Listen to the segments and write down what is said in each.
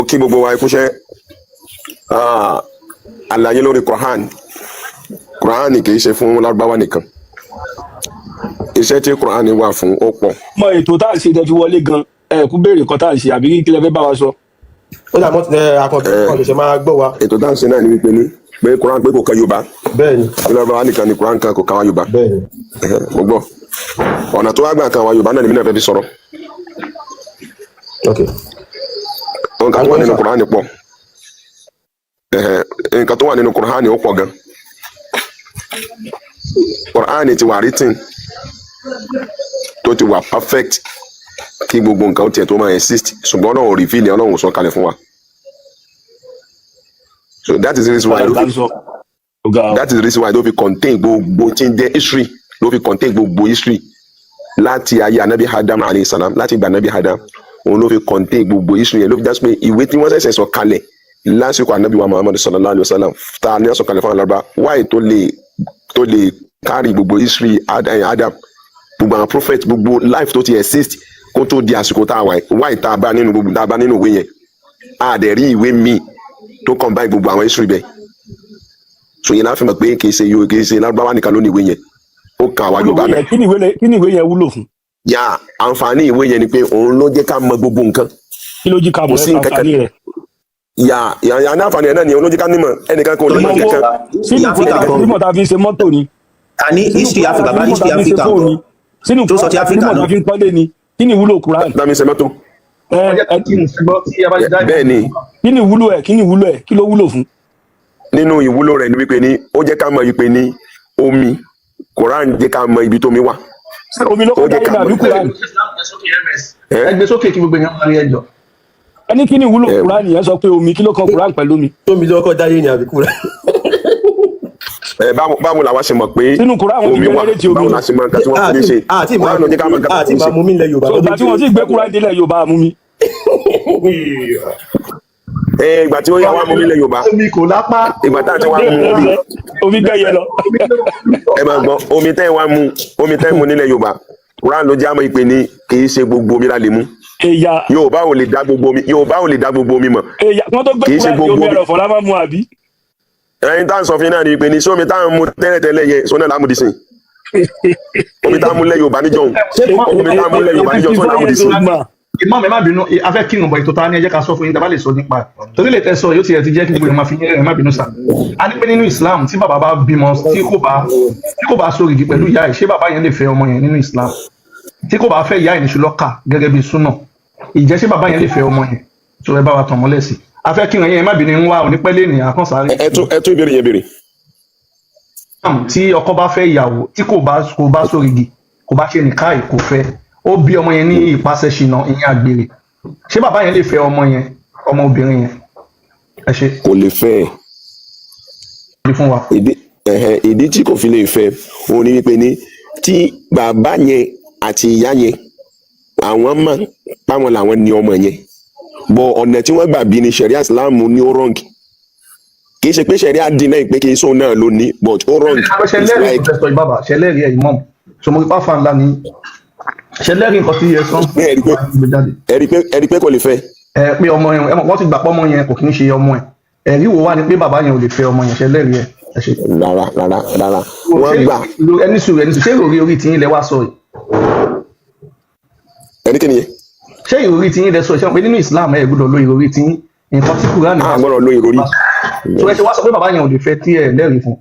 Kí gbogbo wa ikúṣẹ́. Àlàyé lórí Quran. Quran kì í ṣe fún Lárúbáwá nìkan. Iṣẹ́ tí Quran wà fún ó pọ̀. Mọ ètò tá à ń ṣe tẹ́ fi wọlé gan, ẹ kú béèrè kan tá à ń ṣe, àbí kí lẹ fẹ́ bá wa sọ? Ó dà mọ́ ẹ akọ̀tún kan ṣẹ̀ṣẹ̀ máa gbọ́ wa. Ètò tá à ń ṣe náà ni wípé ní pé Quran pé kò kan Yorùbá. Bẹ́ẹ̀ ni. Pé Lárúbáwá nìkan ni Quran kan, kò kan wa Yorùbá. Bẹ́ẹ̀ ni. Mo gbọ́ ọ̀nà tó wá gbà kan wa Yorùbá náà ni mí náà fẹ́ fi sọ̀rọ̀. Ok. Nǹkan tó wà nínú Quran pọ̀. Nǹkan tó wà nínú Quran ó pọ̀ gan. Quran ti wà written, tó ti wà perfect kí gbogbo nǹkan ó tiẹ̀ tó máa exist, ṣùgbọ́n Ọlọ́run ò reveal ẹ̀, Ọlọ́run ò sọ kalẹ̀ fún wa. So that is the reason why ló tá fi ń sọ ọ̀gá o. That is the reason why ló fi contain gbogbo tí ń jẹ́ history, ló fi contain gbogbo history láti ayé anabi Adam alayhi salam, láti ìgbà anabi Adam. Òun ló fi contain gbogbo history yẹn, ló fi jásí pé ìwé tí wọ́n ṣẹ̀ṣẹ̀ sọ kalẹ̀ lásìkò anabi wa Muhammad sallallahu alayhi wa sallam, tá a ní sọ kalẹ̀ fún alárúbá wáyé, tó lè carry gbogbo history Adam, gbogbo àwọn prophet, gbogbo life tó ti exist kó tó di àsìkò tá a wà yìí, wáyé tá a bá nínú gbogbo tá a bá nínú ìwé yẹn. A dẹ̀ rí ìwé míì tó combine gbogbo àwọn history bẹ́ẹ̀. So yẹn láfi mọ̀ pé kì í ṣe yóò kì í ṣe Lárúbáwá nìkan ló ní ìwé yẹn, ó kan àwa Yorùbá náà. Kí ni ìwé yẹn wúlò fún? Yà, àǹfààní ìwé yẹn ni pé òun ló jẹ́ ká mọ gbogbo nǹkan. Kí ló jí ká Kò mọ̀ sí nǹkan kan. àǹfààní rẹ̀? Yà yà yà, ní àǹfààní ẹ̀ náà ni òun ló jẹ́ ká nímọ̀. Ẹnìkan kò lè mọ̀ Ìmọ̀ wo? kankan. Sínú Áfíríkà Kùránì kan. mímọ̀ tá a fi ń ṣe mọ́tò ni? A ní history Africa, bá history Africa fóònù ńkọ́? Sínú Tó sọ ti Áfíríkà mímọ̀ tá náà. a fi ń kọ́lé ni? Kí ni ìwúlò Quran? Dámi ṣe mọ́tò. Ẹ Kí n gbọ́ tí a bá ti dá. Bẹ́ẹ̀ ni. Kí ni ìwúlò ẹ̀? Kí ni ìwúlò ẹ̀? Kí ló wúlò fún? Nínú ìwúlò rẹ̀ ni wípé ní ó jẹ́ ká mọ̀ wípé ní omi, Quran jẹ́ ká mọ̀ ibi tómi wà. Omi ló Ó kọjá jẹ́ nínú ká àbí mọ̀. Quran? Ẹ gbé sókè kí gbogbo èèyàn máa rí ẹjọ́. Ẹni kí ni ìwúlò Ẹ. Quran yẹn sọ pé omi. Kí ló kan Quran pẹ̀lú omi? Tómi lọ́kọ̀ dáyé ni àbíkú rẹ̀? Ẹ báwo làwa ṣe mọ̀ pé Sínú Quran wọn ti omi wà? generate omi. Báwo la ṣe mọ̀ nǹkan tí wọ́n fi ní ṣe? Àti Quran ló jẹ́ ká mọ̀ nǹkan tí àti wọ́n fi máa ń ṣe. mú mi ilẹ̀ Yorùbá. So ìgbà tí wọ́n sì gbé Quran délẹ̀ Yorùbá mú mi. Ẹ ìgbà tí ó yà wá mú mi lẹ̀ Yorùbá, Omi kò lápá. ìgbà tá a ti wá mú omi, Omi gbẹ́yẹ lọ. Ẹ máa gbọ́, omi tẹ́ ẹ wá mú, omi tẹ́ ẹ mú nílẹ̀ Yorùbá, Quran ló jẹ́ àmọ́ ìpè ní kì í ṣe gbogbo omi la lè mú. Èyà. Yorùbá ò lè dá gbogbo omi, Yorùbá ò lè dá gbogbo omi mọ̀. Èyà, wọ́n tó gbé Kì í ṣe Quran gbogbo omi omi. ẹ̀rọ̀fọ̀ la máa mú, àbí? Ẹyin tá à ń sọ fún yín náà ni pé ní sómi tá à ń mu tẹ́lẹ̀tẹ́lẹ̀ yẹn sóná làmúdìsìn, omi tá à ń mú lẹ̀ Yorùbá níjọ́hun, omi tá à ń mú lẹ̀ Yorùbá níjọ́hun sóná làmúdìsìn. Imam, ẹ má bínú, a fẹ́ kírun bọ̀. Ètò ta ni ẹ jẹ́ ká sọ fún yín tá a bá lè sọ nípa ẹ̀, torí lè tẹ́ sọ yóò tiẹ̀ ti jẹ́ kí gbogbo èèyàn máa fi yín rẹ̀. Má bínú sà. A ní pé nínú Islam, tí bàbá bá bímọ tí kò bá so igi pẹ̀lú ìyá ẹ̀, ṣé bàbá yẹn lè fẹ́ ọmọ yẹn nínú Islam? Tí kò bá fẹ́ ìyá ẹ̀ níṣu lọ́kà gẹ́gẹ́ bí súnà, ìjẹ́ ṣé bàbá yẹn lè fẹ́ ọmọ yẹn? Tó ẹ bá wa tàn mọ́lẹ̀ sí, a fẹ́ kírun yẹn. Ẹ má bínú, ń wá onípẹ́lẹ́ ní àkànṣáré. Ẹ tún ìbéèrè yẹn béèrè. Tí ọkọ bá fẹ́ ìyàwó tí kò bá so igi, kò bá ṣe nìkáì, kò fẹ́, ó bí ọmọ yẹn ní ìpasẹ̀ ṣìnà, ìyẹn àgbèrè, ṣé bàbá yẹn lè fẹ́ ọmọ yẹn, ọmọ obìnrin yẹn? Ẹ ṣe. Kò lè fẹ́ ẹ. Rí fún wa. Ìdí ẹ̀hẹ̀, ìdí tí kò fi lè fẹ́ òun ni wípé ní tí bàbá yẹn àti ìyá yẹn, àwọn mọ̀ páwọn làwọn ní ọmọ yẹn, bọ̀ ọ̀nà tí wọ́n gbà bí ni ṣẹ̀ríà Islam ní ó wrong. Kì í ṣe pé ṣẹ̀ríà dín náà pé kì í sóun náà ló ní, but ó wrong. Ṣe It's lẹ́rìí like nǹkan tẹ́ sọ yìí, bàbá? Ṣe lẹ́rìí ẹ̀, imam? So mo rí pàfà ńlá ni. Ṣe lẹ́rìí nǹkan tí ẹ sọ? Pé ẹ rí pé ẹ rí pé kò lè fẹ́. Ẹ pé ọmọ yẹn, ẹ mọ̀ wọ́n ti gbà pé ọmọ yẹn kò kí ń ṣe ọmọ ẹ. Ẹ̀rí wo wá ni pé bàbá yẹn ò lè fẹ́ ọmọ yẹn? Ṣe lẹ́rìí ẹ? Ẹ ṣe. Rárá, rárá, rárá, wọ́n gbà. Ẹni sùúrù, ẹni sùúrù. Ṣé ìròrí orí tiyín lẹ wá sọ yìí? Ẹni kí nìyẹn? Ṣé ìròrí tiyín lẹ sọ yìí? Ṣé wọn pé nínú Islam, ẹ gbọ́dọ̀ lo ìròrí tiyín, nǹkan tí Kúránì A gbọ́dọ̀ lo ìròrí. So ẹ ṣe wá sọ pé bàbá yẹn ò lè fẹ́ tí ẹ lẹ́rìí fún?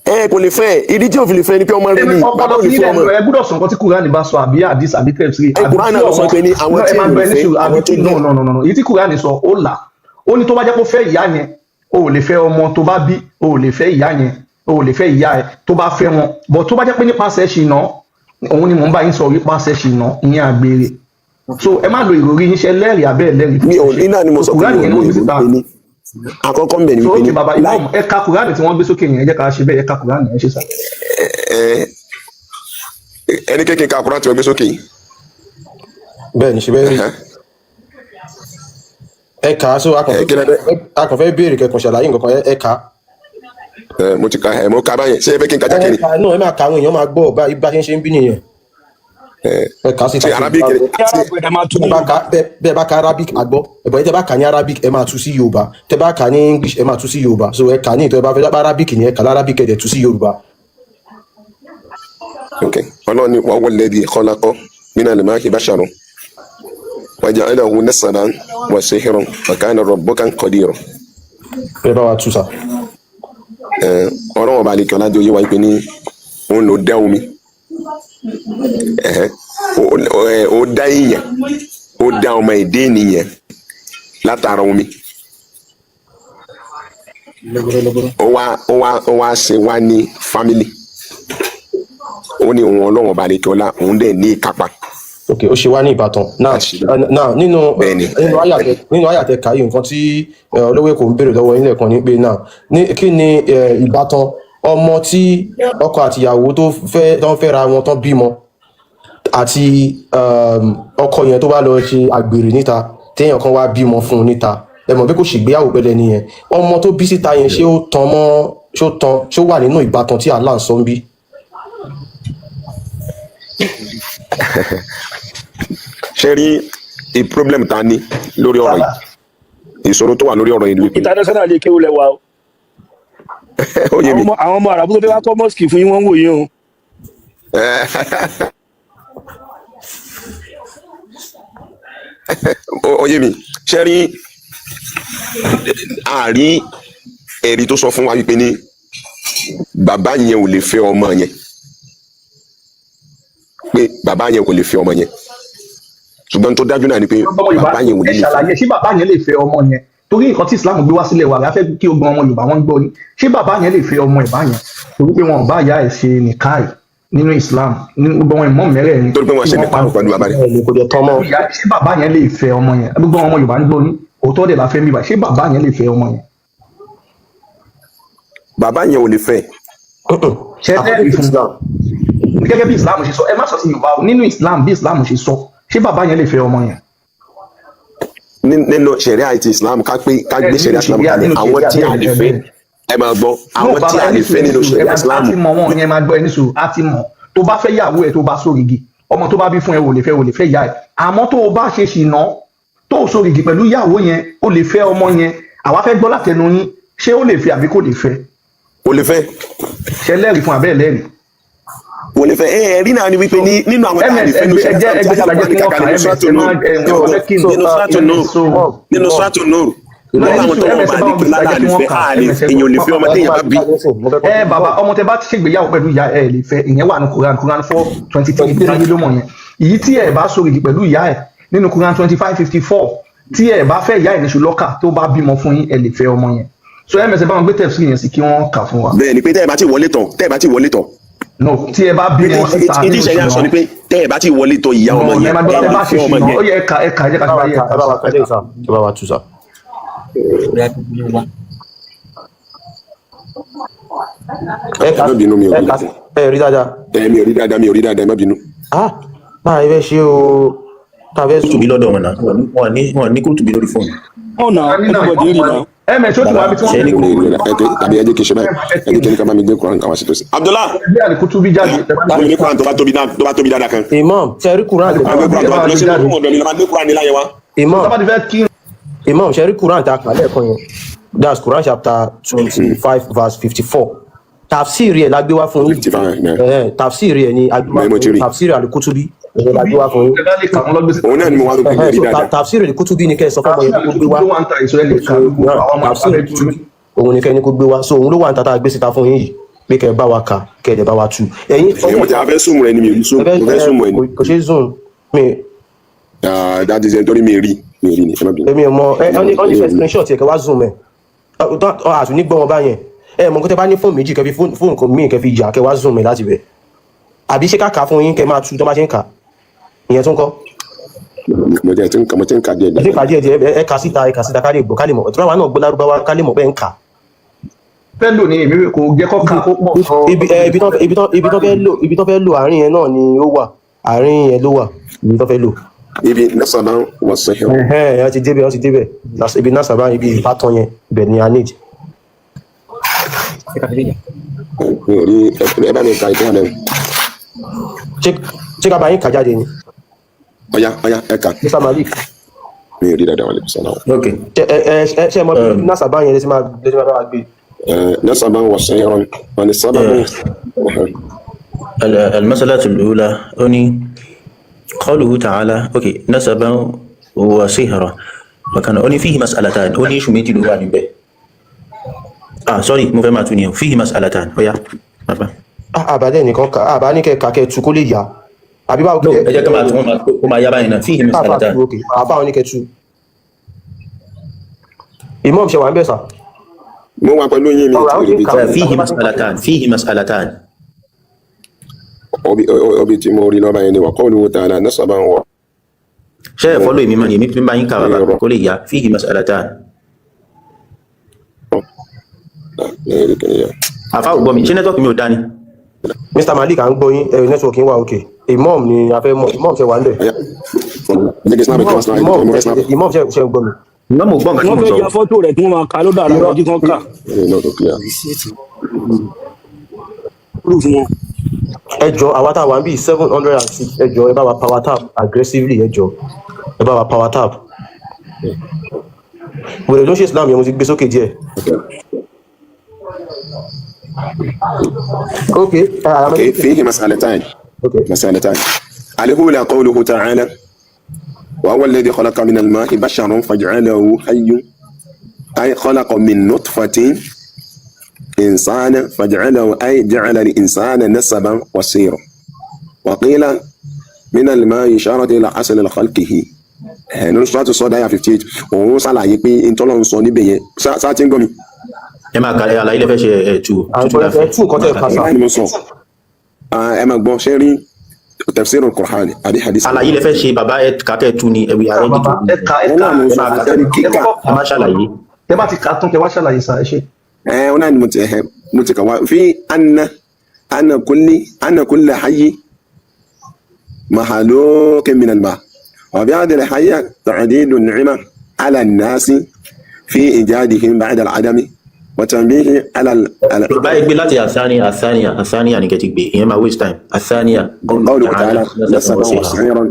Ẹ kò lè fẹ́. Ìdí tí ò fi lè fẹ́ ni pé ọmọ rẹ ni. Bàbá ò Ọpọlọ lè tí fẹ́ ilẹ̀ ọmọ. ẹ gbọ́dọ̀ sọ nǹkan tí Kúránì bá sọ, àbí àdìs, àbí tẹ̀síì. Ẹ Kúránì náà ló sọ pé ní àwọn tí ẹ máa ò gbọ́, lè ẹni fẹ́, sùúrù, àbí àwọn tó tí no jẹ́ no no no no, èyí tí Kúránì sọ ó là ó ní tó bá jẹ́ kó fẹ́ ìyá yẹn, o ò lè fẹ́ ọmọ tó bá bí, o ò lè fẹ́ ìyá yẹn, o ò lè fẹ́ ìyá ẹ tó bá fẹ́ wọn. But tó bá jẹ́ pé nípasẹ̀ ṣìnà, òun ni mò ń bá yín sọ, nípasẹ̀ ṣìnà, ìyẹn àgbèrè. So ẹ má lo ìròrí yín. Ṣe lẹ́rìí abẹ́ lẹ́rìí? Mi ò ní náà ni mo sọ pé Kúránì mi ò yẹn ni lo wọ́n gbé ìròrí síta. pé ní àkọ́kọ́ ń bẹ̀ ni So wípé ok ní bàbá láì imam, ẹ ka Kúránì tí wọ́n gbé sókè yẹn. Ẹ jẹ́ ká ṣe bẹ́ẹ̀, ẹ ka Kúránì yẹn ṣe sà. Ẹ ẹni kékeré ka Kúránì tí wọ́n gbé sókè yìí. Bẹ́ẹ̀ ni, ṣe bẹ́ẹ̀ rí. Ẹ kà á, so a kàn Ẹ kí lẹ fẹ́? A kàn fẹ́ béèrè kẹkàn ṣàlàyé nǹkan kan. Ẹ kà á. Ẹ mo ti ka, ẹ mo ka báyẹn. Ṣé ẹ fẹ́ kí n ka jákè Ẹ ni? kà á náà, ẹ máa kà, àwọn èèyàn máa gbọ́ bá bá ṣe ń ṣe ń bí nìyẹn. Ẹ kà á síta. Ṣe Arabic Ní Arab ẹ̀ máa tú ní Bẹ́ẹ̀ bá Yorùbá. ka bẹ́ẹ̀ bá ka Arabic àgbọ́ ẹ̀bọ̀n tẹ́ bá kà ní Arabic, ẹ máa tú sí Yorùbá. Tẹ́ bá kà ní English, ẹ máa tú sí Yorùbá. So ẹ kà ní ìtọ́ ẹ bá fẹ́ bá Arabic ni, ẹ kà ní Arabic, ẹ dẹ̀ tú sí Yorùbá. Ok, Ọlọ́run ni wàá wọlé di khalaqa minal ma'i basharan wa ja'alahu nasaban wa sihran wa kana rabbuka qadira. Ẹ bá wa tú sà. Ọlọ́run ọba àlekè ọ̀làjọ yé wa pé ní òun ló dá omi. Ẹ̀hẹ́. Ó dá èèyàn, ó dá ọmọ èdè ènìyàn látara omi. Ó wá ṣe wá ní family. Ó ní òun Ọlọ́run ọba àlekè ọlá, òun dẹ̀ ní ìkápá. Ok, ó ṣe wá ní ìbátan náà. Láti ṣe. Náà nínú Bẹ́ẹ̀ni. nínú àyàtẹ kàyé, nǹkan tí olówó Èkó ń béèrè lọ́wọ́ yín lẹ́ẹ̀kan ni pé náà ní kí ni ìbátan ọmọ tí ọkọ àtìyàwó tó fẹ́ tó ń fẹ́ra wọn tán bímọ, àti ọkọ yẹn tó bá lọ ṣe àgbèrè níta, téèyàn kan wá bímọ fún un níta, ẹ mọ̀ bí kò ṣègbéyàwó pẹ̀lẹ́ nìyẹn, ọmọ tó bí síta yẹn, ṣé ó tan mọ́, ṣó tan, ṣó wà nínú ìbátan tí Allah ń sọ ń bí? Ṣe rí i, problem ta ní lórí ọ̀rọ̀ yìí, ìṣòro tó wà lórí ọ̀rọ̀ yìí ni wípé International lè kéwú lẹ́wà o. Ó yé mi. Àwọn ọmọ àràbù tó fẹ́ wá kọ́ mosque fún yín, wọ́n ń wò yín o. Ó yé mi. Ṣe rí, àárín ẹ̀rí tó sọ fún wa wípé ní bàbá yẹn ò lè fẹ́ ọmọ yẹn, pé bàbá yẹn kò lè fẹ́ ọmọ yẹn, ṣùgbọ́n tó dájú náà ni pé Ọmọ Yorùbá, bàbá yẹn ò ẹ ní lè fẹ́. ṣàlàyé, ṣé bàbá yẹn lè fẹ́ ọmọ yẹn? Torí nǹkan tí Islam gbé wá sílẹ̀ wà láfẹ́ kí ogun ọmọ Yorùbá wọn gbọ́ yín. Ṣé bàbá yẹn lè fẹ́ ọmọ ìbá yẹn torí pé wọn ò bá ìyá ẹ̀ ṣe nìkáì nínú Islam ní gbogbo àwọn ìmọ̀ mẹ́rẹ̀ẹ̀rin Torí pé wọ́n tí ṣe wọ́n nìkan pẹ̀lú bàbá rẹ̀. Ẹ lè kò dẹ̀ tán mọ́. Ìyá, ṣé bàbá yẹn lè fẹ́ ọmọ yẹn? Gbogbo àwọn ọmọ Yorùbá ń gbọ́ yín, òótọ́ dẹ̀ la fẹ́ mi bá. Ṣé bàbá yẹn lè fẹ́ ọmọ yẹn? Bàbá yẹn ò lè fẹ́. Ṣé ẹ According to fún Islam. Gẹ́gẹ́ bí Islam ṣe sọ, ẹ má sọ sí Yorùbá o, nínú Islam, bí Islam ṣe sọ, ṣé bàbá yẹn lè fẹ́ ọmọ yẹn? Nínú ṣẹ̀ríà ti Islam, ká pé ká gbé Nínú ṣẹ̀ríà Islam ṣẹ̀ríà, kalẹ̀, nínú àwọn ṣẹ̀ríà, tí a lè bẹ́ẹ̀, fẹ́ bẹ́ẹ̀. Ẹ máa gbọ́, àwọn No, tí bàbá, a lè ẹni fẹ́ nínú sùúrù, ṣẹ̀ríà a Islam. ti mọ̀ wọn yẹn, máa gbọ́, ẹni sùúrù, a ti mọ̀. Tó bá fẹ́ yàwó ẹ̀ tó bá sórìgì, ọmọ tó bá bí fún ẹ, ò lè fẹ́ ìyá ẹ̀. Àmọ́ tó o bá ṣe ṣìnà tó o sórìgì pẹ̀lú ìyàwó yẹn, o lè fẹ́ ọmọ yẹn. Àwa fẹ́ gbọ́ látẹnu yín, ṣé ó lè fẹ́ àbí kò lè fẹ́? Kò lè fẹ́. Ṣe lẹ́rìí fún abẹ́ lẹ́rìí? Kò lè fẹ́. Ẹ rí náà ni wípé ní nínú àwọn tá a lè Ms fẹ́ nínú ẹgbẹ́ ṣẹ̀ríà ẹjẹ́ Islam ẹgbẹ́ tí ìbàjẹ́ a kí kà wọ́n kà nínú ms Suratu ẹ Nur, má ẹ ẹ fẹ́ kí n nínú Suratu Nur, so nínú Suratu Nur, nínú àwọn tó wọn bá ní pé lálẹ́ àlè fẹ́, a lè, èèyàn ò lè fẹ́ ọmọ téèyàn bá bí. Ẹ bàbá, ọmọ tẹ bá ṣègbéyàwó pẹ̀lú ìyá ẹ lè fẹ́, ìyẹn wà ní Quran, Quran 4:23, táyé ló mọ̀ yẹn. Èyí tí ẹ bá sọ̀rọ̀ pẹ̀lú ìyá ẹ nínú Quran 25:54, tí ẹ bá fẹ́ ìyá ẹ níṣu lọ́kà, tó bá bímọ fún yín, ẹ lè fẹ́ ọmọ yẹn. So ms ẹ bá wọn gbé tẹ̀sí yẹn sí kí wọ́n kà fún wa. Bẹ́ẹ̀ ni pé tẹ́ ẹ bá ti wọlé tán, tẹ́ ẹ bá ti wọlé tán, No, tí ẹ bá bímọ síta ìdí nínú ìṣẹ̀yà sọ ni ṣìnà pé tẹ́ ẹ bá ti wọlé tán ìyá ọmọ no yẹn, ẹ máa gbọ́, ẹ tẹ lè bá ṣe fẹ́ ọmọ ṣìnà yẹn. Ó yẹ ẹ kà, ẹ kà, ẹ jẹ́ ká Ẹ bá wa ṣe báyìí, kà, ẹ ẹ bá wa kà. kà lẹ́yìn sá, ẹ bá wa tú sá. Ẹ Ẹ kà, má bínú, mi ò ẹ rí kà, dáadáa. Ẹ rí dáadáa. Ẹ mi ò rí dáadáa, mi ò rí dáadáa, ẹ má bínú. Ah, báà ẹ fẹ́ ṣe o, tá a fẹ́ sùn. Kúrútùbí lọ́dọ̀ wọn náà, wọn ní kúrútùbí lórí fóònù. Ọ̀nà everybody rí náà. Ms ó ti wá bí tí Ṣé wọ́n ní Mi ò rí dáadáa. Ẹ tàbí ẹ jẹ́ kí n ṣe báyìí, ẹ jẹ́ kí n ká bá mi gbé Quran kan wá sí tòsí. Abdullah, gbé àlìkútú bí jáde. mi ò ní Quran tó bá tóbi náà, tó bá tóbi dáadáa kan. Imam, ṣe rí Quran tẹ Máa gbé Quran tó bá lọ sí ọmọ ọ̀dọ̀ mi, lọ máa gbé Quran ní láyé wa. Imam, Tó bá ti fẹ́ kí Imam, ṣe rí Quran tá a kà lẹ́ẹ̀kan yẹn, that's Quran chapter 25 verse 54. Tafsiri ẹ̀ la gbé wá fún yín. 55, yeah. Tafsiri ẹ̀ ni a gbé wá Bẹ́ẹ̀ mo fún ti yín. rí. Tafsiri Al-Kutubi ẹ̀ la gbé wá fún yín. ẹ bá lè kà wọ́n lọ́gbèsè. Òun náà ni mo wá lópe mi ò rí So dáadáa. Tafsiri Al-Kutubi ni kẹ́ ẹ sọ fọ́mọ yẹn kó gbé wá. Ló wà ń ta ìṣó, ẹ lè kà gbogbo àwọn ọmọ Tafsiri abẹ́ Al-Kutubi òun ni kẹ́ ní kó gbé wá. So òun ló wà ní tata gbé síta fún yín yìí pé kẹ́ ẹ bá wa kà, kẹ́ ẹ dẹ̀ bá wa tú. Ẹ̀yin Ẹ̀yin mo ti a fẹ́ súnmù rẹ ni, mi ò rí súnmù, mo fẹ́ súnmù ẹ ni. Kò ṣe é zoom mi. Ah, that is ẹ torí mi ò rí ni, ẹ má bínú. Èmi ò mọ ẹ ọ ní fẹ́ screenshot yẹ kẹ́ wá zoom ẹ ọ àtún ní gbọ́ wọn báyẹn. Ẹ mọ̀ nǹkan, tẹ́ bá ní fóònù méjì, kẹ́ fi fóònù kan míì kẹ́ fi yà, kẹ́ wá zoom ẹ láti bẹ̀, àbí ṣé ká kà á fún yín kẹ́ máa tú tó bá ṣe ń kà ìyẹn tún kọ́? Mo ti ń ka díẹ̀ Ẹ ti díẹ̀. kà díẹ̀ díẹ̀. Ẹ kà síta, ẹ kà síta ká lè gbọ́, ká lè mọ̀ tí wàá náà gbọ́ lárúbáwá, ká lè mọ̀ pé ń kà. Fẹ́ lò ní èmi kò jẹ́ kọ́ kà kó pọ̀. Ibi ẹ ibi tán fẹ́ lò, àárín yẹn náà ni ó wà, àárín yẹn ló wà, ibi tán fẹ́ lò. Ibi nasaban wa sihir. Ẹhẹ́n, ẹ ti débẹ̀, ẹ ti débẹ̀. Ibi náà sábà ibi ìbátan yẹn, ibẹ̀ ni a need. Mi ò rí, ẹ bá mi ka ìtọ́ rẹ. Ṣé Ṣé ká bá yín kà jáde ni? Ọ̀yá, ọ̀yá, ẹ̀ka. Mr Malik. Mi ò rí dáadáa, wàlẹ̀ sọ̀rọ̀. Ok. Ṣé ẹ ẹ ṣe mọ bí nasaba yẹn lè ti máa bá wa gbé? Nasaban wa sayran wọn ni sábàbù. المسألة الأولى أني قوله تعالى، أوكي، نسبا وصهرا وكان أني فيه مسألتان، أني شو ميتي لواني به، sorry، mo fẹ́ máa tún ni o. فيه مسألتان، ó yá bàbá. Àbálẹ̀ nìkan kà àbá ní kẹ kà kẹ tu kó lè yá, àbí báwo? No, ẹ jẹ́ ká máa tún, ó máa yá báyìí náà. فيه Káfà مسألتان. tu, ok, àbá wọn ní kẹ tu. Imam, ṣe wà ń bẹ̀ sà? Mo wà pẹ̀lú yín, mi Ọ̀rọ̀ àwọn ti rí tí ń ibi kà. tí فيه مسألتان، فيه مسألتان. Obi tí mo rí lọ́ba yẹn ni wa qawluhu ta'ala nasaban wa Ṣé ẹ follow èmi mọ́ ni? Èmi fi ń bá yín kà, bàbá, kó lè yá. فيه مسألتان. Ní èrè kìnìyàn. Àfa ò gbọ́ mi, ṣé network mi ò dá ni? Mr Malik, à ń gbọ́ yín, ẹ network yín wà. Ok, imam ni a fẹ́ mọ̀. Imam, ṣe wà ń bẹ̀? Ọ̀yá, jẹ́ kí snap ẹ̀, kí wọ́n snap ẹ̀, Imam, mo fẹ́ snap. imam, ṣe ń gbọ́ mi? Ìmọ̀ mo gbọ́ nǹkan tí Wọ́n mo fẹ́ sọ. ya fọ́tò rẹ̀ kí wọ́n máa kà lọ́dọ̀ ara wọn kí wọ́n kà. Ẹ̀ náà tó clear. Proof wọn. Ẹ jọ, àwa tá a wà ń bí 706, ẹ jọ, ẹ bá wa power tap aggressively. Ẹ jọ, ẹ bá wa power tap. Wèrè ló ń ṣe Islam yẹn, mo ti gbé sókè díẹ̀. Okay. Ok. Okay, فيه مسألتان. مسألتان: الأولى قوله تعالى وهو الذي خلق من الماء بشرا فجعله حي، أي خلق من نطفة إنسانا فجعله، أي جعل الإنسان نسبا وصيرا. وقيل من الماء إشارة إلى أصل خلقه. Nínú Suratu Sad àyà 58, òun ṣàlàyé pé ntọ́lọ́ ń sọ níbẹ̀ yẹn sáà tí ń gbọ́ mi. Ẹ máa kà, ẹ àlàyé lè fẹ́ ṣe, ẹ tú. À ń Tútù gbọ́. láfẹ́. Ẹ tú nǹkan tẹ́ ẹ kà sà. Báyìí ni mo sọ. Ẹ máa gbọ́, ṣé rí tafsirul Qur'an àbí hadith? Àlàyé lè fẹ́ ṣe, bàbá, ẹ kà kẹ́ tú ni, ẹ we are ready to. Bàbá, ẹ kà, ẹ Wọn kà. náà mo Ẹ sọ máa kà. ṣé rí Ẹ kíkà. kọ́kọ́ Ẹ má ṣàlàyé. Tẹ bá ti kà á tán, kẹ wá ṣàlàyé sà, ẹ ṣe. Ẹ wọn náà ni mo ti ẹ mo ti kà wá fi anna kulli anna kulla hayyi mahalukin min al-ma wa bi hadhihi al-hayya ta'didu an-ni'ma ala an-nasi fi ijadihim ba'da al-adami wa tanbihi ala Yorùbá, ẹ gbé láti àsáníà, àsáníà, àsáníà ní kẹ́tì gbé, ìyẹn máa waste time. Àsáníà. قوله تعالى نسبا وصيرا،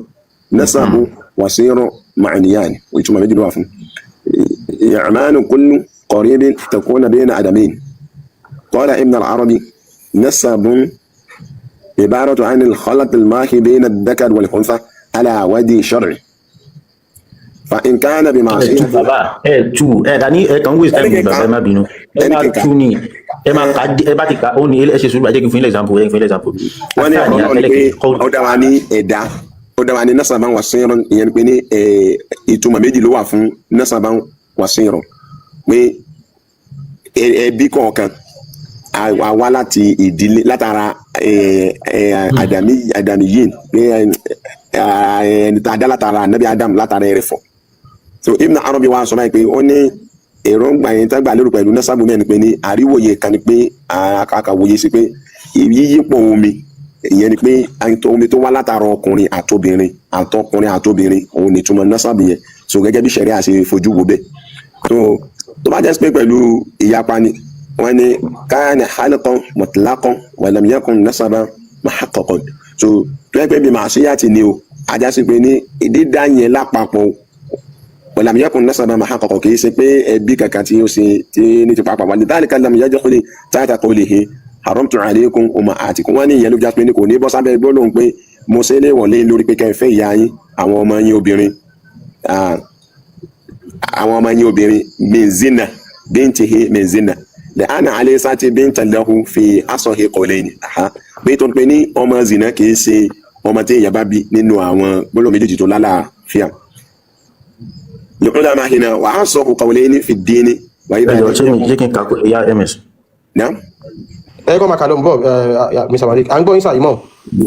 نسب وصير معنيان، ويتم méjì ló wà fún إعمان كل قريب تكون بين عدمين. قال ابن العربي: نسب عبارة عن الخلط الماء بين الذكر والأنثى على وجه شرعي، فإن كان Ẹ tú بمعصية bàbá, ẹ tú, ẹ dání, ẹ kàn waste time ni bàbá, ẹ má bínú. Ẹ máa tú ni, ẹ máa kà á, ẹ bá ti kà ó ní, ẹ ṣe sùúrù, ẹ jẹ́ kí n fún yín l'example, ẹ jẹ́ kí n fún yín l'example. Wọ́n ní Àsáníà ọlọ́run ni pé ẹlẹ́kẹ̀ẹ́ kọ́. Ó dá wa ní ẹ̀dá, ó dá wa ní nasaban wa sayran, ìyẹn ni pé ní ìtumọ̀ méjì ló wà fún nasaban wa sayran, pé ẹbí kọ̀ọ̀kan a wá láti ìdílé látara àdàmí àdàmí yìí pé ẹni tá a dá látara anabi Adam látara ẹrẹ̀fọ̀. So Ibn Arabi wa sọ báyìí pé ó ní èròǹgbà yẹn tá gbà lérò pẹ̀lú nasabu mẹ́rin pé ní àríwòye kan ni pé àkàwòye sí pé yíyípo omi, ìyẹn ni pé omi tó wá látara ọkùnrin àtobìnrin, àtọkùnrin àtobìnrin, òun ni ìtumọ̀ nasabu yẹn. So gẹ́gẹ́ bí sẹ̀ríà ṣe fojú wo bẹ́ẹ̀, so tó bá jẹ́ pé pẹ̀lú ìyapa ni, wọ́n ní kana halqan mutlaqan wa lam yakun nasaban muhaqqaqan. So tó yẹ pé bí màṣíyàtì ni o, ajá sí pé ní dídá yẹn lápapọ̀, wa lam yakun nasaban muhaqqaqan, kì í ṣe pé ẹbí kankan tí ó ṣe tí ní ti pàápàá wà lidhalika lam yadkhul tahta qawlihi haramtu alaykum ummahatikum. Wọ́n ní ìyẹn ló já pé ní kò ní bọ́ sábẹ́ gbólóhùn pé mo ṣe lè wọlé lórí pé kẹ́ ẹ fẹ́ ìyá yín, àwọn ọmọ yín obìnrin, àwọn ọmọ yín obìnrin, min zina bintihi min zina lẹ́hánà alẹ́sàtì bintan lahu fi asọ̀hí qawlayni. Pé tó ń pè ní ọmọ zina kì í ṣe ọmọ tí èèyàn bá bí nínú àwọn gbólóhùn méjèèjì tó lálàáfíà. Al-ulama hina wa asọ̀hù qawlayni fi ddini wa Ẹ jọ, ṣé kí n kà kó ya ms? Naam. Ẹ kọ́ máa kà ló ń bọ̀, Mr Malik, à ń gbọ́ yín sà, imam.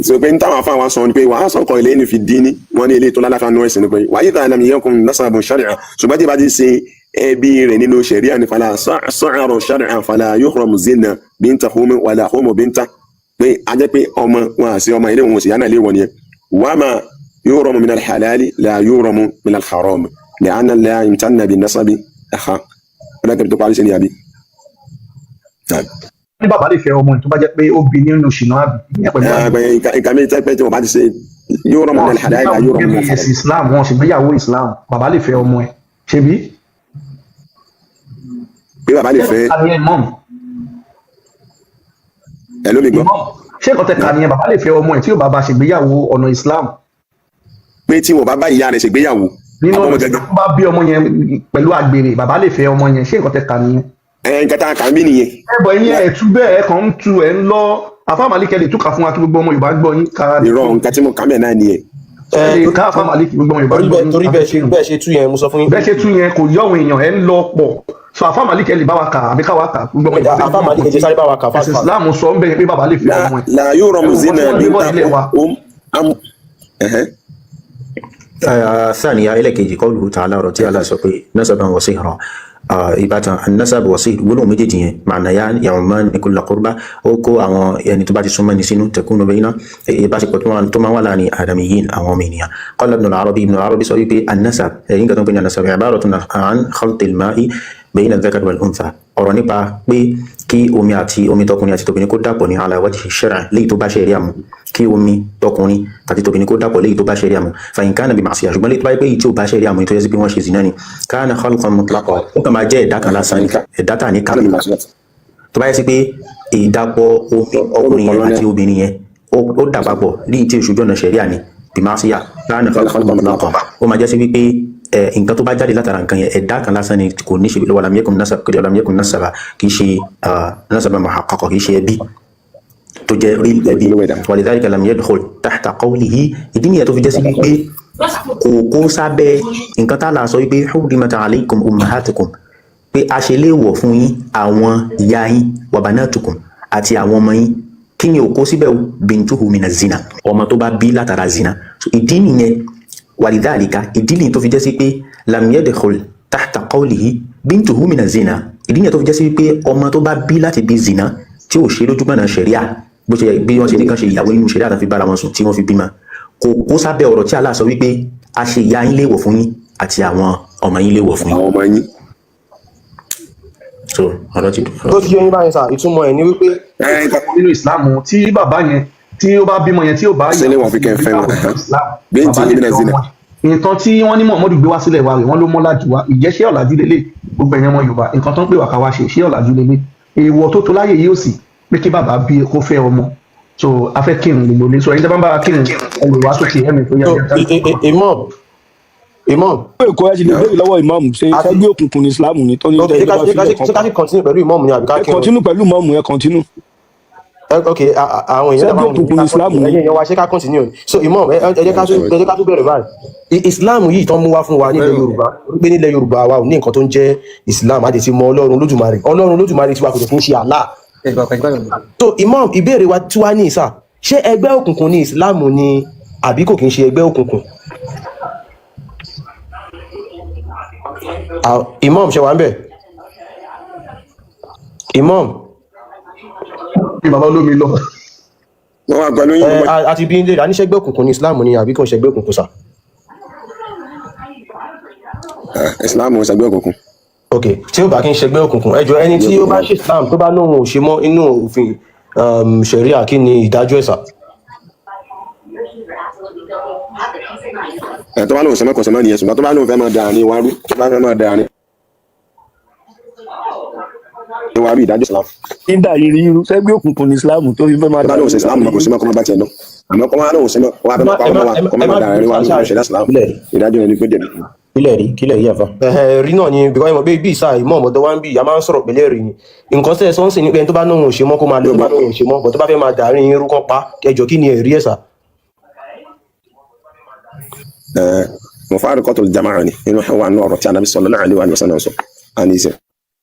So pé ní táwọn afáwọn sọ ni pé wàá sọ kọ ilé ní fi dín ní wọn ní ilé tó lálàáfíà nú ẹ̀sìn ni pé wàá yíta lam yakun nasabun shar'a, ṣùgbọ́n tí ìbá ti ṣe ẹbí rẹ̀ nínú ṣẹ̀ríà ní fala sa'ara shar'an fala yuhramu zina binta homo wala homo binta, pé a jẹ́ pé ọmọ wọn àti ọmọ ilé wọn sì yánà ilé wọn nìyẹn. Wa ma yuhramu minal halali la yuhramu minal haram li'anna la yumtanna bin nasabi. Ẹ̀ha ọ̀dà kẹ́bi tó parí sí ni àbí. Ní bàbá lè fẹ́ ọmọ ẹ̀ tó bá jẹ́ pé ó bí nínú ṣìnà, àbí ìyẹn pẹ̀lú àgbèrè? Nǹkan mi tẹ́ pé tí wọ́n bá ti ṣe yóò rọ̀ mọ́ Wọn ní àdáyé yóò rọ̀ mọ́ ṣègbéyàwó ẹ̀sìn Islam, wọn ṣègbéyàwó Islam, bàbá lè fẹ́ ọmọ ẹ̀, ṣebí? Pé bàbá lè fẹ́ Ṣé imam ẹ lómi gbọ́. Imam, ṣé nǹkan tẹ kà nìyẹn? Bàbá lè fẹ́ ọmọ ẹ̀ tí yóò bá bá ṣègbéyàwó ọ̀nà Islam? Pé tí wọ́n bá bá ìyá rẹ̀ ṣègbéyàwó Nínú àbọ̀mọ ọ̀nà gẹ́gẹ́ Islam, tó bá bí ọmọ yẹn pẹ̀lú àgbèrè, bàbá lè fẹ́ ọmọ yẹn. Ṣé nǹkan tẹ kà nìyẹn? Ẹ nǹkan tá a kà ń bí nìyẹn. Ẹ bọ̀, ẹ̀yin ẹ̀ tú bẹ́ẹ̀, ẹ̀ kàn ń tu, ẹ̀ ń lọ. Àfáà Malik, lè túkà fún wa kí gbogbo ọmọ Yorùbá gbọ́ yín ká. Irọ́, nǹkan tí mo kà mẹ́ náà nìyẹn. Ẹ lè ká, àfáà Malik, gbogbo ọmọ Yorùbá Torí gbọ́ bẹ́ẹ̀ yín. Torí bẹ́ẹ̀ ṣe tú yẹn, mo sọ fún yín. Bẹ́ẹ̀ ṣe tú yẹn kò yọ àwọn èèyàn, ẹ̀ ń lọ pọ̀. So àfáà Malik, lè bá wa kà àbí ká wa kà, gbogbo ọmọ Yorùbá. Àfáà Malik, ẹ sáré bá wa kà fast Ẹ̀sìn fast. Islam sọ ń bẹ̀yẹn pé bàbá lè fẹ́ La ọmọ ẹ̀. la yóò rọ̀ Ẹ mọ́ wo nǹkan tí zina wọ́n bí gbé bọ́ nílẹ̀ wa. am ẹ̀hẹ́. الثانية ẹlẹ́kejì، قوله تعالى ọ̀rọ̀ tí Allah sọ pé نسبا وصهرا، ìbátan النسب والصهر، gbólóhùn méjèèjì yẹn معنيان يعمان كل قربى، ó kó àwọn ẹni tó bá ti súnmọ́ ní sínú، تكون بين، ìbáṣepọ̀ tó máa wà láàrin آدميين، àwọn ọmọ ènìyàn. قال ابن العربي، ابن العربي sọ wípé النسب، ẹ̀yìn nǹkan tó ń pè ní النسب، عبارة عن خلط الماء بين الذكر والأنثى، ọ̀rọ̀ nípa pé kí omi àti omi tọkùnrin àti tobìnrin kó dàpọ̀ ní على وجه الشرع، léyìí tó bá ṣẹ̀ríà mu, kí omi tọkùnrin àti tobìnrin kó dàpọ̀ léyìí tó bá ṣẹ̀ríà mu. فإن كان بمعصية، ṣùgbọ́n léyìí tó bá yẹ pé èyí tí ò bá ṣẹ̀ríà mu ni, tó yẹ sí pé wọ́n ṣe zina ni، كان خلقا مطلقا، ó kàn máa jẹ́ ẹ̀dá kan lásán ni, ẹ̀dá tà ní kálọ̀ mi kàmí. máa sọ. Tó bá yẹ sí pé ìdàpọ̀ omi ọkùnrin yẹn àti obìnrin yẹn ó dà papọ̀ ní tí oṣù jọ̀nà ṣẹ̀ríà ni بمعصية كان خلقا مطلقا، ó máa jẹ́ sí wípé ẹ nǹkan tó bá jáde látara nǹkan yẹn, ẹ̀dá kan lásán ni, kò ní ṣe ولم يكن نسب، ولم يكن نسبا، kì í ṣe نسبا محققا، kì í ṣe ẹbí tó jẹ́ real ẹbí. Ojúlówó ẹ̀dá. ولذلك لم يدخل تحت قوله، ìdí nìyẹn tó fi jẹ́ sí wípé kò kó sábẹ́ nǹkan tá a là sọ wípé حرمت عليكم أمهاتكم، pé a ṣe léèwọ̀ fún yín àwọn ìyá yín، وبناتكم، àti àwọn ọmọ yín. Kí ni ò kó síbẹ̀ o? بنته من الزنا، ọmọ tó bá bí látara zina. So ìdí nìyẹn، ولذلك، ìdí nìyẹn tó fi jẹ́ sí pé لم يدخل تحت قوله بنته من الزنا، ìdí nìyẹn tó fi jẹ́ sí pé ọmọ tó bá bí láti bí zina tí ò ṣe lójúmọ̀nà ṣẹ̀ríà, bó ṣe bí wọ́n ṣe nìkan ṣe ìyàwó nínú ṣẹ̀ríà tó fi bára wọn sùn tí wọ́n fi bímọ, kò kó sábẹ́ ọ̀rọ̀ tí Allah sọ wípé a ṣe ìyá yín léèwọ̀ fún yín àti àwọn ọmọ yín léèwọ̀ fún yín. Àwọn ọmọ yín. So ọ̀rọ̀ ti Tó ti yé yín báyìí sà, ìtumọ̀ ẹ̀ ní wípé Ẹ nǹkan Nínú Islam, tí bàbá yẹn tí ó bá bímọ yẹn tí ó bá Sílẹ̀ wọn fi kẹ́ fẹ́ wọn. Islam, Bẹ́ẹ̀ bàbá tí lè yín fẹ́ zina. ọmọ ẹ̀. Nǹkan tí wọ́n ní Muhammadu gbé wá sílẹ̀ wa rè, wọ́n ló mọ́ ọ̀làjú wa. Ìjẹ́ ṣé ọ̀làjú lélẹ̀? Gbogbo ẹ̀yàn ọmọ Yorùbá, nǹkan tó ń pè wá ká wá ṣe, ṣé ọ̀làjú lélẹ̀? Èèwọ̀ tó tó láyè yìí ò sí pé kí bàbá bí kó fẹ́ ọmọ. So a fẹ́ kírun gbogbo ilé, so ẹ̀yin tẹ́ bá ń bá wa kírun, ẹ lè wá sókè ẹ̀mí tó yá. So imam, imam. Èkó, ẹ sì lè béèrè lọ́wọ́ imam, ṣe ṣẹ́gbẹ́ òkùnkùn ní Islam ni tó ní Ok, tẹ́ ṣé ká bá ṣé ká filẹ̀ ṣé ká kan sì continue pẹ̀lú imam ni àbí ká ẹ kírun? Continue pẹ̀lú imam, ẹ continue. Ok, àwọn èèyàn Ṣẹ́gbẹ́ dábàá òkùnkùn ní Islam ni. Ẹ̀yin èèyàn wa, ṣé ká continue? So imam, ẹ jẹ́ ká tún bẹ̀rẹ̀ báyìí. Islam yìí tán mú wá fún wa nílẹ̀ Yorùbá, pé nílẹ̀ Yorùbá wa ò ní nǹkan tó ń jẹ́ Islam, a ti mọ Ọlọ́run Olódùmarè. Ọlọ́run Olódùmarè tiwa kò tó kí ń ṣe Allah. So imam, ìbéèrè wa tí wàá ní ìsà, ṣé ẹgbẹ́ òkùnkùn ní Islam ni àbí kò kí ń ṣe ẹgbẹ́ òkùnkùn? Ah, imam, ṣe wà ń bẹ̀, imam? Ní bàbá olómi lọ. Wọ́n wà pẹ̀lú yín. Ẹ a ti bí ń léèrè, àníṣẹ́gbẹ́ òkùnkùn ní Islam ni àbí kò ń ṣẹgbẹ́ òkùnkùn sà? Islam ò ṣẹgbẹ́ òkùnkùn. Ok, tí ó bá kí ń ṣẹgbẹ́ òkùnkùn, ẹ jọ̀ọ́, ẹni tí ó bá ṣe Islam tó bá lóun ò ṣe mọ́, inú òfin sharia, kí ni ìdájọ́ ẹ̀ sà? Ẹ tó bá lóun sẹmọ kò sẹmọ nìyẹn, ṣùgbọ́n tó bá lóun fẹ́ máa da àárín wa rú, tó bá fẹ́ máa da àárín wa rú, ìdájọ́ Islam. Nígbà rírí irú ṣẹ́gbẹ́ òkùnkùn ní Islam tó fi fẹ́ máa Tó bá lóun ṣe Islam kò sẹmọ, kó má bá tiẹ̀ lọ, àmọ́ kó má lóun sẹmọ kó wá fẹ́ máa pa ọmọ wa, kó má máa da àárín wa rú nínú ṣẹ̀ríà Islam, ìdájọ́ rẹ̀ ni pé jẹ̀bi. Kílẹ̀ rí, kílẹ̀ rí àfa. Ẹ̀hẹ̀, rí náà ni, because ẹ mọ̀ pé bí ìsà ìmọ̀ ọ̀mọ̀dọ́ wa ń bí, a máa ń sọ̀rọ̀ pẹ̀lẹ́ rí ni. Nǹkan tẹ́ ẹ sọ ń sìn ní pé ẹni tó bá lóun ò ṣe mọ́ kó máa lọ, tó bá lóun ò ṣe mọ́ bọ̀, tó bá fẹ́ máa dàárín irú kan pa, ẹ jọ̀ọ́, kí ni ẹ̀rí ẹ̀ sà? Ẹ mufaraqatul jama'a ni nínú wà nínú ọ̀rọ̀ tí Anabi sallallahu alaihi wa sallam sọ àní ìṣe.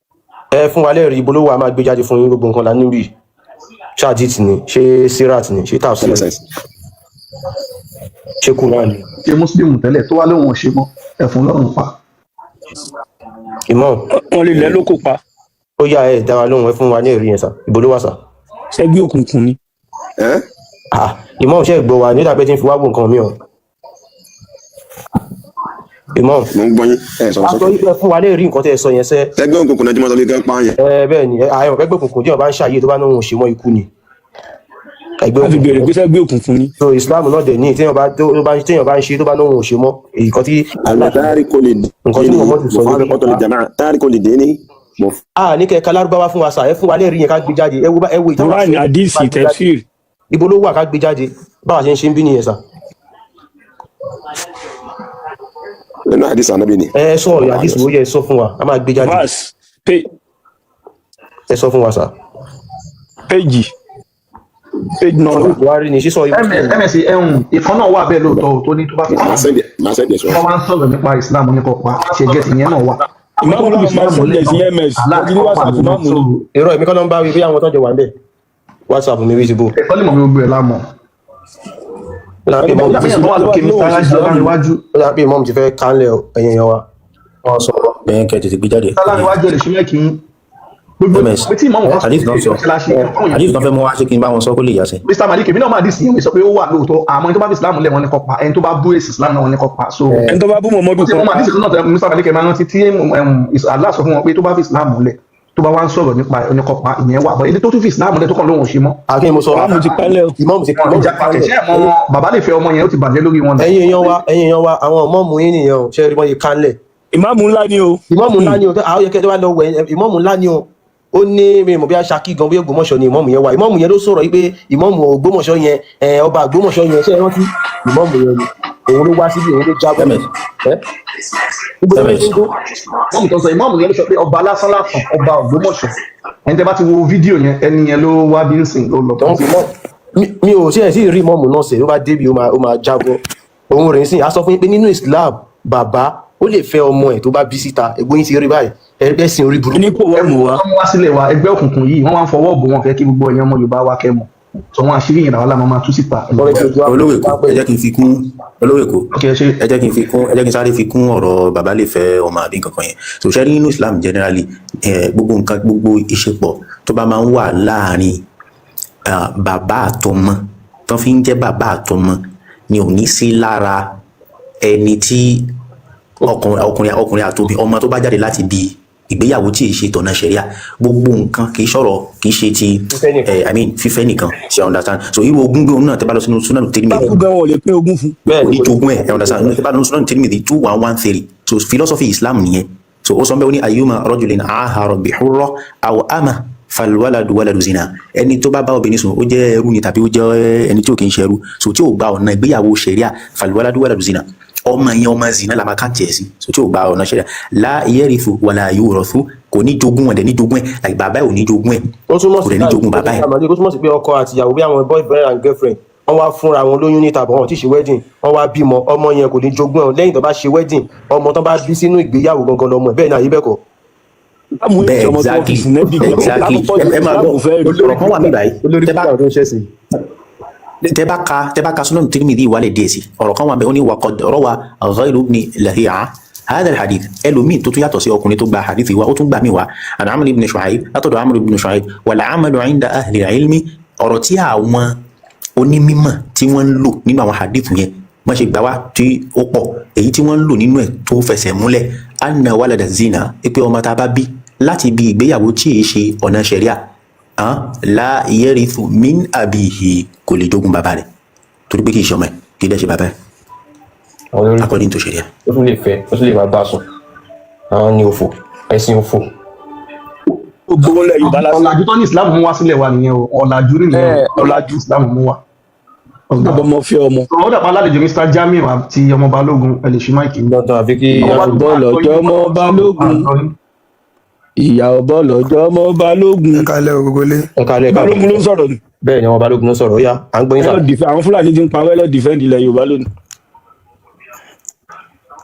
Ẹ fún wa lẹ́rìí ibo ló wà, máa gbé jáde fún yín. Gbogbo nǹkan la níbí. Ṣé hadith ni, ṣé sirat ni, ṣé tafsir, ṣé Quran ni? Ṣe mùsùlùmí tẹ́lẹ̀ tó wá lóun ò ṣe mọ́, ẹ̀fún lọ́rùn pa. Imam. Wọn lè lẹ́ lóko pa. Ó yá, ẹ dá wa lóhùn, ẹ fún wa ní ẹ̀rí yẹn sà, ibo ló wà sà? Ṣẹ́gbẹ́ òkùnkùn ni. Ẹ Ah, imam, ṣe gbọ́ wa nígbà pé tí ń fi wá wò nǹkan mi o? Imam. Mo ń gbọ́ yín, ẹ sọ̀rọ̀ A sọ sókè. wípé fún wa lè rí nǹkan tẹ́ ẹ sọ yẹn sẹ́. Ẹgbẹ́ òkùnkùn náà tí mo sọ pé kán pa yẹn. Ẹ bẹ́ẹ̀ ni, àyẹ̀wò ẹgbẹ́ òkùnkùn tí wọ́n bá ń ṣàyè tó bá náà ń ṣe mọ́ ikú ni. Ẹgbẹ́ Wọ́n fi béèrè òkùnkùn. pé sẹ́gbẹ́ òkùnkùn ni. So Islam náà dẹ̀ ní téèyàn bá tó bá téèyàn bá ń ṣe tó bá náà ń ṣe mọ́ èyí kan tí Àlọ́ tariku lè nǹkan tí dé ní Muhammadu sọ ní mufaraqatu lil jama'a, tariku lè dé ní mo a ní kẹ́ ka lárúbáwá fún wa sà, ẹ fún wa lè rí yẹn ká gbé jáde. Ẹ wo ẹ wo ìtàn Quran, hadisi, tafsir. Ibo ló wà ká gbé jáde? Báwa ṣe ń ṣe ń bí nìyẹn sà. Nínú hadith Ànábì ni. Ẹ sọ ọ̀rọ̀ àdìsí wo yẹ, ẹ sọ fún wa, a máa gbé jáde. Verse, Ẹ sọ fún wa sà. page, page number. Buhari ni sísọ ibi. Ms ẹhùn ìkan náà wà bẹ́ẹ̀ lóòótọ́ o, tó ní tó bá fi Màá send ẹ̀, màá send ẹ̀ sọ. wọ́n máa ń sọ̀rọ̀ nípa Islam ní kọ̀ọ̀pá ṣe gẹ̀ẹ́sì yẹn náà wà. Ìmáàmù náà máa send ẹ̀ sí ms. Wọ́n ti ní WhatsApp ìmáàmù ni. Èrò èmi kọ́ ló ń bá wí bí àwọn tó ń jọ wà ń bẹ̀. WhatsApp mi wí ti bò. Ẹ̀kọ́ lè mọ̀ mi gbogbo ẹ̀ lámọ̀. Ó dà pé Ìyá imam mi tó wà lókè Mr. Rájí Ọlárẹ̀wájú. Ó dà pé imam ti fẹ́ kánlẹ̀ ẹ̀yìn èèyàn wa. Wọ́n sọ̀rọ̀. Bẹ́ẹ̀ kẹ́ tètè gbé jáde. Mr. Ọlárẹ̀wájú ẹ̀ lè ṣe mẹ́kì yín. Gbogbo Ms pé tí ìmáàmù bá sọ hadith náà sọ mọ́ṣáláṣí fún yẹn. Hadith náà fẹ́ mú wá, ṣé kí n bá wọn sọ kó lè yá sí. Mr. Malik, èmi náà máa dì sí yẹn sọ pé ó wà lóòótọ́, àmọ́ ẹni tó bá fi Islam lẹ̀ wọ́n ní kó pa, ẹni tó bá bú èsì Islam náà wọ́n ní kó pa. So Ẹni tó bá bú Muhammadu tí kan wọ́n máa pa. dì sí náà tẹ Mr. Malik, ẹ̀ máa rántí tí Allah sọ fún wọn pé tó bá fi Islam lẹ̀ tó bá wá ń sọ̀rọ̀ nípa ẹ̀ oníkọ̀pa ìyẹn wà bọ́, èyí tó tún fi Islam lẹ̀ tó kàn lóhùn ò ṣe mọ́. Akin mo sọ. Ìmáàmù ti pálẹ̀ o. Imam ti Wọn imam ìjà ti pàkẹ́ kánlẹ̀. ṣé ẹ̀ mọ́ bàbá lè fẹ́ ọmọ yẹn, ó ti bàjẹ́ lórí wọn náà. Ẹ̀yin èèyàn wa, ẹ̀yin èèyàn wa, àwọn ìmọ̀mù yín nìyẹn o, ṣe é rí wọ́n yìí kánlẹ̀. Ìmáàmù ńlá ni o. Ìmọ̀mù ńlá ni o, àwọn yẹ kẹ́ ẹ wá lọ wẹ̀ ìmọ̀mù ńlá ni o. Ó ní mi mọ̀ bí a Ṣakí gan, bí Ògbómọ̀ṣọ́ ni ìmọ̀mù yẹn wà. Ìmọ̀mù yẹn ló sọ̀rọ̀ yìí pé ìmọ̀mù Ògbómọ̀ṣọ́ yẹn, ẹ̀, ọba Ògbómọ̀ṣọ́ yẹn, ṣé ẹ rántí? Ìmọ̀mù yẹn ni. Òun ló wá síbi, òun ló jábọ̀. Ms Ẹ́ níbo ló ms ti ń dún? Ìmọ̀mù tó sọ, ìmọ̀mù yẹn ló sọ pé ọba lásán lásán ọba Ògbómọ̀ṣọ́. Ẹni tẹ́ bá ti wo fídíò yẹn, ẹni yẹn ló wá bí ń sìn ló lọ tó ń sìn. Mi ò sí ẹ̀ sí rí ìmọ̀mù náà sè, ó bá débi ó máa jábọ̀. Òun rẹ̀ ń sìn, a sọ fún yín pé nínú Islam, bàbá ó lè fẹ́ ọmọ ẹ̀ tó bá bí síta. Ẹ̀gbọ́n yín ti rí báyìí, ẹgbẹ́ sin orí burúkú. Ní kò wọ́n mú wa. Wọ́n mú wá sílẹ̀ wa ẹgbẹ́ òkùnkùn yìí, wọ́n wá ń fọwọ́ bò, wọn fẹ́ kí gbogbo ẹ̀yin ọmọ Yorùbá wa kẹ́ mọ̀ sọ wọn àṣírí yẹn làwọn làwọn máa tú síta. Wọ́n fẹ́ fi ojú Olówó Èkó, ẹ jẹ́ kí n fi kún. Olówó Èkó, Ok, ẹ ṣe. ẹ jẹ́ kí n fi kún, ẹ jẹ́ kí n sáré fi kún ọ̀rọ̀ bàbá lè fẹ́ ọmọ àbí nǹkan kan yẹn. So ṣe rí nínú Islam generally, gbogbo nǹkan, gbogbo ìṣepọ̀ tó bá máa ń wà láàrin bàbá àtọmọ tó fi ń jẹ́ bàbá àtọmọ ni ò ní sí lára ẹni tí ọkùnrin àtòbí ọmọ tó bá jáde láti bí ìgbéyàwó tí ì ṣe tọ̀nà ṣẹ̀ríà, gbogbo nǹkan kì í sọ̀rọ̀, kì í ṣe ti Fífẹ́ nìkan. I mean fífẹ́ nìkan, ṣe understand? So irú ogún gbóhùn náà, tẹ́ bá lọ sínú Sunan Tirmidhi, Bá kú gan, wọn ò lè pín ogún fún. Bẹ́ẹ̀ ni. Oníjogún ẹ̀, ẹ̀ understand? Tẹ́ bá lọ sínú Sunan Tirmidhi 2113, so philosophy Islam nìyẹn. So ó sọ bẹ́ẹ̀, ó ní ayyuma rajulin ahara bi hurra aw ama falwaladu waladu zina. Ẹni tó bá bá obìnrin sùn, ó jẹ́ ẹrú ni tàbí ó jẹ́ ẹni tí ò kì í ṣe ẹrú, so tí ò gba ọ̀nà ìgbéyàwó ṣẹ̀ríà, falwaladu waladu zina, ọmọ yẹn ọmọ zina la máa kàn tiẹ̀ sí. So tí ò gba ọ̀nà ṣẹ̀ríà, la yarithu wala yurathu, kò ní jogún ẹ̀ dẹ̀ ní jogún ẹ̀, like bàbá ẹ̀ ò ní jogún ẹ̀, Ó túmọ̀ kò sí dẹ̀ ní jogún bàbá ẹ̀. Ó túmọ̀ sí pé ọkọ àti ìyàwó, bí àwọn boyfriend and girlfriend, wọ́n wá fúnra wọn lóyún níta bọ̀, wọn ò tí ì ṣe wedding, wọ́n wá bímọ, ọmọ yẹn kò ní jogún ẹ̀. Lẹ́yìn tó bá ṣe wedding, ọmọ tó bá bí sínú ìgbéyàwó gangan lọmọ ẹ̀. Bẹ́ẹ̀ ni àyè bẹ́ẹ̀ kọ́? Ìmáàmù Bẹ́ẹ̀, èsì ọmọ tó exactly fi sìnẹ́bì gan. Exactly. Ẹ máa gbọ́, Ìsìlámù fẹ́ rí. ọ̀rọ̀ kan wà mí báyìí. Olórí Tẹ́ bá fúlàní tó ń ṣẹ̀sìn. Tẹ́ bá ka Sunan Tirmidhi wálé díẹ̀ sí, ọ̀rọ̀ kan wà bẹ́ẹ̀, ó ní waqad rawa ghayru ibn Lahi'a hadha alhadith, ẹlòmíì tó tún yàtọ̀ sí ọkùnrin tó gba hadith wa, ó tún gbà mí wá, an Amr ibn Shu'aib, látọ̀dọ̀ Amr ibn Shu'aib, wal amalu inda ahli ilmi, ọ̀rọ̀ tí àwọn onímọ̀ tí wọ́n ń lò nínú àwọn hadith yẹn, wọ́n ṣe gbà wá tí ó pọ̀, èyí tí wọ́n ń lò nínú ẹ̀ tó fẹsẹ̀ múlẹ̀, anna walada zina, pé ọmọ tá a bá bí láti ibi ìgbéyàwó tí èyí ṣe ọ̀nà ṣẹ̀ríà, la yarithu min abihi, kò lè jogún bàbá rẹ̀, torí pé kì í ṣe ọmọ ẹ̀, kì í dẹ̀ ṣe bàbá ẹ̀ Àwọn olórí according to ṣẹ̀ríà. ó tún lè fẹ́, ó tún lè máa bá a sùn. Àwọn ní òfò, ẹ̀sìn òfò. Gbogbo ńlẹ̀ Yorùbá lásán. Ọ̀làjú tó ní Islam mú wá sílẹ̀ wa nìyẹn o, ọ̀làjú nìyẹn o, ọ̀làjú Islam mú wá. Ọmọ fẹ́ ọmọ. Ó dàpọ̀ alálejò Mr. Jamiu àti ọmọ Balógun, ẹ lè ṣí mic. Dandan àfi kí Ọmọ Balógun. Bọ́ọ̀lù ọjọ́ ọmọ Balógun. Ìyá bọ́ọ̀lù ọjọ́ ọmọ Balógun. Ẹ kálẹ́ o, gbogbo ilé. Ẹ kálẹ̀, káàbọ̀. Balógun ló ń sọ̀rọ̀ ni. Bẹ́ẹ̀ ni, ọmọ Balógun ló ń sọ̀rọ̀. Ó yá, à ń gbọ́ yín sà. Ẹ lọ defend- àwọn Fúlàní ti ń pa wẹ́lẹ̀ defend ilẹ̀ Yorùbá lónìí.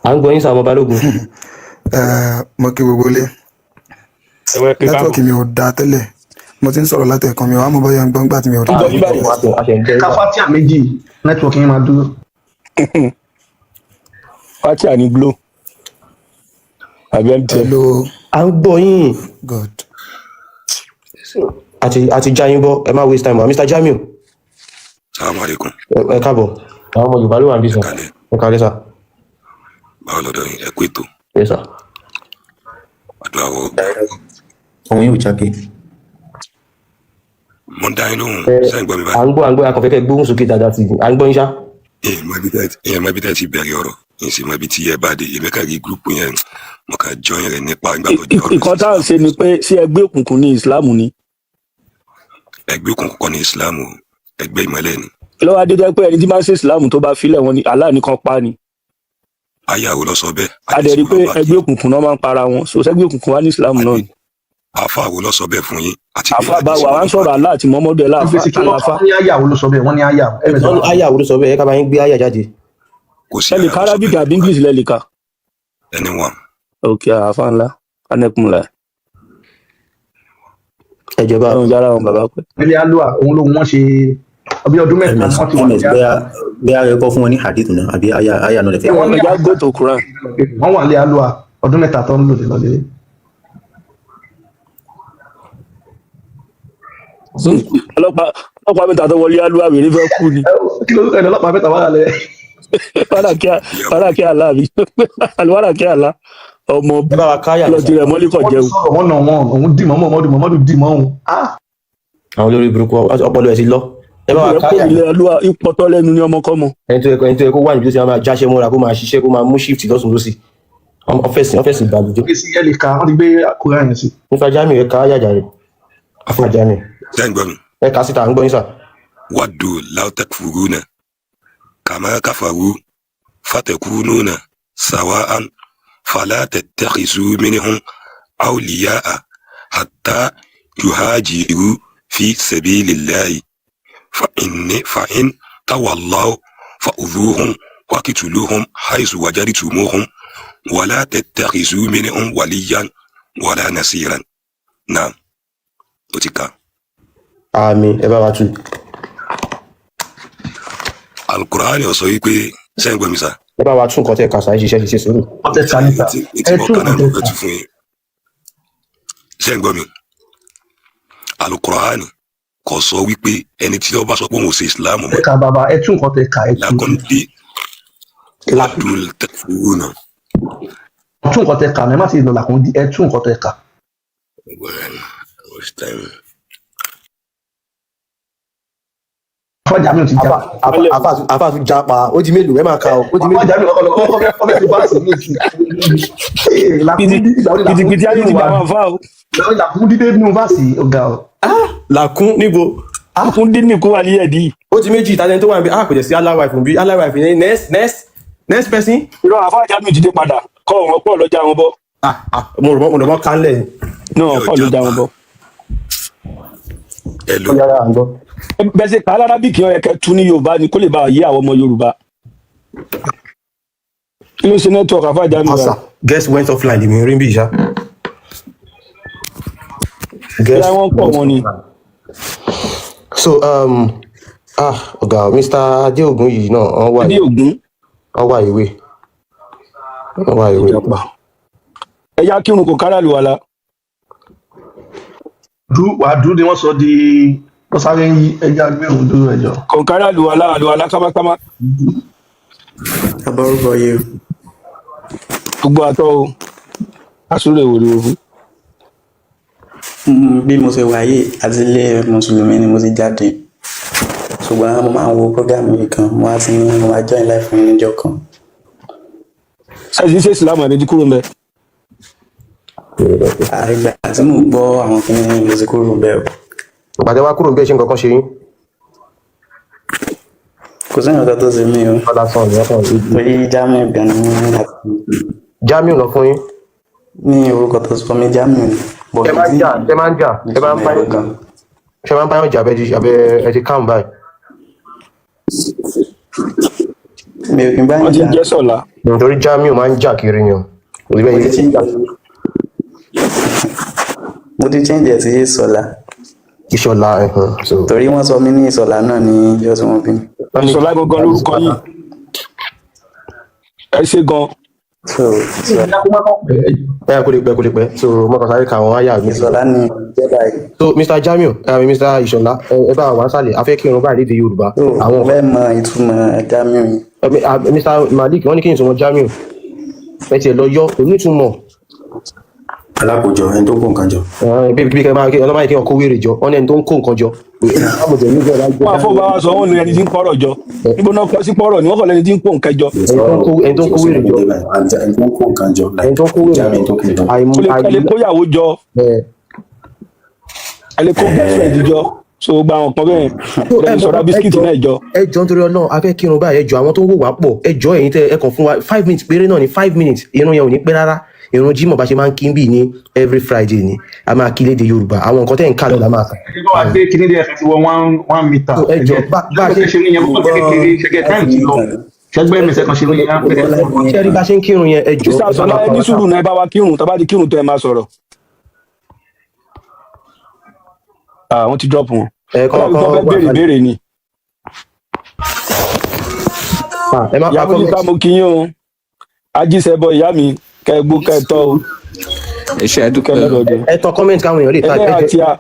À ń gbọ́ yín sà, ọmọ Balógun. Ẹ mo kí gbogbo ilé. Ẹ̀wẹ̀ kíkà. Network mi ò dáa tẹ́lẹ̀, mo ti ń sọ̀rọ̀ látẹ̀kan, mi ò wá mọ̀ bóyá ń gbọ́n gbà tí mi ò rí. Ń gbọ́ yín báyìí. A ṣe ń gbọ́ yín sà. Káfátíà méjì, network yín máa dúró. Fatia ní Glo àbí MTN. Hello. À ń gbọ́ yín. God. Àti já yín bọ́, ẹ má waste time wa. Mr. Jamiu. Salamu alaikum. Ẹ káàbọ̀. Àwọn ọmọ Yorùbá ló wà níbí sà. Kálẹ̀. Ẹ kálẹ̀ sà. Báwo lọ́dọ̀ yín? Ẹ kú ètò. Yes sir. Àdúrà wọ gbà. Òun yóò jáde. Mo ń dá yín lóhùn. Ẹ Sẹ́yìn gbọ́ mi à báyìí? ń gbọ́, à ń gbọ́, a kàn fẹ́ kẹ́ gbóhùn sókè dáadáa sí i, à ń gbọ́ yín ṣá. Ìyẹn mọ ibi tẹ́ ti bẹ̀rẹ̀ ọ̀rọ̀, ìyẹn sì mọ ibi tí ẹ bá dé. Èmi kàn rí group yẹn, mo kàn join rẹ̀ nípa ìgbà tó jẹ́ ọ̀rọ̀ Ìkan tá à ń ṣe ni pé ṣé ẹgbẹ́ òkùnkùn ní Islam ni? Ẹgbẹ́ òkùnkùn kọ́ ní Islam o, ẹgbẹ́ ìmọ́lẹ̀ ni. Kí ló wá dé tó jẹ́ pé ẹni tí máa ń ṣe Islam tó bá filẹ̀ wọn ni Allah nìkan pa ni? Ayáwo lọ sọ bẹ́ẹ̀? A dẹ̀ rí i Àdìsí pé wo ló bá ẹgbẹ́ òkùnkùn náà máa ń para wọn, so ṣẹ́gbẹ́ òkùnkùn wá ní Islam náà ni? Àfa wo lọ sọ bẹ́ẹ̀ fún yín? Àti pé Àfa bá àdìsí wà wo wá ń ló bá sọ̀rọ̀ Allah àti Muhammadu ẹ̀ Wọ́n láàfa gbé sí kí wọ́n àlàáfà. ní àyà wo ló sọ bẹ́ẹ̀? Wọ́n ní àyà ms. Wọ́n ní àyà wo ló sọ bẹ́ẹ̀? Ẹ ká bá yín gbé àyà jáde. Kò sí Ẹ lè àyà ka tó sọ Arabic bẹ́ẹ̀. àbí English lẹ lè ka? Anyone. Ok, àfa ńlá anẹkùnlá. Ẹ jọba. Ọlọ́run jára wọn bàbá pẹ́. Ilé alua òun lóhun wọ́n ṣe bí ọdún 3 Ms wọ́n ti wà ms ní bóyá bóyá ẹ kọ́ fún wọn ní hadith náà àbí aya náà lè fẹ́. Wọ́n ní Ẹja go to Quran. Wọ́n wà ní alua ọdún 3 tó ń lò lé lọ́lé. Ọlọ́pàá mẹ́ta tó wọlé alúwà wèrè fẹ́ kú ni. Kí ló ẹni ọlọ́pàá mẹ́ta wà lálẹ́? Wàrà kí àlá mi, wàrà kí àlá ọmọ Ẹ bá wa káyà lọ tirẹ̀ mọ́lẹ́ kọ̀ Wọ́n ti jẹun. sọ̀rọ̀ wọ́n nà wọ́n òun dì mọ́ mọ́mọ́dù mọ́mọ́dù dì mọ́ òun. Ah! Àwọn olórí burúkú, ọpọlọ ẹ ti lọ. Ẹ bá wa Rẹ̀ kó káyà. ilé alúwà ìpọ́tọ́ lẹ́nu ní ọmọkọ́mọ. Ẹni tó yẹ kó wà níbi tó ti máa jáṣẹ́ mọ́ra, kó máa ṣiṣẹ́, kó máa mú shift lọ́sùn lọ́sì, ọ́fẹ́sì ìbàlùjẹ́. Gbé sí ẹ lè ka, wọ́n ti gbé Kúránì yẹn sí. Nípa Jamiu, ẹ ká àyà jàre. Afa Jamiu. Sẹ́yìn gbọ́ mi? Ẹ kà síta, à ń gbọ́ yín sà. Waddu law takfuruna kama kafaru fatakununa sawa'an fala tattakhizu minhum awliya'a hatta yuhajiru fi sabilillahi fa in tawallaw fa'udhuhum waqtuluhum haythu wajadtumuhum wala tattakhizu minhum waliyan wala nasiran. Naam, ó ti kà. Àmì, ẹ bá wa tú. Alukur'ani ó sọ wípé, sẹ́yìn gbọ́ mi sá? Ẹ bá wa tún nǹkan tẹ́ ẹ kà sá, ẹ ṣiṣẹ́ ṣiṣẹ́ sùúrù. Wọ́n tẹ ká níta. Tí Ẹ mo tún kà náà nǹkan mo tẹ fẹ́ kà. tú fún yín. Ṣé ń gbọ́ mi? Alukur'ani kò sọ wípé ẹni tí ó bá sọ pé òun ò ṣe ìsìláàmù Ẹ mọ́ kà bàbá, ẹ tún nǹkan tẹ kà, ẹ tún. làkúndé wàdúl tẹkfuruna. Ẹ tún nǹkan tẹ kà ẹ má ti lọ làkúndí, ẹ tún nǹkan tẹ kà. Waste time. Afa Jamiu ti já. Afa tún japa, ó di mélòó? Ẹ máa ka ọ, ó di Afa mélòó? Jamiu kọ́kọ́ lọ kọ́kọ́ fẹ́ ti báàsì ní ìsìn. Ee, làkúndí ìgbà wo ni Kìtìkìtì làkúndí ayé ti nínú gbà wa? wọn fà o. Ìgbà wo ni làkúndí dé nínú fásì ọ̀gá o? Làkún níbo? Kún dín ní kó wà ní ẹ̀dí. Ó ti méjì ìtajà tó wà níbi. Ah, kò jẹ́ sí aláwàìfù bí aláwàìfù ní. Next, next, next person. Irọ́, àfa Jamiu ti dé padà kọ́ wọn pọ̀ lọ́jà wọn bọ́. Ah ah, mo rò mọ́ kánlẹ̀. Náà Yóò pọ̀ lọ́jà japa. wọn bọ́. Hello. Ó yára, à ń gbọ́. Bẹ́ẹ̀ ṣe kà á lárábìkì ọ̀yẹ̀kẹ́ tú ní Yorùbá ni kó lè bá yé àwọn ọmọ Yorùbá. Kí ló ṣe network àfa Jamiu Asa rẹ̀? Guest went offline lèmi rí bí ìṣá. Guest Bóyá wọ́n pọ̀ went wọn ni. offline. So ah, ọ̀gá Mr. Adeogun yìí náà wọ́n wà Adé Ògún. wọ́n wà ìwé, wọ́n wà ìwé. Ìjàpá. Ẹja kírun kò kára lùwàlà. Dú wàdú ni wọ́n sọ di lọ́sàrẹ́ ń yí, ẹja gbé òun dúró ẹjọ́. Kò kára lùwàlà àlùwàlà kámákámá. Aborúkọ yìí. Gbogbo àtọ́ o. Asúrò èwò ni o fún. Bí mo ṣe wà yìí, àti ilé mùsùlùmí ni mo ti jáde, ṣùgbọ́n mo máa ń wo program yìí kan, mo wá ti ní mo máa join life fún yín níjọ́ kan. Ṣé ṣe Ìsìlámù àbí ti kúrò ń bẹ? Àìgbà tí mo gbọ́ àwọn kìnìún, mo ti kúrò bẹ́ẹ̀ o. Ìpàdé wa kúrò bí ẹ ṣe nǹkan kan ṣe yín? Kò sí nǹkan tó ṣe mí o. Ọlá sàn ní ọkàn. Torí Jamiu gan ni wọ́n ní láti Jamiu lọ fún yín? Ní orúkọ tó sọ mí, Jamiu ni. But Ẹ máa ń jà, ẹ máa ń jà, ẹ máa ń bá ìtumọ̀ ẹ̀ gan. ṣe máa ń báyọ̀ jà abẹ́ abẹ́ ẹ ti calm báyìí? Mi ò kí n bá Wọ́n yín ti jà. ń jẹ́ sọ̀la. Nítorí Jamiu máa ń jà kiri ni o, kò sí Mo bẹ́ẹ̀ ti yìí. change, mo ti change ẹ̀ sí Ìsọ̀lá. Ìṣọ̀lá ẹ̀hún so. Torí wọ́n sọ mí ní Ìsọ̀lá náà ní ìjọ tí wọ́n bí mi. Wọ́n ní Ìṣọ̀lá gangan lórúkọ yìí. Ẹ ṣe gan. So Ìsọ̀lá. Ẹ kò lè pẹ́, kò lè pẹ́, so mo kàn sáré ka àwọn àyà mi. Ìsọ̀lá ni jẹ́ báyìí. So Mr. Jamiu, Mr. Ìṣọ̀lá, ẹ bá wa sálẹ̀, a fẹ́ kí irun báyìí lédè Yorùbá. So Àwọn mo fẹ́ mọ ìtumọ̀ Jamiu yìí. Mr. Malik, wọ́n ní kí n sọ wọn Jamiu. Ẹ tiẹ̀ lọ yọ, kò nítumọ̀. Alákòjọ, ẹni tó kó nǹkan jọ. Bí kẹ́ máa kí ọlọ́mọ yìí kí wọ́n kó wèrè jọ, wọ́n ní ẹni tó ń kó nǹkan jọ. Wọn àfọwọ́ bá wa sọ, wọn ní ẹni tí ń pọ̀rọ̀ jọ. Níbo náà kọ sí pọ̀rọ̀ ni wọ́n kọ̀ lẹ́ni tí ń pò nǹkan jọ. Ẹni tó ń kó wèrè jọ. Ẹni tó ń kó nǹkan jọ. Ẹni tó ń kó wèrè Jáde jọ. tó kó jọ. Ó lè ẹ lè kóyàwó jọ, ẹ lè kó girlfriend jọ, so gba àwọn kan bẹ́ẹ̀ ẹ lè sọ̀rọ̀ bisikíìtì náà jọ. Ẹ jọ, nítorí Ọlọ́run, a fẹ́ kírun báyìí. Ẹ jọ, àwọn tó ń wò wá pọ̀, ẹ jọ, ẹ̀yin tẹ ẹ kàn fún wa 5 minutes péré náà ni, 5 minutes. Irun yẹn ò ní pẹ́ rárá. Irun Jímọ̀ bá ṣe máa ń kí bí ní every Friday ni a máa kí lédè Yorùbá. Àwọn nǹkan tẹ́ ń kà lọ́la máa kà. Ẹ bá wa gbé kíní díẹ̀ ti wọ one meter. Ẹ jọ, bá a ṣe ṣe ní yẹn kókò kékeré ṣẹgẹ táìmù ti lọ ṣẹgbẹ́ mi sẹ́kàn ṣe ní yẹn. Ṣé rí bá ṣe ń kírun yẹn? Ẹ jọ, Sísá ẹ bá Sọlá, wa ẹ ní power sùúrù tap. náà, ẹ bá wa kírun. Tá bá ti kírun tó, ẹ máa sọ̀rọ̀. Ah, wọ́n ti drop wọn. Ẹ Ó kọ́ dàbí kọ́ kó fẹ́ wà béèrè kalẹ̀. béèrè ni. Ah, ẹ má Ìyá pa Bójútà, comment. mo kí yín o. Ajíṣẹ́bọ ìyá mi, kẹ́ ẹ gbó kẹ́ ẹ tọ́ o. Ẹ ṣe, àdúpẹ́. Kẹ́ ẹ lọ́dọ̀ Ẹ tan comment káwọn èèyàn lè ta. ẹlẹ́yà Ẹ àti jọ, a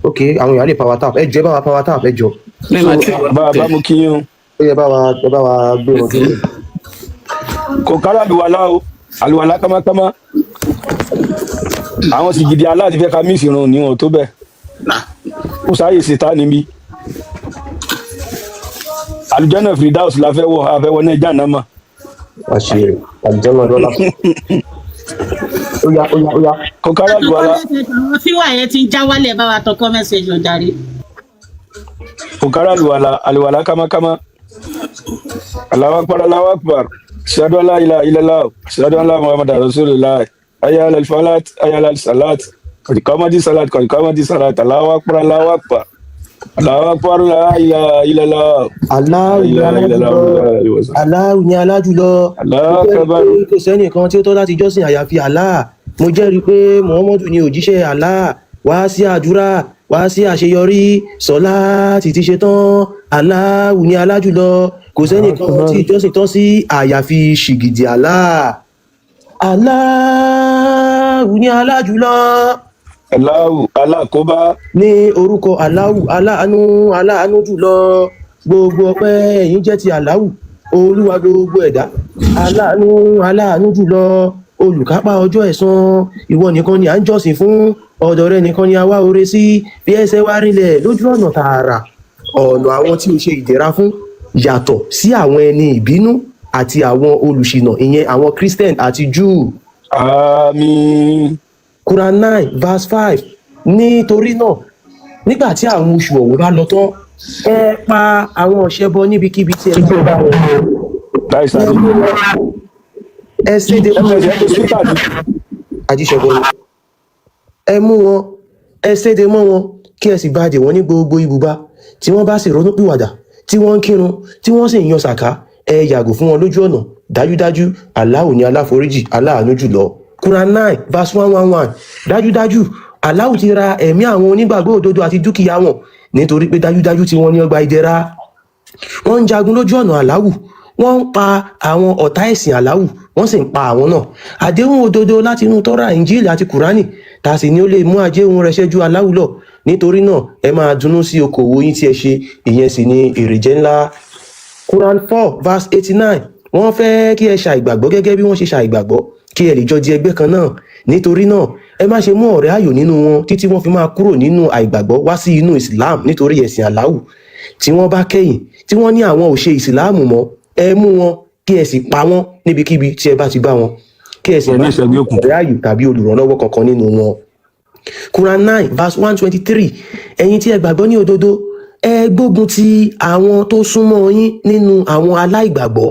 ok, àwọn èèyàn lè power tap. Ẹ jọ, ẹ bá wa power tap, ẹ jọ. Mi So máa tí bá bá mo kí yín o. Ó yẹ bá wa, ẹ bá wa gbé wọn dúró. Kò kára àlùwàlá o, àlùwàlá kámákámá. Àwọn sì gidi aláàtí fẹ́ ká míìsì irun níwọ̀n tó bẹ́ẹ̀. Kò sáyè ṣètá níbí. Àlùjànnà Firdaus la fẹ́ wọ̀, a fẹ́ wọ náà jáànámà. Àṣírí àlùjọ́nà lọ́la. Ó yá, ó yá, ó yá. Kò kára àlùwàlá. Àwọn fíwà yẹn ti ń já wálẹ̀, bá wa tọkọ message jàre. Kò kára àlùwàlá, àlùwàlá kámákámá. Allahu akbar, Allahu akbar. Ashhadu an la ilaha illallah. Ashhadu anna Muhammadan rasulullah. Hayya alal falat, hayya alal salat. Qad qamati salat, qad qamati salat. Allahu akbar, Allahu akbar. Allahu akbar, la ilaha illallah. La Aláwù ní ilaha illallah. alájùlọ. Aláwù ní alájùlọ. Mo Allahu jẹ́rìí akbar. pé kò sẹ́nìkan tí ó tọ́ láti jọ́sìn àyàfi Allah. Mo jẹ́rìí pé Muhammadu ni òjíṣẹ́ Allah. Wá sí àdúrà, wá sí àṣeyọrí. Sọlá ti ti ṣe tán. Aláwù ní alájùlọ. Kò sẹ́nìkan tí ìjọsìn tọ́ sí àyàfi ṣìgìdì Allah. Aláwù ní alájùlọ. Allahu alákóbá. Ní orúkọ Aláwù, aláàánú, aláàánú jùlọ. Gbogbo ọpẹ́ ẹ̀yin jẹ́ ti Aláwù, olúwa gbogbo ẹ̀dá, aláàánú, aláàánú jùlọ, olùkápá ọjọ́ ẹ̀san. Ìwọ nìkan ni à ń jọ́sìn fún, ọ̀dọ̀ rẹ nìkan ni a wá oore sí. Fi ẹsẹ̀ wa rinlẹ̀ lójú ọ̀nà tààrà, ọ̀nà àwọn tí o ṣe ìdẹ̀ra fún, yàtọ̀ sí àwọn ẹni ìbínú àti àwọn olùṣìnà, ìyẹn àwọn Christian àti Jew. Àmín. Quran 9 verse 5. Nítorí náà, nígbà tí àwọn oṣù ọ̀wọ̀ bá lọ tán, ẹ pa àwọn ọ̀ṣẹ́bọ níbikíbi tí ẹ bá wọn. Láì sáré. Ẹ séde ms ẹ tó speaker ni. Ajíṣẹ́bọ ni. Ẹ mú wọn, ẹ séde mọ́ wọn, kí ẹ sì bá dè wọ́n ní gbogbo ibùba. Tí wọ́n bá sì ronúpìwàdà, tí wọ́n ń kírun, tí wọ́n sì ń yan sàká, ẹ yàgò fún wọn lójú ọ̀nà. Dájúdájú, Aláwù ní aláforíjì, aláàánú jùlọ. Quran 9 verse 111. Dájúdájú, Aláwù ti ra ẹ̀mí àwọn onígbàgbọ́ òdodo àti dúkìá wọn, nítorí pé dájúdájú tí wọ́n ní ọgbà ìdẹ̀ra. Wọ́n ń jagun lójú ọ̀nà Aláwù, wọ́n ń pa àwọn ọ̀tá ẹ̀sìn Aláwù, wọ́n sì ń pa àwọn náà. Àdéhùn òdodo láti inú Tọ́ra, Injil àti Kùránì, tá a sì ní ó lè mú ajé òun rẹ̀ ṣẹ́jú Aláwù lọ. Nítorí náà, ẹ máa dunnú sí okòwò yín tí ẹ ṣe, ìyẹn sì ni èrè jẹ́ ńlá. Quran 4 verse 89. Wọ́n fẹ́ kí ẹ ṣàìgbàgbọ́ gẹ́gẹ́ bí wọ́n ṣe ṣàìgbàgbọ́, kí ẹ lè jọ di ẹgbẹ́ kan náà. Nítorí náà, ẹ má ṣe mú ọ̀rẹ́ ààyò nínú wọn títí wọ́n fi máa kúrò nínú àìgbàgbọ́ wá sí inú Islam nítorí ẹ̀sìn Aláwù. Tí wọ́n bá kẹ́yìn, tí wọ́n ní àwọn ò ṣe ìsìláàmù mọ́, ẹ mú wọn, kí ẹ sì pa wọ́n níbikíbi tí ẹ bá ti bá wọn, kí ẹ sì Ẹ ní má ìṣẹ́gun òkùnkùn. ọ̀rẹ́ ààyò tàbí olùrànlọ́wọ́ kankan nínú wọn. Quran 9 verse 123. Ẹ̀yin tí ẹ gbàgbọ́ ní òdodo, ẹ gbógun ti àwọn tó súnmọ́ yín nínú àwọn aláìgbàgbọ́.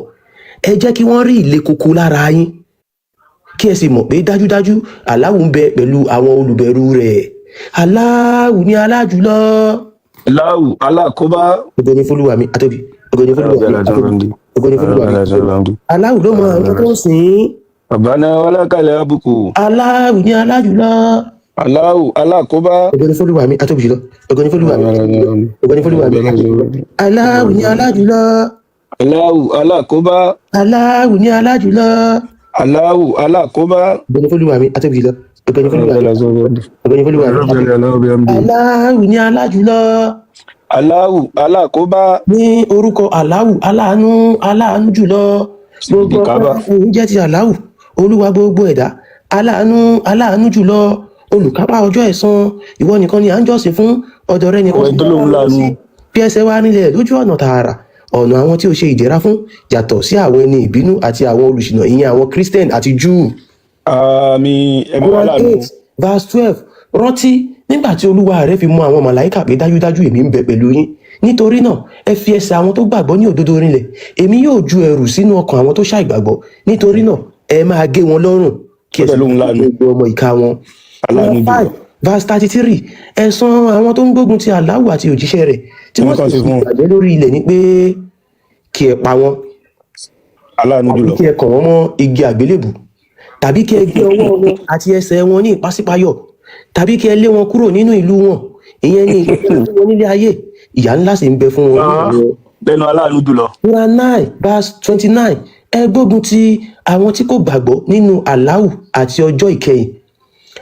Ẹ jẹ́ kí wọ́n rí ìle koko lára yín, kí ẹ sì mọ̀ pé dájúdájú, Aláwù ń bẹ pẹ̀lú àwọn olùbẹ̀rù rẹ̀. Aláwù ní alájùlọ. Allahu alákóbá. Ògo ni f'Olúwa mi àtóbi. Ògo ni f'Olúwa mi àtóbi. Ògo ni f'Olúwa mi àtóbi. Aláwù ló mọ àwọn tó ń sìn ín. Bàbáná wàlákàlẹ̀ àbùkù. Aláwù ní alájùlọ. Allahu alákóbá. Ògo ni f'Olúwa mi àtóbi jùlọ. Ògo ni f'Olúwa mi àtóbi jùlọ. Ògo ni f'Olúwa mi àtóbi jùlọ. Aláwù ní alájùlọ. Allahu alákóbá. Aláwù ní alájùlọ. Allahu alákóbá. Ògo ni f'Olúwa mi àtóbi jùlọ. Ògo ni f'Olúwa mi. Ògo ni f'Olúwa mi àtóbi jùlọ. Aláwù ní alájùlọ. Allahu alákóbá. Ní orúkọ Aláwù, aláàánú, aláàánú jùlọ. Gbogbo Ìdíkábà. ọpẹ́ jẹ́ ti Aláwù, Olúwa gbogbo ẹ̀dá, aláàánú, aláàánú jùlọ, olùkápá ọjọ́ ẹ̀san, ìwọ nìkan ni à ń jọ́sìn fún, ọ̀dọ̀ rẹ nìkan Ọ̀rẹ́ sì tó ni lóun a lọ láàánú. sí. Bí ẹsẹ̀ wa nílẹ̀ lójú ọ̀nà tààrà, ọ̀nà àwọn tí ó ṣe ìdẹ̀ra fún, yàtọ̀ sí àwọn ẹni ìbínú àti àwọn olùṣìnà, ìyẹn àwọn Christian àti Jew. Àmín, ẹ̀mí wa Quran láàánú. 8 verse 12: rántí nígbà tí Olúwa rẹ fi mọ àwọn màláìkà pé dájúdájú èmi ń bẹ pẹ̀lú yín, nítorí náà ẹ fi ẹsẹ̀ àwọn tó gbàgbọ́ ní òdodo rinlẹ̀, èmi yóò ju ẹ̀rù sínú ọkàn àwọn tó ṣàìgbàgbọ́, nítorí náà ẹ máa gé wọn lọ́rùn kí Ó ẹ dẹ̀ sì lóun láàánú. gbogbo ọmọ ìka wọn. Aláàánú Quran jùlọ. 5 verse 33: ẹ̀san àwọn tó ń gbógun ti Aláwù àti òjíṣẹ́ rẹ̀ tí Kí ni wọ́n kàn sì ṣe fi fún wọn? ìbàjẹ́ lórí ilẹ̀ ni pé kí ẹ pa wọ́n, Aláàánú tàbí jùlọ. kí ẹ kàn wọ́n mọ́ igi àgbélébù, tàbí kí ẹ gé ọwọ́ wọn àti ẹsẹ̀ wọn ní ìpàsípayọ̀, tàbí kí ẹ lé wọn kúrò nínú ìlú wọn. Ìyẹn ni ìgbésẹ̀ fún wọn nílé ayé, ìyà ńlá sì ń bẹ fún wọn ní ọ̀run. Lẹ́nu aláàánú jùlọ. Quran 9 verse 29: ẹ gbógun ti àwọn tí kò gbàgbọ́ nínú Aláwù àti ọjọ́ ìkẹyìn,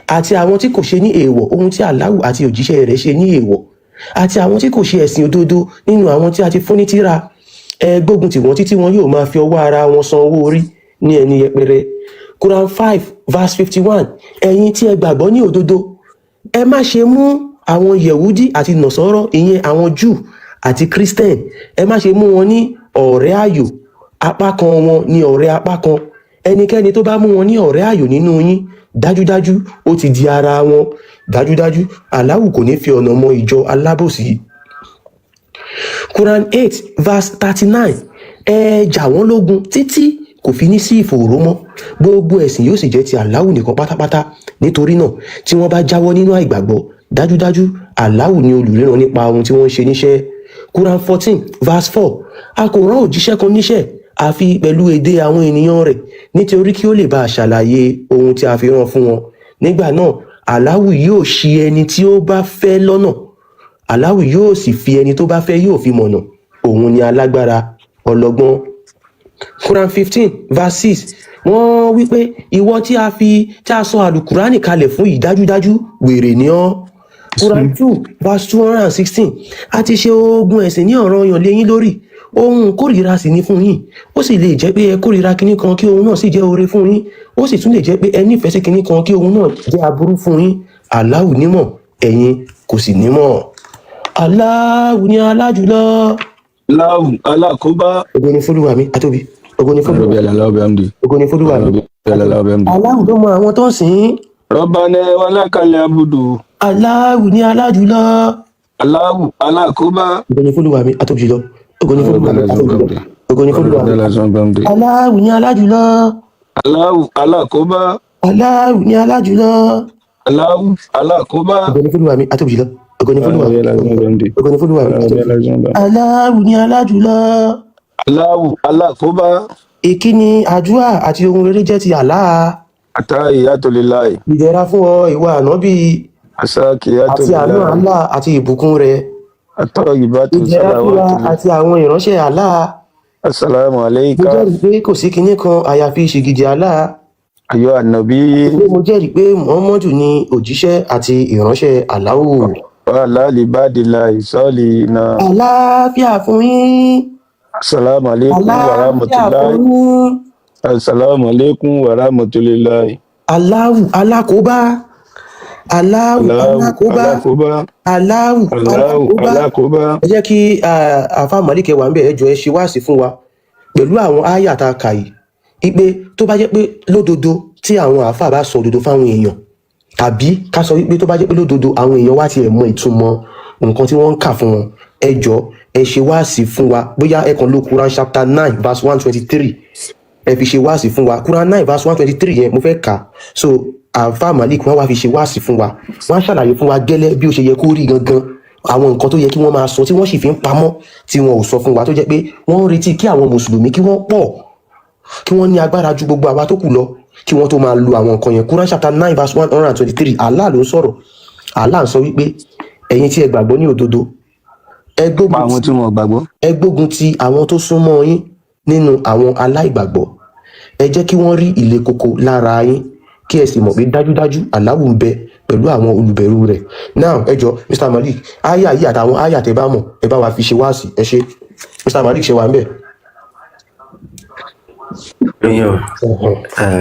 àti àwọn tí kò ṣe ní èèwọ̀ ohun tí Aláwù àti òjíṣẹ́ rẹ̀ ṣe ní èèwọ̀, àti àwọn tí kò ṣe ẹ̀sìn òdodo nínú àwọn tí a ti fún ní tírà. Ẹ gbógun tì wọ́n títí wọn yóò máa fi ọwọ́ ara wọn san owó orí ní ẹni yẹpẹrẹ. Quran 5 verse 51: ẹ̀yin tí ẹ gbàgbọ́ ní òdodo, ẹ má ṣe mú àwọn Yẹ̀wúdí àti Nọ̀sọ́rọ́, ìyẹn àwọn Júù àti Christian, ẹ má ṣe mú wọn ní ọ̀rẹ́ ààyò. Apá kan wọn ní ọ̀rẹ́ apá kan. Ẹnikẹ́ni tó bá mú wọn ní ọ̀rẹ́ ààyò nínú yín, dájúdájú ó ti di ara wọn. Dájúdájú Aláwù kò ní fi ọ̀nà mọ ìjọ alábòsí. Quran 8 verse 39: ẹ jà wọ́n lógun títí kò fi ní sí ìfòòró mọ́, gbogbo ẹ̀sìn yóò sì jẹ́ ti Aláwù nìkan pátápátá. Nítorí náà, tí wọ́n bá jáwọ́ nínú àìgbàgbọ́, dájúdájú Aláwù ni olùríran nípa ohun tí wọ́n ń ṣe níṣẹ́. Quran 14 verse 4: a kò rán òjíṣẹ́ kan níṣẹ́ àfi pẹ̀lú èdè àwọn ènìyàn rẹ̀, nítorí kí ó lè bá a ṣàlàyé ohun tí a fi rán fún wọn. Nígbà náà Aláwù yóò ṣì ẹni tí ó bá fẹ́ lọ́nà, Aláwù yóò sì fi ẹni tó bá fẹ́ yóò fi mọ̀nà. Òun ni alágbára, ọlọ́gbọ́n. Quran 15 verse 6: wọ́n wí pé, ìwọ tí a fi tí a sọ àlùkùránì kalẹ̀ fún yìí, dájúdájú wèrè ni ọ́. Quran 2 verse 216: a ti ṣe ogun ẹ̀sìn ní ọ̀ranyàn lé yín lórí, ohun kórìíra sì ni fún yín. Ó sì lè jẹ́ pé ẹ kórìíra kinní kan, kí ohun náà sì jẹ́ oore fún yín. Ó sì tún lè jẹ́ pé ẹ nífẹ̀ẹ́ sí kinní kan, kí ohun náà jẹ́ aburú fún yín. Aláwù nímọ̀, ẹ̀yin kò sì nímọ̀. Aláwù ní alájùlọ. Láwù alákóbá. Ògo ni f'Olúwa mi àtóbi, ògo ni f'Olúwa Rọ̀bì mi, aláwọ̀ bẹ́ẹ̀. Ògo ni f'Olúwa mi. Rọ̀bì aláwọ̀ bẹ́ẹ̀. Aláwù ló mọ àwọn tó ń sìn ín. Rọ́bánẹ́ wàlákàlẹ̀ abudu. Aláwù ní alájùlọ. Aláwù alákóbá. Ògo ni f'Olúwa mi àtóbi jùlọ, ògo ni f'Olúwa mi àtóbi jùlọ, ògo ni f'Olúwa mi. Aláwù ní alájùlọ. Aláwù alákóbá. Aláwù ní alájùlọ. Aláwù alákóbá. Ògo ni f'Olúwa mi àtóbi jùlọ, ògo ni f'Olúwa mi, ògo ni f'Olúwa mi àtóbi jùlọ. Aláwù ní alájùlọ. Aláwù alákóbá. Ìkíni, àdúrà àti ohun rere jẹ́ ti Allah. Àtàyàtòléláì. Ìdẹ̀ra fún ọ, ìwọ ànábì, àti àánú Àsákìyàtòléláì. Allah àti ìbùkún rẹ̀. Àtọ̀yìbátò Ìdẹ̀ra fún wa sàlàwátò. àti àwọn ìránṣẹ́ Allah. Assalamu Mo alayka. jẹ́rìí pé kò sí kinní kan àyàfi ṣìgìdì Allah. Ayọ̀ ànàbí. Pé mo jẹ́rìí pé Muhammadu ni òjíṣẹ́ àti ìránṣẹ́ Allahu. Wàhálà libadila ìsọ́ọ̀lì iná. Àlàáfíà fún yín. Assalamu alaikum wa Àlàáfíà rahmatullahi. fún yín. Assalamu alaikum wa rahmatullahi. Allahu alákòóbá. Allahu Allahu alákòóbá. alákóbá. Allahu Allahu alákòóbá. alákóbá. Ẹ jẹ́ kí àfa Malik wà ń bẹ̀. Ẹ jọ̀ọ́, ẹ ṣe wáàsí fún wa pẹ̀lú àwọn áyà tá a kà yìí, ipe tó bá jẹ́ pé lódodo tí àwọn àáfàá bá sọ òdodo fáwọn èèyàn, tàbí ká sọ wípé tó bá jẹ́ pé lódodo àwọn èèyàn wá tiẹ̀ mọ ìtumọ̀ nǹkan tí wọ́n ń kà fún wọn, ẹ jọ̀ọ́, ẹ ṣe wáàsí fún wa. Bóyá ẹ kàn lo Quran chapter 9 verse 123, ẹ fi ṣe wáàsí fún wa. Quran 9 verse 123 yẹn mo fẹ́ kà. So àáfàá Malik, wọ́n wá fi ṣe wáàsí fún wa, wọ́n á ṣàlàyé fún wa gẹ́lẹ́ bí ó ṣe yẹ kó rí gangan, àwọn nǹkan tó yẹ kí wọ́n máa sọ tí wọ́n sì fi ń pamọ́, tí wọn ò sọ fún wa, tó jẹ́ pé wọ́n ń retí kí àwọn mùsùlùmí kí wọ́n pọ̀, kí wọ́n ní agbára ju gbogbo àwa tó kù lọ, kí wọ́n tó máa lo àwọn nǹkan yẹn. Quran chapter 9 verse 123, Allah ló ń sọ̀rọ̀. Allah ń sọ wípé, ẹ̀yin tí ẹ gbàgbọ́ ní òdodo, ẹ Pa gbógun àwọn ti tí wọn ò gbàgbọ́. ẹ gbógun ti àwọn tó súnmọ́ yín nínú àwọn aláìgbàgbọ́. Ẹ jẹ́ kí wọ́n rí ilé koko lára yín, kí ẹ sì mọ̀ pé dájúdájú Allahu ń bẹ pẹ̀lú àwọn olùbẹ̀rù rẹ̀. Now, ẹ jọ, Mr Malik, aya yìí àtàwọn aya tẹ bá mọ̀, ẹ bá wa fi ṣe wáàsí. Ẹ ṣe, Mr Malik, ṣe wà ń bẹ̀? Ẹ̀yin o.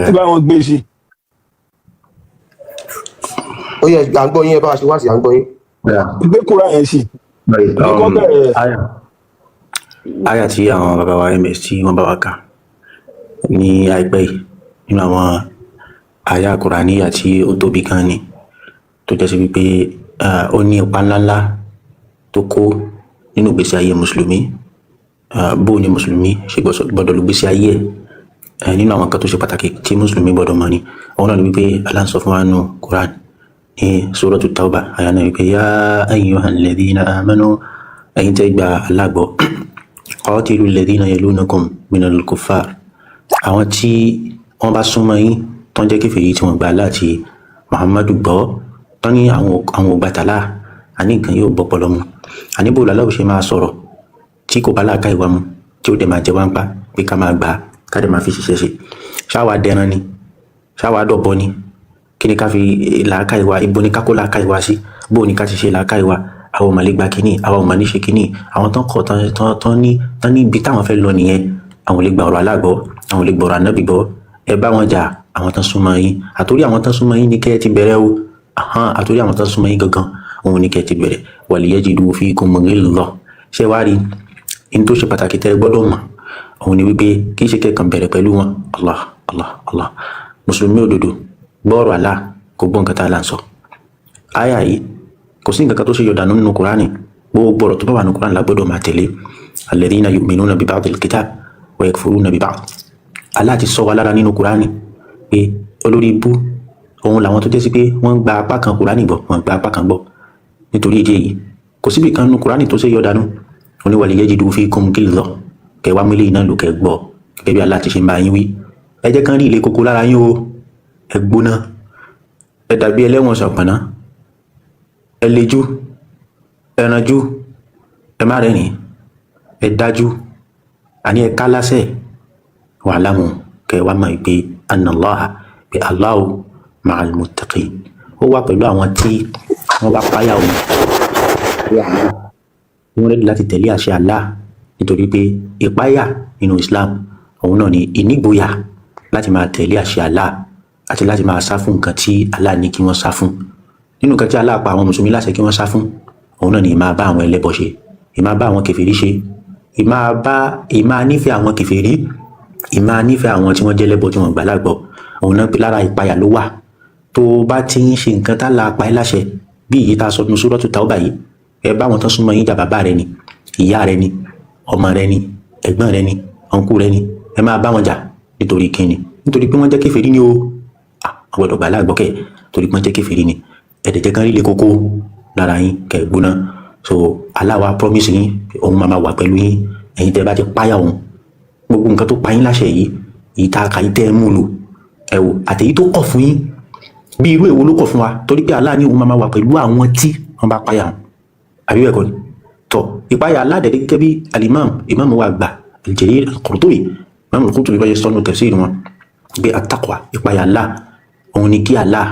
Ẹ bá wọn gbé sí. Ó yẹ, à ń gbọ́ yín, ẹ bá wa ṣe wá sí, à ń gbọ́ yín. Gbé kúrò yẹn sí. Ní kọ́ bẹ̀rẹ̀. Aya tí àwọn bàbá wa ms tí wọ́n bá wa kà ní àìpẹ́ yìí nínú àwọn aya Kùránìyà tí ó tóbi gan ni, tó jẹ́ sí wípé ó ní ipa ńláńlá tó kó nínú ìgbésí ayé mùsùlùmí. Bó ni mùsùlùmí ṣe gbọ́dọ̀ lò gbésí ayé ẹ̀, nínú àwọn nǹkan tó ṣe pàtàkì tí mùsùlùmí gbọ́dọ̀ mọ̀ ni. Òun náà ni wípé Allah ń sọ fún wa nínú Quran ní Suratu Tawbah, àyà náà wípé: "Ya ayyuhal ladhina amanu", ẹ̀yin tẹ́ gba Allah gbọ́, "qatilu alladhina yalunakum minal kuffar", àwọn tí wọ́n bá súnmọ́ yín tán jẹ́ kèfèrí tí wọ́n gba Allah àti Muhammadu gbọ́, tán ní àwọn ò gbà tàlá, àní nǹkan yóò bọ́ pọlọ mu, àní bò lálẹ́ ṣe máa sọ̀rọ̀ tí kò bá làákà ìwà mu, tí ó dẹ̀ máa jẹ wá ń pa pé ká máa gbà á, ká dẹ̀ máa fi ṣiṣẹ́ ṣe. Ṣáwa dẹran ni? Ṣáwa dọ̀bọ ni? Kí ni ká fi làákà ìwà? Ibo ni ká kó làákà ìwà sí? Bó ni ká ti ṣe làákà ìwà? Àwọn ò mà lè gba kínní, àwọn ò mà ní ṣe kínní. Àwọn tán kọ̀ tán tán tán ní tán ní ibi táwọn fẹ́ lọ nìyẹn, àwọn ò lè gba ọ̀rọ̀ aláàgbọ́, àwọn ò lè gbọ́ ọ̀rọ̀ ànábì gbọ́. Ẹ bá wọn jà, àwọn tán súnmọ́ yín. Àtòrí àwọn tán súnmọ́ yín ní kẹ́ ẹ ti bẹ̀rẹ̀ o. Àtòrí àwọn tán súnmọ́ yín gangan òun ní kẹ́ ẹ ti bẹ̀rẹ̀. "Waliyajidu fikum ghilza". Ṣé wàá rí in tó ṣe pàtàkì tẹ́ ẹ gbọ́dọ̀ mọ̀, òun ni wípé kì í ṣe kẹ́kàn bẹ̀rẹ̀ pẹ̀lú wọn. Allah, Allah, Allah. Mùsùlùmí òdodo gbọ́ọ̀rọ̀ Allah, kò gbọ́ nǹkan tá a là ń sọ. Àyà yìí, kò sí nǹkan kan tó ṣe yọ̀dànù nínú Kùránì. Gbogbo ọ̀rọ̀ tó bá wà nínú Kùránì la gbọ́dọ̀ máa tẹ̀lé. "Alladhina yu'minuna bi ba'dil kitab wa yakfuruna bi ba'd". Allah ti sọ wa lára nínú Kùránì pé olórí ibú òun làwọn tó jẹ́ sí pé wọ́n gba apá kan Kùránì gbọ́, wọ́n gba apá kan gbọ́. Nítorí ìdí èyí, kò síbi kan nínú Kùránì tó ṣe yọ̀dànù. Oní "waliyajidu fikum ghilza", kẹ wá mílíọ̀nù náà lò, kẹ gbọ́ gẹ́gẹ́ bí Allah ti ṣe ń bá yín wí. Ẹ jẹ́ kán rí ilé koko lára yín o. Ẹ gbóná, ẹ dàbí ẹlẹ́wọ̀n ṣọ̀pọ̀nná, ẹ lejú, ẹ ranjú, ẹ má rẹ́rìn, ẹ dájú, àní ẹ ká lásẹ̀. Wa'lamu, kẹ wá mọ̀ pé "annallaha", pé Allahu ma'al muttaqin, ó wà pẹ̀lú àwọn tí wọ́n bá páyà òun, wọ́n ready láti tẹ̀lé àṣẹ Allah. Nítorí pé ìpáyà nínú Islam, òun náà ni ìnígboyà láti máa tẹ̀lé àṣẹ Allah àti láti máa sá fún nǹkan tí Allah ní kí wọ́n sá fún. Nínú nǹkan tí Allah pa àwọn mùsùlùmí láṣẹ kí wọ́n sá fún, òun náà ni ìmáa bá àwọn ẹlẹ́bọ ṣe, ìmáa bá àwọn kèfèrí ṣe, ìmáa nífẹ̀ẹ́ àwọn kèfèrí, ìmáa nífẹ̀ẹ́ àwọn tí wọ́n jẹ́ lẹ́bọ tí wọ́n gbà lágbọ́. Òun náà lára ìpayà ló wà. Tó o bá ti ń ṣe nǹkan tá la pa ẹ́ láṣẹ, bí èyí tá a sọ nínú Suratu Tawbah yìí, ẹ bá wọn tán súnmọ́ yín jà, bàbá rẹ ni, ìyá rẹ ni, ọmọ rẹ ni, ẹ̀gbọ́n rẹ ni, ọ̀nkú rẹ ni, ẹ máa bá wọn jà. Nítorí kíni? Nítorí pé wọ́n jẹ́ kèfèrí ni o. Wọ́n gbọ́dọ̀ gbà láàgbọ́kẹ́ torí pé wọ́n jẹ́ kèfèrí ni. Ẹ̀dẹ̀ jẹ́ kán rí ilé kókó lára yín, kẹ́ gbóná. So Allah wá promise yín, òun máa wà pẹ̀lú yín, ẹ̀yin tẹ́ bá ti páyà òun. Gbogbo nǹkan tó pa yín láṣẹ yìí, èyí tá a kà yìí, tẹ́ ẹ mú lò, ẹ wò àtẹ̀yí tó kọ̀ fún yín. Bí irú èwo ló kọ̀ fún wa? Torí pé Allah ní òun máa wà pẹ̀lú àwọn tí wọ́n bá páyà òun, àbí bẹ́ẹ̀ kọ́ ni? Tọ́ ìpáyà Allah dẹ̀ gẹ́gẹ́ bí alimam, imam wa àgbà Al-Jarir Al-Qurtubi, imam Al-Qurtubi bá yẹ sọ́nù tafsir wọn pé at-taqwa, ìpáyà Allah, òun ni kí Allah,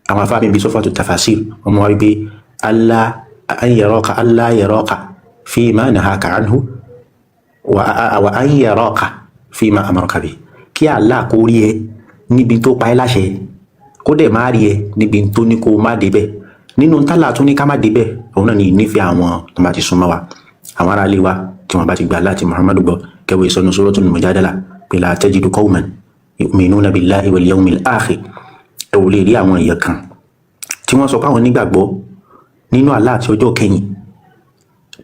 àwọn afáàmì bíi sọ́fàtú tafasir wọn mú wa wípé Allah an yaraka, Allah yaraka fima nahaka anhu wa an yaraka fima amaraka bi, kí Allah kó rí ẹ níbi tó pa ẹ́ láṣẹ, kó dẹ̀ má rí ẹ níbi tó ní kó má débẹ̀. Nínú tálà tún ní ká má débẹ̀, òun náà ní ìnífẹ̀ẹ́ àwọn tó bá ti súnmọ́ wa, àwọn ará ilé wa tí wọ́n bá ti gbà láti Muhammadu gbọ́. Kẹwàá ìsọnù Suratul Mujadala pé la tajidu qawman yu'minuna billahi wal yawmil akhir, ẹ ò lè rí àwọn èèyàn kan tí wọ́n sọ pé àwọn nígbàgbọ́ nínú Allah àti ọjọ́ kẹyìn,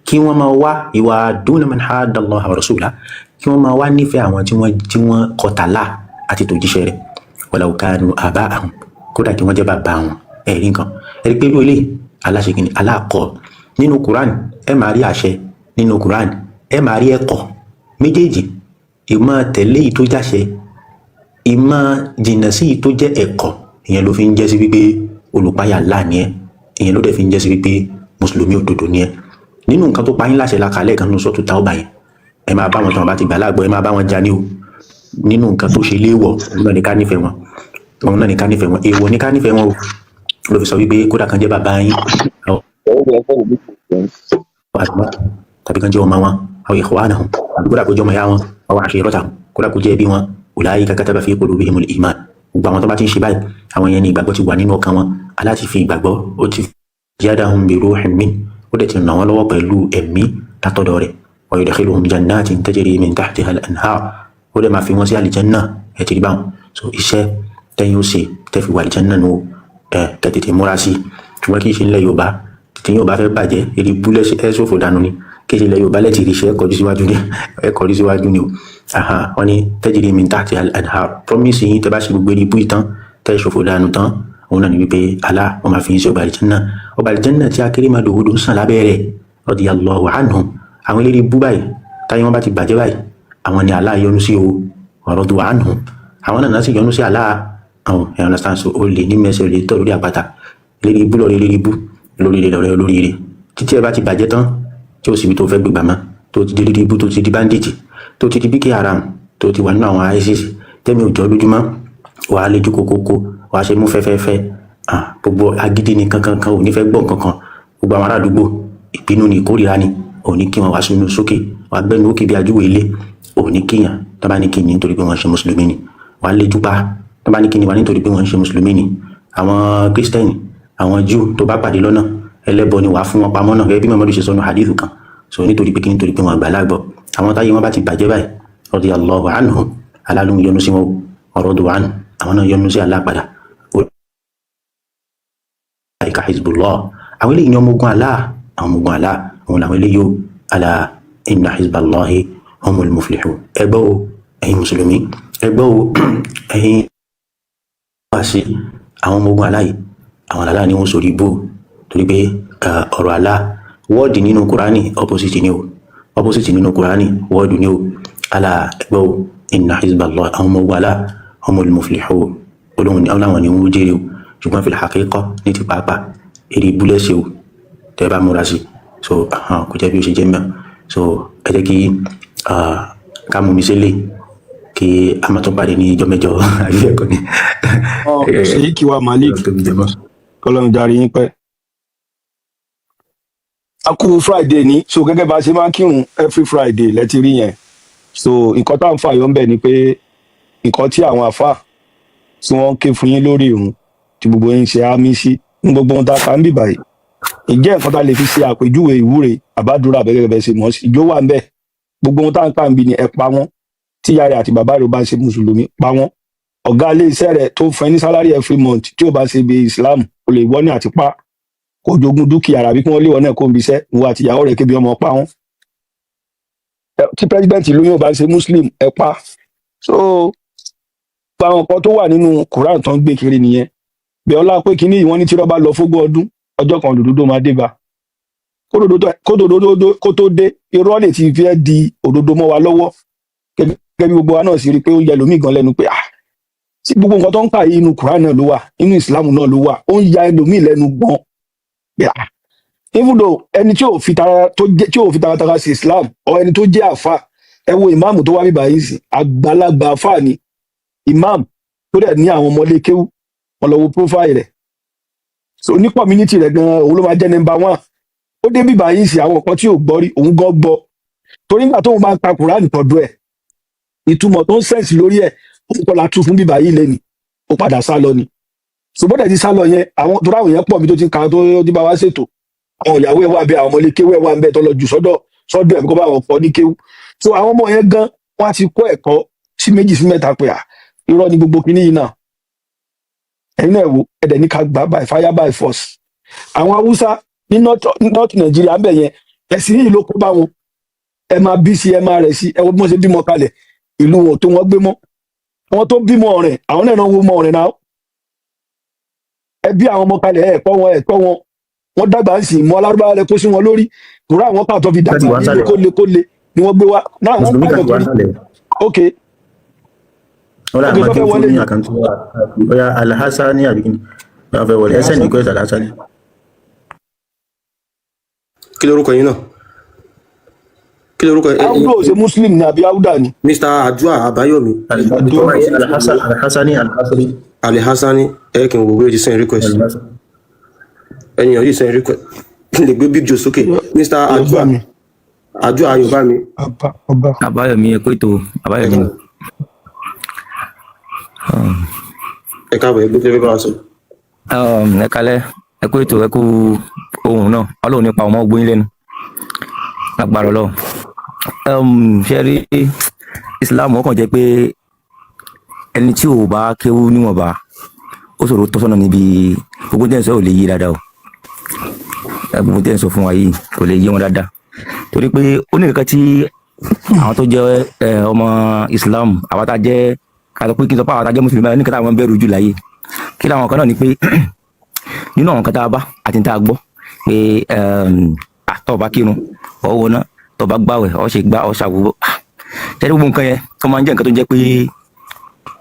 kí wọ́n máa wá yuwadduna man hadda Allaha wa rasulahu, kí wọ́n máa wá nífẹ̀ẹ́ àwọn tí wọ́n kọtàlá àti tòjíṣẹ́ rẹ̀, walau kanu aba'ahum, kódà kí wọ́n jẹ́ bàbá wọn. Ẹ̀rí nǹkan, ẹ̀rí pé lóye aláṣekínni aláàkọ́ nínú Quran, ẹ máa rí àṣẹ nínú Quran, ẹ máa rí ẹ̀kọ́ méjèèjì. Ìmọ̀ tẹ̀lé yìí tó jáṣẹ, ìmọ̀ jìnnà sí yìí tó jẹ́ ẹ̀kọ́, ìyẹn ló fi ń jẹ́ sí wípé olùpáyà Allah ni ẹ́. Ìyẹn ló dẹ̀ fi ń jẹ́ sí wípé mùsùlùmí òdodo ni ẹ́. Nínú nǹkan tó pa yín láṣẹ la kà lẹ́ẹ̀kan nínú Suratu Tawbah yẹn, ẹ máa bá wọn tí wọn bá ti gbà láàgbọ́, ẹ máa bá wọn jà ní o. Nínú nǹkan tó ṣe léèwọ̀, òun náà ní ká nífẹ̀ẹ́ wọn, òun náà ní ká nífẹ̀ẹ́ wọn. Èèwọ̀ ní ká nífẹ̀ẹ́ wọn o. Ló fi sọ wípé kódà kan jẹ́ bàbá yín tàbí kan jẹ́ ọmọ wọn, aw ikhwanahum, tàbí kódà kó jẹ́ ọmọ ìyá wọn, aw ashiratahum, kódà. Kódà kó jẹ́ ẹbí wọn. Ulaika kataba fi qulubihimul iman. Gbogbo àwọn tó bá ti ń ṣe báyìí, àwọn yẹn ni ìgbàgbọ́ ti wà nínú ọkàn wọn. Allah ti fi ìgbàgbọ́, ó ti yadahum bi ruhin min, ó dẹ̀ ti ràn wọ́n lọ́wọ́ pẹ̀lú ẹ̀mí látọ̀dọ̀ rẹ̀. Wa yudkhiluhum jannatin tajri min tahtiha al-anhar, ó dẹ̀ máa fi wọ́n sí àlìjánná. Ẹ̀ ti rí báwọn. So iṣẹ́ tẹ́yìn ó ṣe tẹ́ fi wà àlìjánná nù, ẹ̀ kẹ́ tètè múra sí. Ṣùgbọ́n kì í ṣe ńlẹ̀ Yorùbá tí yóò bá fẹ́ bàjẹ́, eré búlẹ̀ ẹ̀ ṣòfò dànù ni. Kì í ṣe ilẹ̀ Yorùbá lẹ́tì ríṣẹ́, kọjú síwájú ni, ẹ kọjú síwájú ni o. Wọ́n ní tajri min tahtiha al-anhar. Promise yín, tẹ́ bá ṣe gbogbo eré ibú ìtàn, tẹ́ ṣòfò dànù tán, òun náà ni wípé Allah wọ́n máa fi yín sí ọgbà àlìjánná, ọgbà àlìjánná tí akérèmọdò odò ń sàn lábẹ́ rẹ̀. Radiyallahu anhum. Àwọn eléré ibú báyìí, táyé wọn bá ti bàjẹ́ báyìí, àwọn ni Allah yọ́nú sí o. Wa radu anhum, àwọn náà sì yọ́nú sí Allah. Àwọn ẹ̀ understand? So o lè ní mẹsẹ̀, o lè tọ̀ lórí àpáta. Eléré ibú lọ́rẹ́ eléré ibú, lóríire lọ́rẹ́ olóríire. Títí ẹ bá ti bàjẹ́ tán, tí o sì bí tó fẹ́ gbégbà mọ́, tó ti di eléré ibú, tó ti di bandit, tó ti di Boko Haram, tó ti wà nínú àwọn ISIS, tẹ́mi ò jọ lójúmọ́, wàá lè jókòó kókó, wàá ṣe mú fẹ́fẹ́fẹ́. Gbogbo agídí ni kankan kan, ò ní fẹ́ gbọ́ nǹkan kan. Gbogbo àwọn ará àdúgbò, ìbínú ni, ìkórìíra ni. Ò ní kí wọn, wàá sínú sókè, wàá gbẹnu ókè bí ajúwe ilé. Ò ní kíyàn tó bá ní kí ni, nítorí pé wọ́n ṣe mùsùlùmí ni. Wàá léjú pa tó bá ní kí ni, wàá nítorí pé wọ́n ṣe mùsùlùmí ni. Àwọn kírísítẹ́nì, àwọn Júù tó bá pàdé lọ́nà, ẹlẹ́bọ ni, wàá fún wọn pamọ́ náà, gẹ́gẹ́ bí Muhammadu ṣe sọnù hadith kan. So nítorí pé kí? Nítorí pé wọn àgbà lágbọ́. Àwọn táyé wọn bá ti bàjẹ́ báyìí, radiyallahu anhum, Allah ló ń yọ́nú sí wọn, wa radu anhu, àwọn náà yọ́nú sí Allah padà. Ulaika hizbullah, àwọn eléyìí ní ọmọ ogun Allah. Àwọn ọmọ ogun Allah, òun làwọn eléyìí o. Ala inna hizballahi humul muflihun. Ẹ gbọ́ o, ẹ̀yin mùsùlùmí, ẹ gbọ́ o, ẹ̀yin wá sí àwọn ọmọ ogun Allah yìí, àwọn Allah ni wọ́n sórí ibú, torí pé ọ̀rọ̀ Allah, word nínú Kùránì, opposite ni o. Opposite nínú Kùránì, word ni o. Ala, ẹ gbọ́ o, inna hizballah, àwọn ọmọ ogun Allah, humul muflihun, olóhùn ni àwọn ni wọ́n jèrè o. Ṣùgbọ́n fil haqiqa, ní ti pàápàá, eré ibú lẹ́sẹ̀ o, tẹ́ bá múra sí. So kò jẹ́ bí ó ṣe jẹ́ mẹ́. So ẹ jẹ́ kí ká mú mi sílé, kí a máa tún pàdé ní ìjọ mẹ́jọ, àbí ẹ̀kọ́ ni. Sheikh wa Malik, kọlọ́run darí yín pẹ́. A kú Friday ní. So gẹ́gẹ́ bá a ṣe máa ń kírun every Friday lẹ́tí rí yẹn. So nǹkan tá à ń fàyọ ń bẹ̀ ni pé nǹkan tí àwọn àfáà tí wọ́n ń ké fún yín lórí ìrun, tí gbogbo yín ṣe àmì sí ní gbogbo ohun tá a kà ń bì báyìí, ìjẹ́ nǹkan tá a lè fi ṣe àpèjúwe ìwúre àbádúrà bẹ́ẹ̀ bẹ́ẹ̀ ṣe mọ̀ sí ìjó wà ń bẹ̀. Gbogbo ohun tá à ń kà ń bì ni ẹ pa wọ́n. Tí ìyá rẹ̀ àti bàbá rẹ̀ ò bá ṣe mùsùlùmí, pa wọ́n. Ọ̀gá ilé iṣẹ́ rẹ̀ tó fún ẹ ní salary every month, tí ò bá ṣe bí Islam, o lè wọ́n ní àti pa, kó jogún dúkìá rẹ̀, àbí kí wọ́n lé wọn náà kó ń biṣẹ́, ìwọ àti ìyàwó rẹ̀ kébi ọmọ, pa wọ́n. Tí president ìlú yóò bá ṣe muslim, ẹ pa. So gba àwọn nǹkan tó wà nínú Quran tó ń gbé kiri nìyẹn. Bí ọlá pé kínní yìí, wọ́n ní tí rọ́bà lọ fógún ọdún, ọjọ́ kan òdòdó máa dé bá. Kó tó dé, irọ́ lè ti fẹ́ di òdodo mọ́ wa lọ́wọ́, gẹ́gẹ́ bí gbogbo wa náà sì rí i pé ó yẹ lómi gan lẹ́nu pé, ah, tí gbogbo nǹkan tó ń kà yìí, inú Quran náà ló wà, inú Islam náà ló wà. Ó ń ya ẹlòmíì lẹ́nu gan pé, ah, even though ẹni tí ò fi tara tó jẹ́, tí ò fi taratara sí Islam, ọ ẹni tó jẹ́ àfa, ẹ wo ìmáàmù tó wá bíbá yìí sí, àgbàlagbà àfa ni, imam tó dẹ̀ ní àwọn ọmọlé kéwú wọn, lọ wo profile rẹ̀. So ní community rẹ̀ gan, òun ló máa jẹ́ number one. Ó dé bíbá yìí sí, àwọn nǹkan tí ò gbọ́ rí, òun gan gbọ́, torí nígbà tóun bá ń ka Quran tọ̀dọ̀ ẹ̀, ìtumọ̀ tó ń sẹ̀sì lórí ẹ̀, òun kọ́ la tú fún bíbá yìí lẹ́ni, ó padà sá lọ ni. Ṣùgbọ́n dẹ̀ ti sá lọ yẹn, àwọn tó ráwọn yẹn pọ̀ mi tó ti ka, tó ti bá wa ṣètò, àwọn ìyàwó ẹ̀ wà bẹ́ẹ̀, àwọn ọmọlé kéwú ẹ̀ wà bẹ́ẹ̀, tó lọ jù sọ́dọ̀ ẹ̀ kó bá wọn kọ́ ní kéwú. So àwọn ọmọ yẹn gan, wọ́n á ti kọ́ ẹ̀kọ́ sí méjì sí mẹ́ta pé, à, irọ́ ni gbogbo kinní yìí náà. Ẹ̀yin náà wò, ẹ̀dẹ̀ ní ká gbà by fire by force. Àwọn Haúsá ní North Nàìjíríà ń bẹ̀ yẹn, ẹ̀sìn yìí ló kó bá wọn. Ẹ máa bí sí, ẹ máa rẹ̀ sí. Ẹ wo bí wọ́n ṣe bímọ kalẹ̀, ìlú wọn ò tó wọn gbé mọ́. Àwọn tó bímọ ọ̀rìn, àwọn náà wo mọ ọ̀rìn náà. Ẹ bí àwọn ọmọ kalẹ̀, ẹ kọ́ wọn, ẹ tọ́ wọn, wọ́n dàgbà ń sìn mọ́ alárúbáwá lẹ kó sí wọn lórí kúrò. Àwọn pàtó fi Láti dàgbà wá nílé sálẹ̀. Kólékólé ni wọ́n gbé wá náà, wọ́n Mùsùlùmí kan pààyàn ti wá kiri. sálẹ̀. Ok. Wọ́n Ok, láwọn tó kí fẹ́ n fún wọlé ní ni. Account wa bóyá Alhassani àbí kí ni wọ́n fẹ́ wọlé. Ẹ send request, Alhassani. Kí lorúkọ yín náà? Kí lorúkọ ẹ? Áwùdó ò ṣe muslim ni àbí áwùdà ni? Mr Adua Abayomi. Alhassani, Alhassani. Alhassani, ẹ kì í wò bóyá o ti send request. Ẹnìyàn yìí send request, kí n lè gbé Big Joe sókè. Mr Adua Yorùbá mi. Adua Yorùbá mi. Ọba ọba. Àbáyọmí, ẹ kó ètò, Àbáyọmí. Ẹ káàbọ̀, ẹgbẹ́ tẹ́lẹ̀ bá wa sọ. Ẹ kalẹ́, ẹ kú ètò, ẹ kú ohun náà. Ọlọ́run nípa ọmọ ogun yín lẹ́nu lágbára Ọlọ́run. Ṣe rí Islam, ó kàn jẹ́ pé ẹni tí ò bá kéwú níwọ̀nba, ó ṣòro tọ́sọ́nà níbi gbogbo tẹ́ ń sọ, ò lè yé dáadáa o. Gbogbo tẹ́ ń sọ fún wa yìí kò lè yé wọn dáadáa, torí pé ó ní nǹkan tí àwọn tó jẹ́ ọmọ Islam, àwọn tá a jẹ́, ká sọ pé, kí n sọ pé àwọn tá a jẹ́ mùsùlùmí báyìí, ní nǹkan táwọn bẹ̀rù jù láyé, kí làwọn kan náà ni pé nínú àwọn kan tá a bá àti tá a gbọ́ pé tó bá kírun ọ wọ náà, tó bá gbàwẹ̀ ọ ṣe gbá ọ ṣàwùwọ tẹ́lẹ̀, gbogbo nǹkan yẹn tó máa ń jẹ́ nǹkan tó jẹ́ pé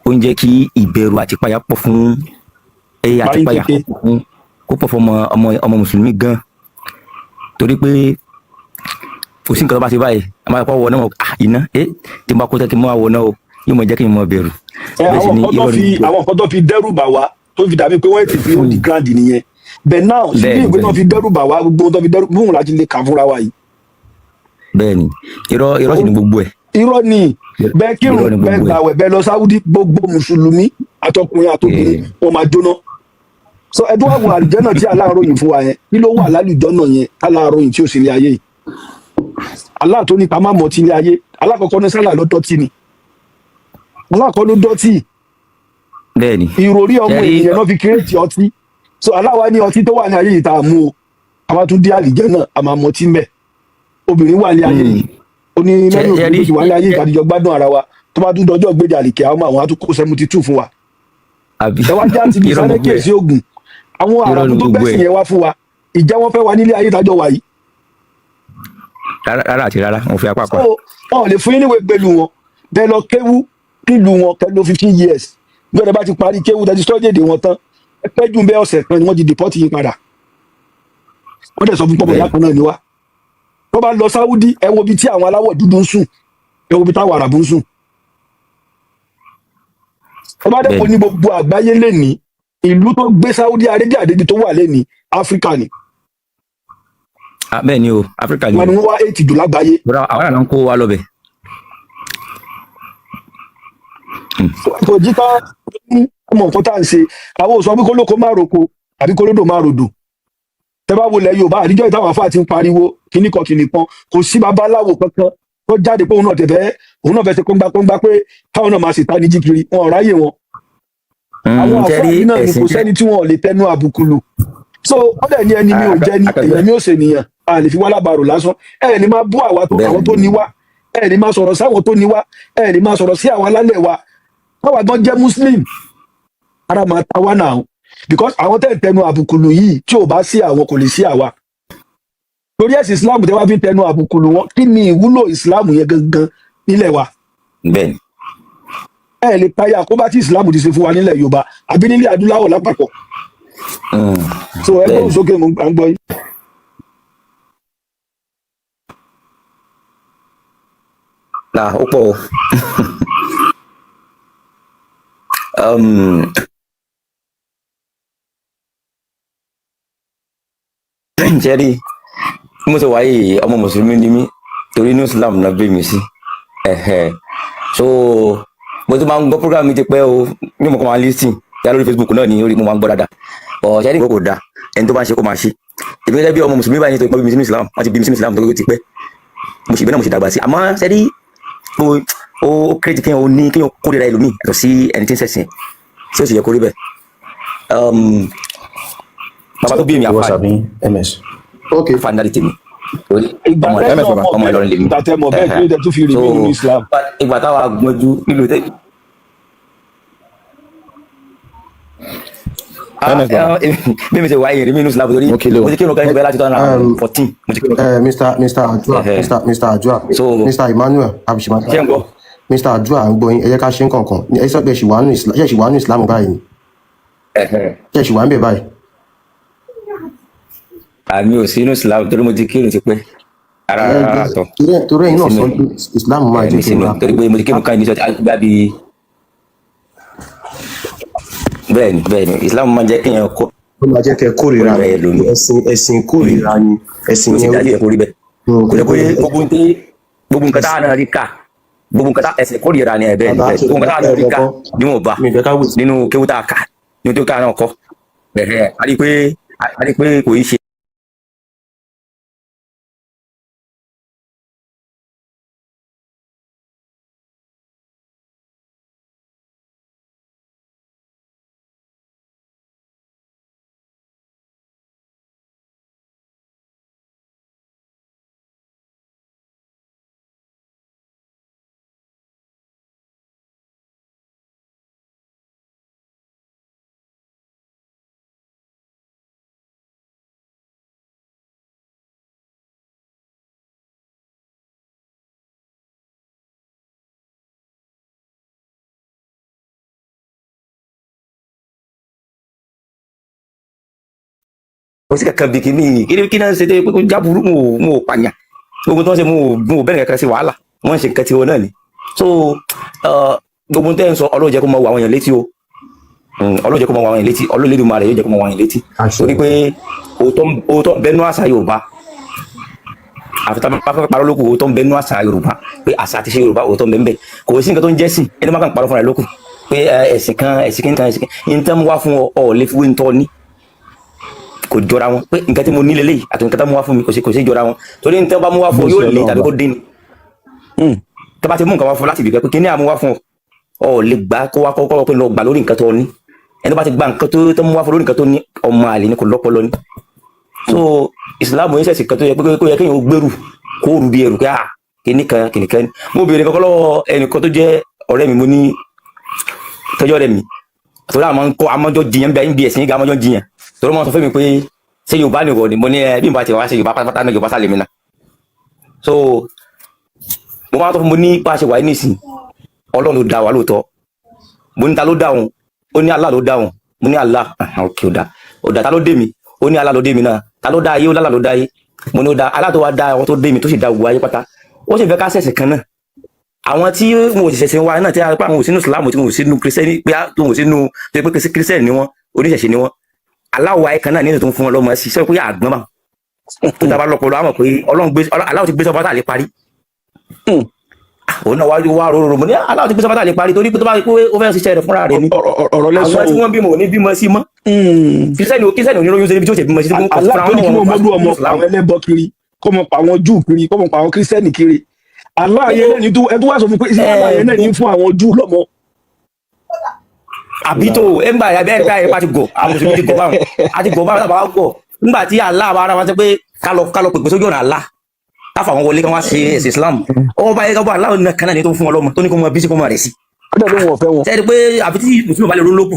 ó ń jẹ́ kí ìbẹ̀rù àti ìpayà pọ̀ fún ẹ àti Parí ìpayà kéke. kó pọ̀ fún ọmọ mùsùlùmí gan, torí pé kò sí nǹkan tó bá ṣe báyìí, a máa kọ́ wọ náà, iná ẹ tí n bá kó tẹ́ kí n máa wọ náà o, yóò mọ̀ jẹ́ kí n mọ̀ bẹ̀rù. Ẹ Bẹ́ẹ̀ sì àwọn ni nǹkan tó irọ́ fi ni gbogbo ẹ̀. àwọn nǹkan tó fi dẹ́rù bà wá, tó fi dàbí pé wọ́n ti fi ó di grand nìyẹn. But now sí bí Bẹ́ẹ̀ ni. ìwé tó Bẹ́ẹ̀ fi dẹ́rù bà wá, gbogbo ohun tó fi dẹ́rù bóun láti lè kà fúnra wa yìí. Bẹ́ẹ̀ ni, irọ́ sì ni gbogbo ẹ̀. Irọ́ ni. Bẹ́ẹ̀ kírun, Irọ́ ni bẹ́ẹ̀ gbogbo ẹ̀. gbàwẹ̀, bẹ́ẹ̀ lọ sáwúdí, gbogbo mùsùlùmí àtọkùnrin àtobìnrin wọn máa jóná. So ẹ tó wà wọ àlùjọ́nà tí aláàròyìn fún wa yẹn, kí ló wà lálùjọ́nà yẹn aláàròyìn tí ó sì lé ayé yìí? Allah tó ní ká má mọtí ilé ayé, alákọ̀ọ́kọ́ ní sálà ló dọ́tí ni, alákọ̀ọ́ ló dọ́tí. Bẹ́ẹ̀ ni. Ìròrí ọmọ Ṣẹ́rí ènìyàn náà fi kírètì ọtí. So aláwa ní ọtí tó wà ní ayé yìí tá a mú o, àwa tún dé àlìjẹ́ náà, a máa mọtí mbẹ. Obìnrin wà ní ayé yìí, ó ní mẹ́rin obìnrin Ṣẹ́rí tó ti wà ní ayé yìí, kàdíjọ gbádùn ara wa, tó bá tún dọjọ́ gbéjà àlìkẹ́ àwọn àwọn á tún kó 72 fún wa. Àbí Ẹ wá já ti bí irọ́ sáré gbogbo ẹ̀. kíyèsí ogun àwọn Irọ́ àràbù ni tó gbogbo gbẹ̀sìn ẹ̀. yẹn wá fún wa, ìjẹ́ wọ́n fẹ́ wa nílé ayé tájọ wà yìí? Rárá, rárá àti rárá, mo fi apá So pa. wọn ò lè fún yín níwèé pẹ̀lú wọn. Bẹ́ẹ̀ lọ kéwú nílùú wọn, kẹ́ lò 15 years, bí ọ̀rẹ́ bá ti parí kéwú tẹ́tí sọ́jú èdè wọn tán, ẹ pẹ́ jù bẹ́ẹ̀ ọ̀sẹ̀ kan ni wọ́n ti deport yín padà. Wọ́n dẹ̀ sọ fún pọ́pọ́ Bẹ́ẹ̀ ìyá kan náà ni wá. Tó bá lọ sáwúdí, ẹ wo ibi tí àwọn aláwọ̀ dúdú ń sùn, ẹ wo ibi táwọn àràbù ń sùn. Tó bá dẹ̀ Bẹ́ẹ̀ wo ní gbogbo àgbáyé lẹ́ni, ìlú tó gbé Saudi Arabia débi tó wà lẹ́ni, Áfíríkà ni. Ah, bẹ́ẹ̀ ni o, Áfíríkà ni Wọn o. ni wọ́n wá eight jù lágbàáyé. Bọ́dà àwọn àná ń kó wa lọ bẹ̀. Kò jí ká mọ nǹkan tá à ń ṣe. Àwọn ò sọ pé kólókó má roko àbí kólódò má rodò. Tẹ bá wo ilẹ̀ Yorùbá àdíjọ́ ìtàwọn afáà ti ń pariwo kíní kan kíní kan, kò sí babaláwo kankan tó jáde pé òun náà tẹ̀fẹ́, òun náà fẹ́ ṣe kóńgbá kóńgbá pé káwọn náà máa ṣètanijí kiri. Wọn ò ráyè wọn. Àwọn àfáà Ṣẹ́rí yìí náà ni ẹ̀sìn kò tẹ́ sẹ́ni tí wọn ò lè tẹnu àbùkù lù. So wọ́n dẹ̀ ní ẹni mi ò jẹ́ ni Akẹgbẹ́ èèyàn mi ò ṣènìyàn, a lè fi wá lábàrò lásán. Ẹ lè máa bú àwa tó Bẹ́ẹ̀ àwọn tó ni. ní wá, ẹ lè máa sọ̀rọ̀ sáwọn tó ní wá, ẹ lè máa sọ̀rọ̀ sí àwọn alálẹ̀ wa. Káwa gan jẹ́ muslim, ara máa ta wá náà, because àwọn tẹ̀ ń tẹnu àbùkù lù yìí, tí ò bá sí àwọn, kò lè sí àwa. Torí ẹ̀sìn islam tẹ́ wá fi ń tẹnu àbùkù lù wọn, kí ni ìwúlò islam yẹn gangan nílẹ̀ wa? Bẹ́ẹ̀ ni. Ẹ lè payà kó bá tí islam ti ṣe fún wa nílẹ̀ Yorùbá àbí nílẹ̀ adúláwọ̀ lápapọ̀. So ẹ Bẹ́ẹ̀ gbóhùn ni. sókè, mo à ń gbọ́ yín. Là ó pọ̀ o. Ṣẹ́rí bí mo ṣe wáyé yìí, ọmọ mùsùlùmí ni mí, torí inú Islam náà bí mi sí. Ẹ̀hẹ̀. So mo ti máa ń gbọ́ program mi ti pẹ́ o, ní mo kàn máa ń listen yá lórí Facebook náà ni orí mo máa ń gbọ́ dáadáa. Ọ̀ ṣẹ́rí kò dáa, ẹni tó bá ń ṣe kó máa ṣe. Èmi gẹ́gẹ́ bí ọmọ mùsùlùmí báyìí, nítorí pé bí mi sínú Islam, wọ́n ti bí mi sínú Islam torí ó ti pẹ́, mo sì bẹ́ẹ̀ náà mo sì dàgbà sí. Àmọ́ ṣẹ́rí ó kéré kéèyàn ó ní kéèyàn kórìíra ẹlòmíì yàtọ̀ sí ẹni tí ń ṣẹ̀sìn, tí ó sì yẹ kó rí bẹ́ẹ̀. Bàbá tó bí mi, àfáà WhatsApp ni. yín ms. Ok. Àfáà ní dáàdì tèmi, torí Ìgbà ọmọ tẹ́ ms náà bàbá mọ̀ ọmọ bẹ́ẹ̀, Ìlọrin lèmi. ìgbà tẹ́ mọ̀ bẹ́ẹ̀, kí ló dé tún fi So remain nínú islam? ìgbà táwa gbọ́njú nílùú tẹ́ Ms bàbá. Bí mi ṣe wáyé rí mi nínú Islam, torí Mo kí lè o. mo ti kírun kan níbẹ̀ láti 2014, mo ti kírun. Mr Adua, Mr Adua, So Mr Emmanuel Abishimata. Ṣé ń gbọ́? Mr Adua, à ń gbọ́ yín. Ẹ jẹ́ ká ṣe ń kọ̀ọ̀kan. Ẹ sọ pé ẹ ṣì wà nínú Islam, ṣé ẹ ṣì wà nínú Islam báyìí ni? Ṣé ẹ ṣì wà ń bẹ̀ báyìí? Àmì ò sí inú Islam, torí mo ti kírun ti pẹ́ ara Ẹ ara tọ̀. Torí ẹ̀yin náà sínú sọ pé Islam máa mi jẹ́ kí n sínú ra torí pé mo ti kírun kan ní sọ́ọ̀tì àgbà bíi. Bẹ́ẹ̀ ni, Islam máa ń jẹ́ kéèyàn kó Ó máa jẹ́ kẹ́ kórìíra kórìíra ẹlòmíì. Ẹ̀sìn kórìíra ni ẹ̀sìn Ó sì yẹn. dájú ẹ̀ kó rí bẹ́ẹ̀. Kò jẹ́ pé gbogbo nǹkan táwọn náà rí kà Gbogbo nǹkan tá ẹ̀sìn kórìíra ni ẹ̀ bẹ́ẹ̀ ni Bàbá bẹ́ẹ̀ gbogbo nǹkan tá a rí ká níwọ̀nba mi ìfẹ́ ká wò sí. nínú kéwú tá a kà nínú tó ká náà kọ́ ẹ̀hẹ́ a rí pé kò í ṣe kò sí kankan bí kíní kí náà ṣe tó yẹ pé kó jáburú mo ò pààyàn, gbogbo tó ń ṣe mo ò bẹ́ẹ̀ kankan sí wàhálà, wọ́n ń ṣe nǹkan tiwọn náà ni. So gbogbo tẹ́ ń sọ, Ọlọ́run jẹ́ kó mọ wọ àwọn èèyàn létí o. Ọlọ́run jẹ́ kó mọ wọ àwọn èèyàn létí, Ọlọ́run Elédùmarè yóò jẹ́ kó mọ wọ àwọn èèyàn létí, torí pé òótọ́ ń bẹnu àṣà Yorùbá. Àfi tá a bá fẹ́ parọ́ lóko, òótọ́ ń bẹnu àṣà Yorùbá, pé àṣà àti ṣe Yorùbá, òótọ́ ń bẹ ń bẹ. Kò sí nǹkan tó ń jẹ́ sìn ẹni má kàn parọ́ fúnra rẹ̀ lóko pé ẹ̀sìn kan, ẹ̀sìn kan, ẹ̀sìn kan ní tẹ́ mú wá fún ọ, ọ lè fi wé ń tọ́ ní kò jọra wọn, pé nǹkan tí mo ní lélẹ́yìí àti nǹkan tí mo wá fún mi kò sí jọra wọn, torí nǹkan bá mú wá fún ọ yóò lé tàbí kó dín ní. Tó bá ti mú nǹkan wá fún ọ láti ibìkan pé kí ní àmú wá fún ọ, ọ lè gbà kó wá kọ́kọ́ pé lọ gbà lórí nǹkan tó ní. Ẹni tó bá ti gba nǹkan tó mú wá fún lórí nǹkan tó ní, ọmọ àlè ni, kò lọ́pọlọ ni. So Ìsìlámù yẹn ṣẹ̀ṣẹ̀ kan tó yẹ pé kó yẹ kéèyàn ó gbèrú kó rú bí ẹrù pé ah, kìíní kan, kìíní kan. Mo béèrè kọ́kọ́ lọ́wọ́ ẹnìkan tó jẹ́ ọ̀rẹ́ mi, mo ní tọ́jọ́ ọ̀rẹ́ mi torí àwọn ń kọ́ amọ́jọ́ jiyàn bí i ẹ̀sìn gíga, amọ́jọ́ jiyàn, torí wọ́n sọ fún mi pé ṣé Yorùbá ni ìwọ ni? Mo ní ẹ bí n bá ti wá ṣe Yorùbá pátápátá náà, Yorùbá sálẹ̀ mi náà. So mo máa ń sọ fún mo ní bá a ṣe wà ní ìsìn, Ọlọ́run ló dá wa lóòótọ́. Mo ní ta ló dá òun? Ó ní Allah ló dá òun. Mo ní Allah, ah, ok, ó dá, ó dá. Ta ló dé mi? Ó ní Allah ló dé mi náà. Ta ló dá ayé? Ó lálà ló dá ayé. Mo ní ó dá Allah tó wá dá àwọn tó dé mi, tó sì dá gbogbo ayé pátá, ó sì fẹ́ ká ṣẹ̀sìn kan náà. Àwọn tí wọn ò sì ṣẹ̀sìn wa náà, tí a pé àwọn ò sínú Ìsìlámù, tí wọn ò sínú Kírísítẹ́nì, pé wọn ò sínú tó pé Kírísítẹ́nì ni wọn, oníṣẹ̀ṣe ni wọn, aláwọ̀ ayé kan náà ní ètò tó ń fún wọn lọ́mọ sí sọ pé àgbọn bá tó dábàá lọ́pọ̀lọ́ àmọ̀ pé Ọlọ́run gbé aláwọ̀ ti gbé sọ́fà tá a lè parí. Òun náà wá wá rorò. Mo ní aláwọ̀ ti gbé sọ́fà tá a lè parí, torí pé tó bá rí pé ó fẹ́ ṣiṣẹ́ rẹ̀ fúnra rẹ̀ ni, ọ̀rọ̀ lẹ́sọ̀ àwọn tí wọ́n bímọ ò ní bímọ sí mọ́. Kírísítẹ́nì oníròyìn ṣe níbi tí ó ṣe bímọ sí. Allah tó ní kí wọ́n mọ́lú ọmọ àwọn ẹlẹ́bọ kiri, kó mọ pa àwọn Júù kiri, kó mọ pa àwọn Kírísítẹ́nì kiri, Allah yẹn náà ní tó ẹ tó wá sọ fún pé sí Allah yẹn náà ní fún àwọn Júù lọ́mọ. Àbí tó ẹ ń gbà ẹ bẹ́ẹ̀ ẹ bá ti gọ̀, àwọn mùsùlùmí ti gọ̀ báwọn, àti gọ̀ báwọn, àbá gọ̀ nígbà tí Allah bá ara wọn sọ pé kálọ pèpè sójú ọ̀nà Allah, káfà wọn wọlé, kí wọ́n ṣe ẹ̀sìn Islam, ọwọ́ báyìí kábọ̀ Allah nìkan náà ni tó ń fún wọn lọ́mọ, tó ní kó mọ bí sí kó mọ rẹ̀ sí. Ó dẹ̀ ló wọ̀n fẹ́ wọn. Sẹ́ni pé àfi tí mùsùlùmí bá lè ronú lókù,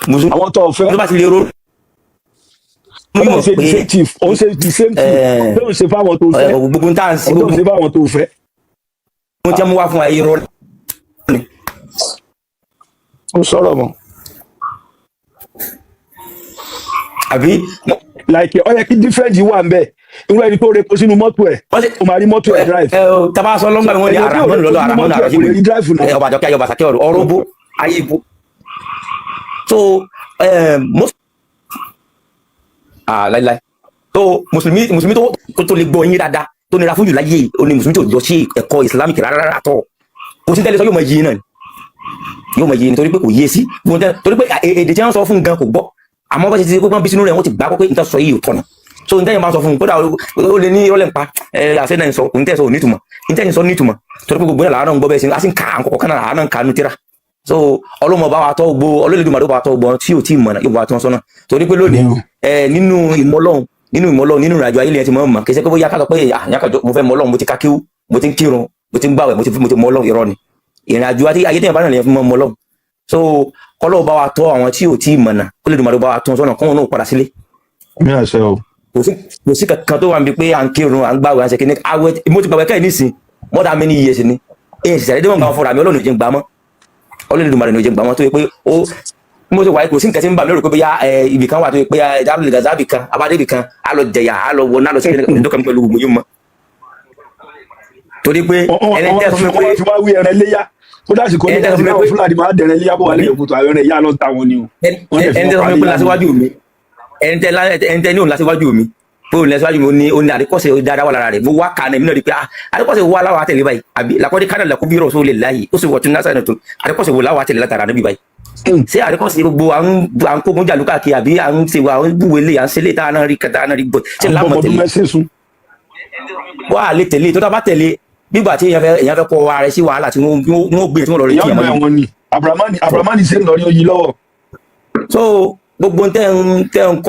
mùsùlùmí àwọn tó fẹ́ tó bá ti lè ronú ó dẹ̀ ṣe the same chief, ó ń ṣe the same thing tó ń ṣe fáwọn tó fẹ́, gbogbo tá à ń sí ó tó ń ṣe fáwọn tó fẹ́. Gbogbo tí wọ́n mú wá fún wa, irọ́ ni. Ó sọ̀rọ̀ mọ́. Àbí. Like, ó yẹ kí different wà ń bẹ̀. Irú ẹni tó repo sínú mọ́tò ẹ̀, ó máa rí mọ́tò ẹ̀ drive. Ẹ o taba sọ lọ́ngbà mi, wọ́n ní Ẹni tí ò ara mọ́nù repo lọ́lọ́ sínú ara mọ́nù mọ́tò ara ẹ̀ kò lè rí drive náà. Ẹ ọba àjọkẹ́ ayé, ọba àsàkẹ́ ọ̀rọ̀ ọ̀rọ̀ bó ayé ibo. So most ah láíláí so mùsùlùmí tó lè gbọ́ yín dáadáa, tó nira fún jù láyé, ó ní mùsùlùmí tó lọ sí ẹ̀kọ́ Islamic rárá rárá tọ̀. Kò sí tẹ́lẹ̀ sọ, yóò mọ yé náà ni, yóò mọ yé ni, torí pé kò yé sí, torí pé èdè tí wọ́n sọ fún gan kò gbọ́. Àmọ́ bá ṣe ti pé wọ́n bí sínú rẹ̀, wọ́n ti gbà pé nǹkan sọ yìí ò tọ̀nà. So nǹkan yẹn máa sọ fún un, kódà ó lè ní ìrọ̀lẹ́ nípa ẹ àṣẹ náà ń sọ nǹkan sọ ò nítumọ̀, nǹkan yẹn sọ nítumọ̀, torí pé gbogbo náà làwọn náà ń gbọ́ bẹ́ẹ̀ sí, a sì ń ka àǹkọ̀kọ̀ kan náà làwọn náà ń ka nu tíra. So ọlọ́mọ bá wa tọ́ gbó, ọlọ́lẹ́dùnmarè bá wa tọ́ gbọ́ tí ò tí ì mọ̀nà, yóò bá wa tọ́ sọ́nà, torí pé lónìí ẹ nínú ìmọ̀ Ọlọ́hun, nínú ìrìnàjò ayé lẹ́yìn tí mo mọ̀, kì í ṣe pé bóyá ká sọ pé àyàkàjọ mo fẹ́ mọ̀ Ọlọ́hun, mo ti ka kíw, mo ti ń kírun, mo ti ń gbàwẹ̀, mo ti mọ̀ Ọlọ́hun. Irọ́ ni. Ìrìnàjò ayé tẹ̀yìn bá rìn lẹ́yìn fún mọ̀ Ọlọ́hun. So kọ́lọ́ bá wa tọ́ àwọn tí ò tí ì mọ̀nà, kó lè dùnmọ̀ bá wa tọ́ sọ́nà, kọ́wọn náà padà sílé. Mi àṣẹ o. Kò sí kankan tó wà níbi pé à ń kírun, à ń gbàwẹ̀, à ń ṣe kíní àwẹ̀. Mo ti gbàwẹ̀ kẹ́yìn nísìn more than many years ni èyí sì ṣàdédé wọn gbà fúnra mi. Ọlọ́run ò jẹ́ ń gbà mọ́, Ọlọ́run Èdùmàrè ní ò jẹ́ ń gbà mọ́, tó yẹ pé ó mo ṣe wáyé, kò sí nǹkan tí ń bà mí lérò pé bóyá ibì kan wà tó yẹ pé dábìlì gàzábì kan abádébì kan á lọ jẹyà, á lọ wọ náà lọ sí ẹni tó kàn pẹ̀lú gbogbo yìí mọ́, torí pé ẹni tẹ́ sọ fún mi pé wọ́n ti wá wí ẹran léyà kó dásìkò ẹni léyà tẹ́ sọ tí fún mi káwọn pé Fúlàní máa dẹ̀rẹ̀ léyà bọ̀ wálé ìkùtù, àwọn ẹran ìyá ló ń ta wọn ni o. Wọ́n dẹ̀ fi ẹni tẹ́ wọ́n sọ fún mi pa pé léyà ni. lásìwájú mi, ẹni tẹ́ ní òun lásìwájú mi. Pé òun lẹ́sọ́jú mi, ó ní àríkọ́sẹ̀ dáadáa wà lára rẹ̀. Mo wá kà ní èmi náà rí pé, ah, àríkọ́sẹ̀ wo aláwọ̀ àtẹ̀lé báyìí? Àbí laqad kana lakum fi rasulillahi uswatun hasanatun. Àríkọ́sẹ̀ wo láwọ̀ àtẹ̀lé látara níbí báyìí? Ṣé àríkọ́sẹ̀ gbogbo à ń kógun jàlú káàkiri, àbí à ń ṣe wa, à ń búwelé, à ń ṣe lé tá a náà rí kẹta náà rí gbọ́? Ṣé lámọ̀ Ọmọdún tẹ̀lé mẹ́sìn sùn. Wà á lè tẹ̀lé tó dábàá tẹ̀lé, nígbà tí èèyàn fẹ́ kọ́ ara rẹ̀ sí wàhálà tí wọ́n gbé tí wọ́n lọ rí Ìyá tíyàn ọ̀nà mọ́lẹ̀. ẹ̀wọ̀n ni Abdulrahman ṣe ń lọ rí oyin lọ́wọ́. So gbogbo tẹ́ ń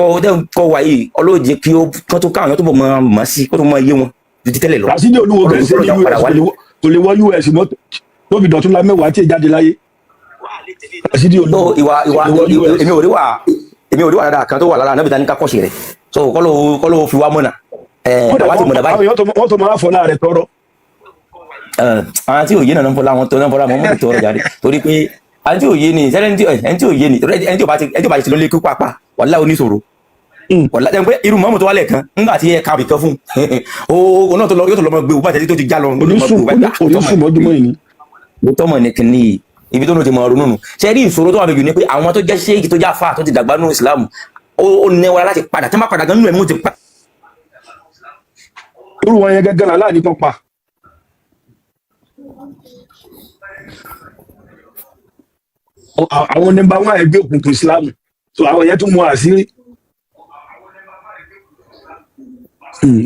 kọ́ wa yìí, ọlọ́jẹ́ kí ó kán tó káwọn èèyàn tó bọ̀ mọ́ mọ́ sí kó tó mọ́ iye wọn ju ti tẹ́lẹ̀ lọ. Rasidi Olúwo Ọlọ́run bẹ̀rẹ̀ sí ní ọlọ́run padà US wálé. kò lè wọ US mọ́ tó fi dọ̀tún la 10 tí ì jáde láyé. Rasidi So Olúwo ìwà kò lè wọ US. Èmi ò rí wà dáadáa kan tó wà lára anábìtá ní ká kọ́ṣe rẹ̀. So kọ́ ló fi wá mọ̀nà ẹ̀ Kódà àwa ti mọ̀nà àwọn báyìí. èèyàn wọ́n tó máa fọ́ láàrẹ̀ tọrọ. Àwọn tí òye náà ń fọlá wọn tó náà ń fọlá wọn mọ̀ tó ọ̀rọ̀ jáde, torí pé àwọn tí òye ni sẹ́lẹ̀, ẹni tí òye ni, ẹni tí ò bá ti lọ lé kí pápá wàhálà oníṣòro wàhálà ẹ̀ pé irú mọ́mù tó wálẹ̀ kan ńgbà tí ẹ ka bìkan fún un, ó náà tó lọ yóò tó lọ mọ gbé òbá tẹ̀sí tó ti já lọ. Onísùn mọ́júmọ́ yìí ni. Mo tọ́mọ̀ ní kìíní yìí, ibi tó ní ti mọ ronú nù. Ṣe rí ìṣòro tó wà lójú ni pé àwọn tó jẹ́ ṣéèkì, tó já fà, tó ti dàgbà nínú Ìsìlámù, ó nẹ́wọ́ra láti padà. Tí wọ́n bá padà gan nínú ẹ̀mí, ó ti pa. Irú wọn yẹn gẹ́gẹ́ là ní kan pa. Àwọn nọ́mbà wọn ẹgbẹ́ òkùnkùn Islam, so àwọn yẹn tún mú àṣírí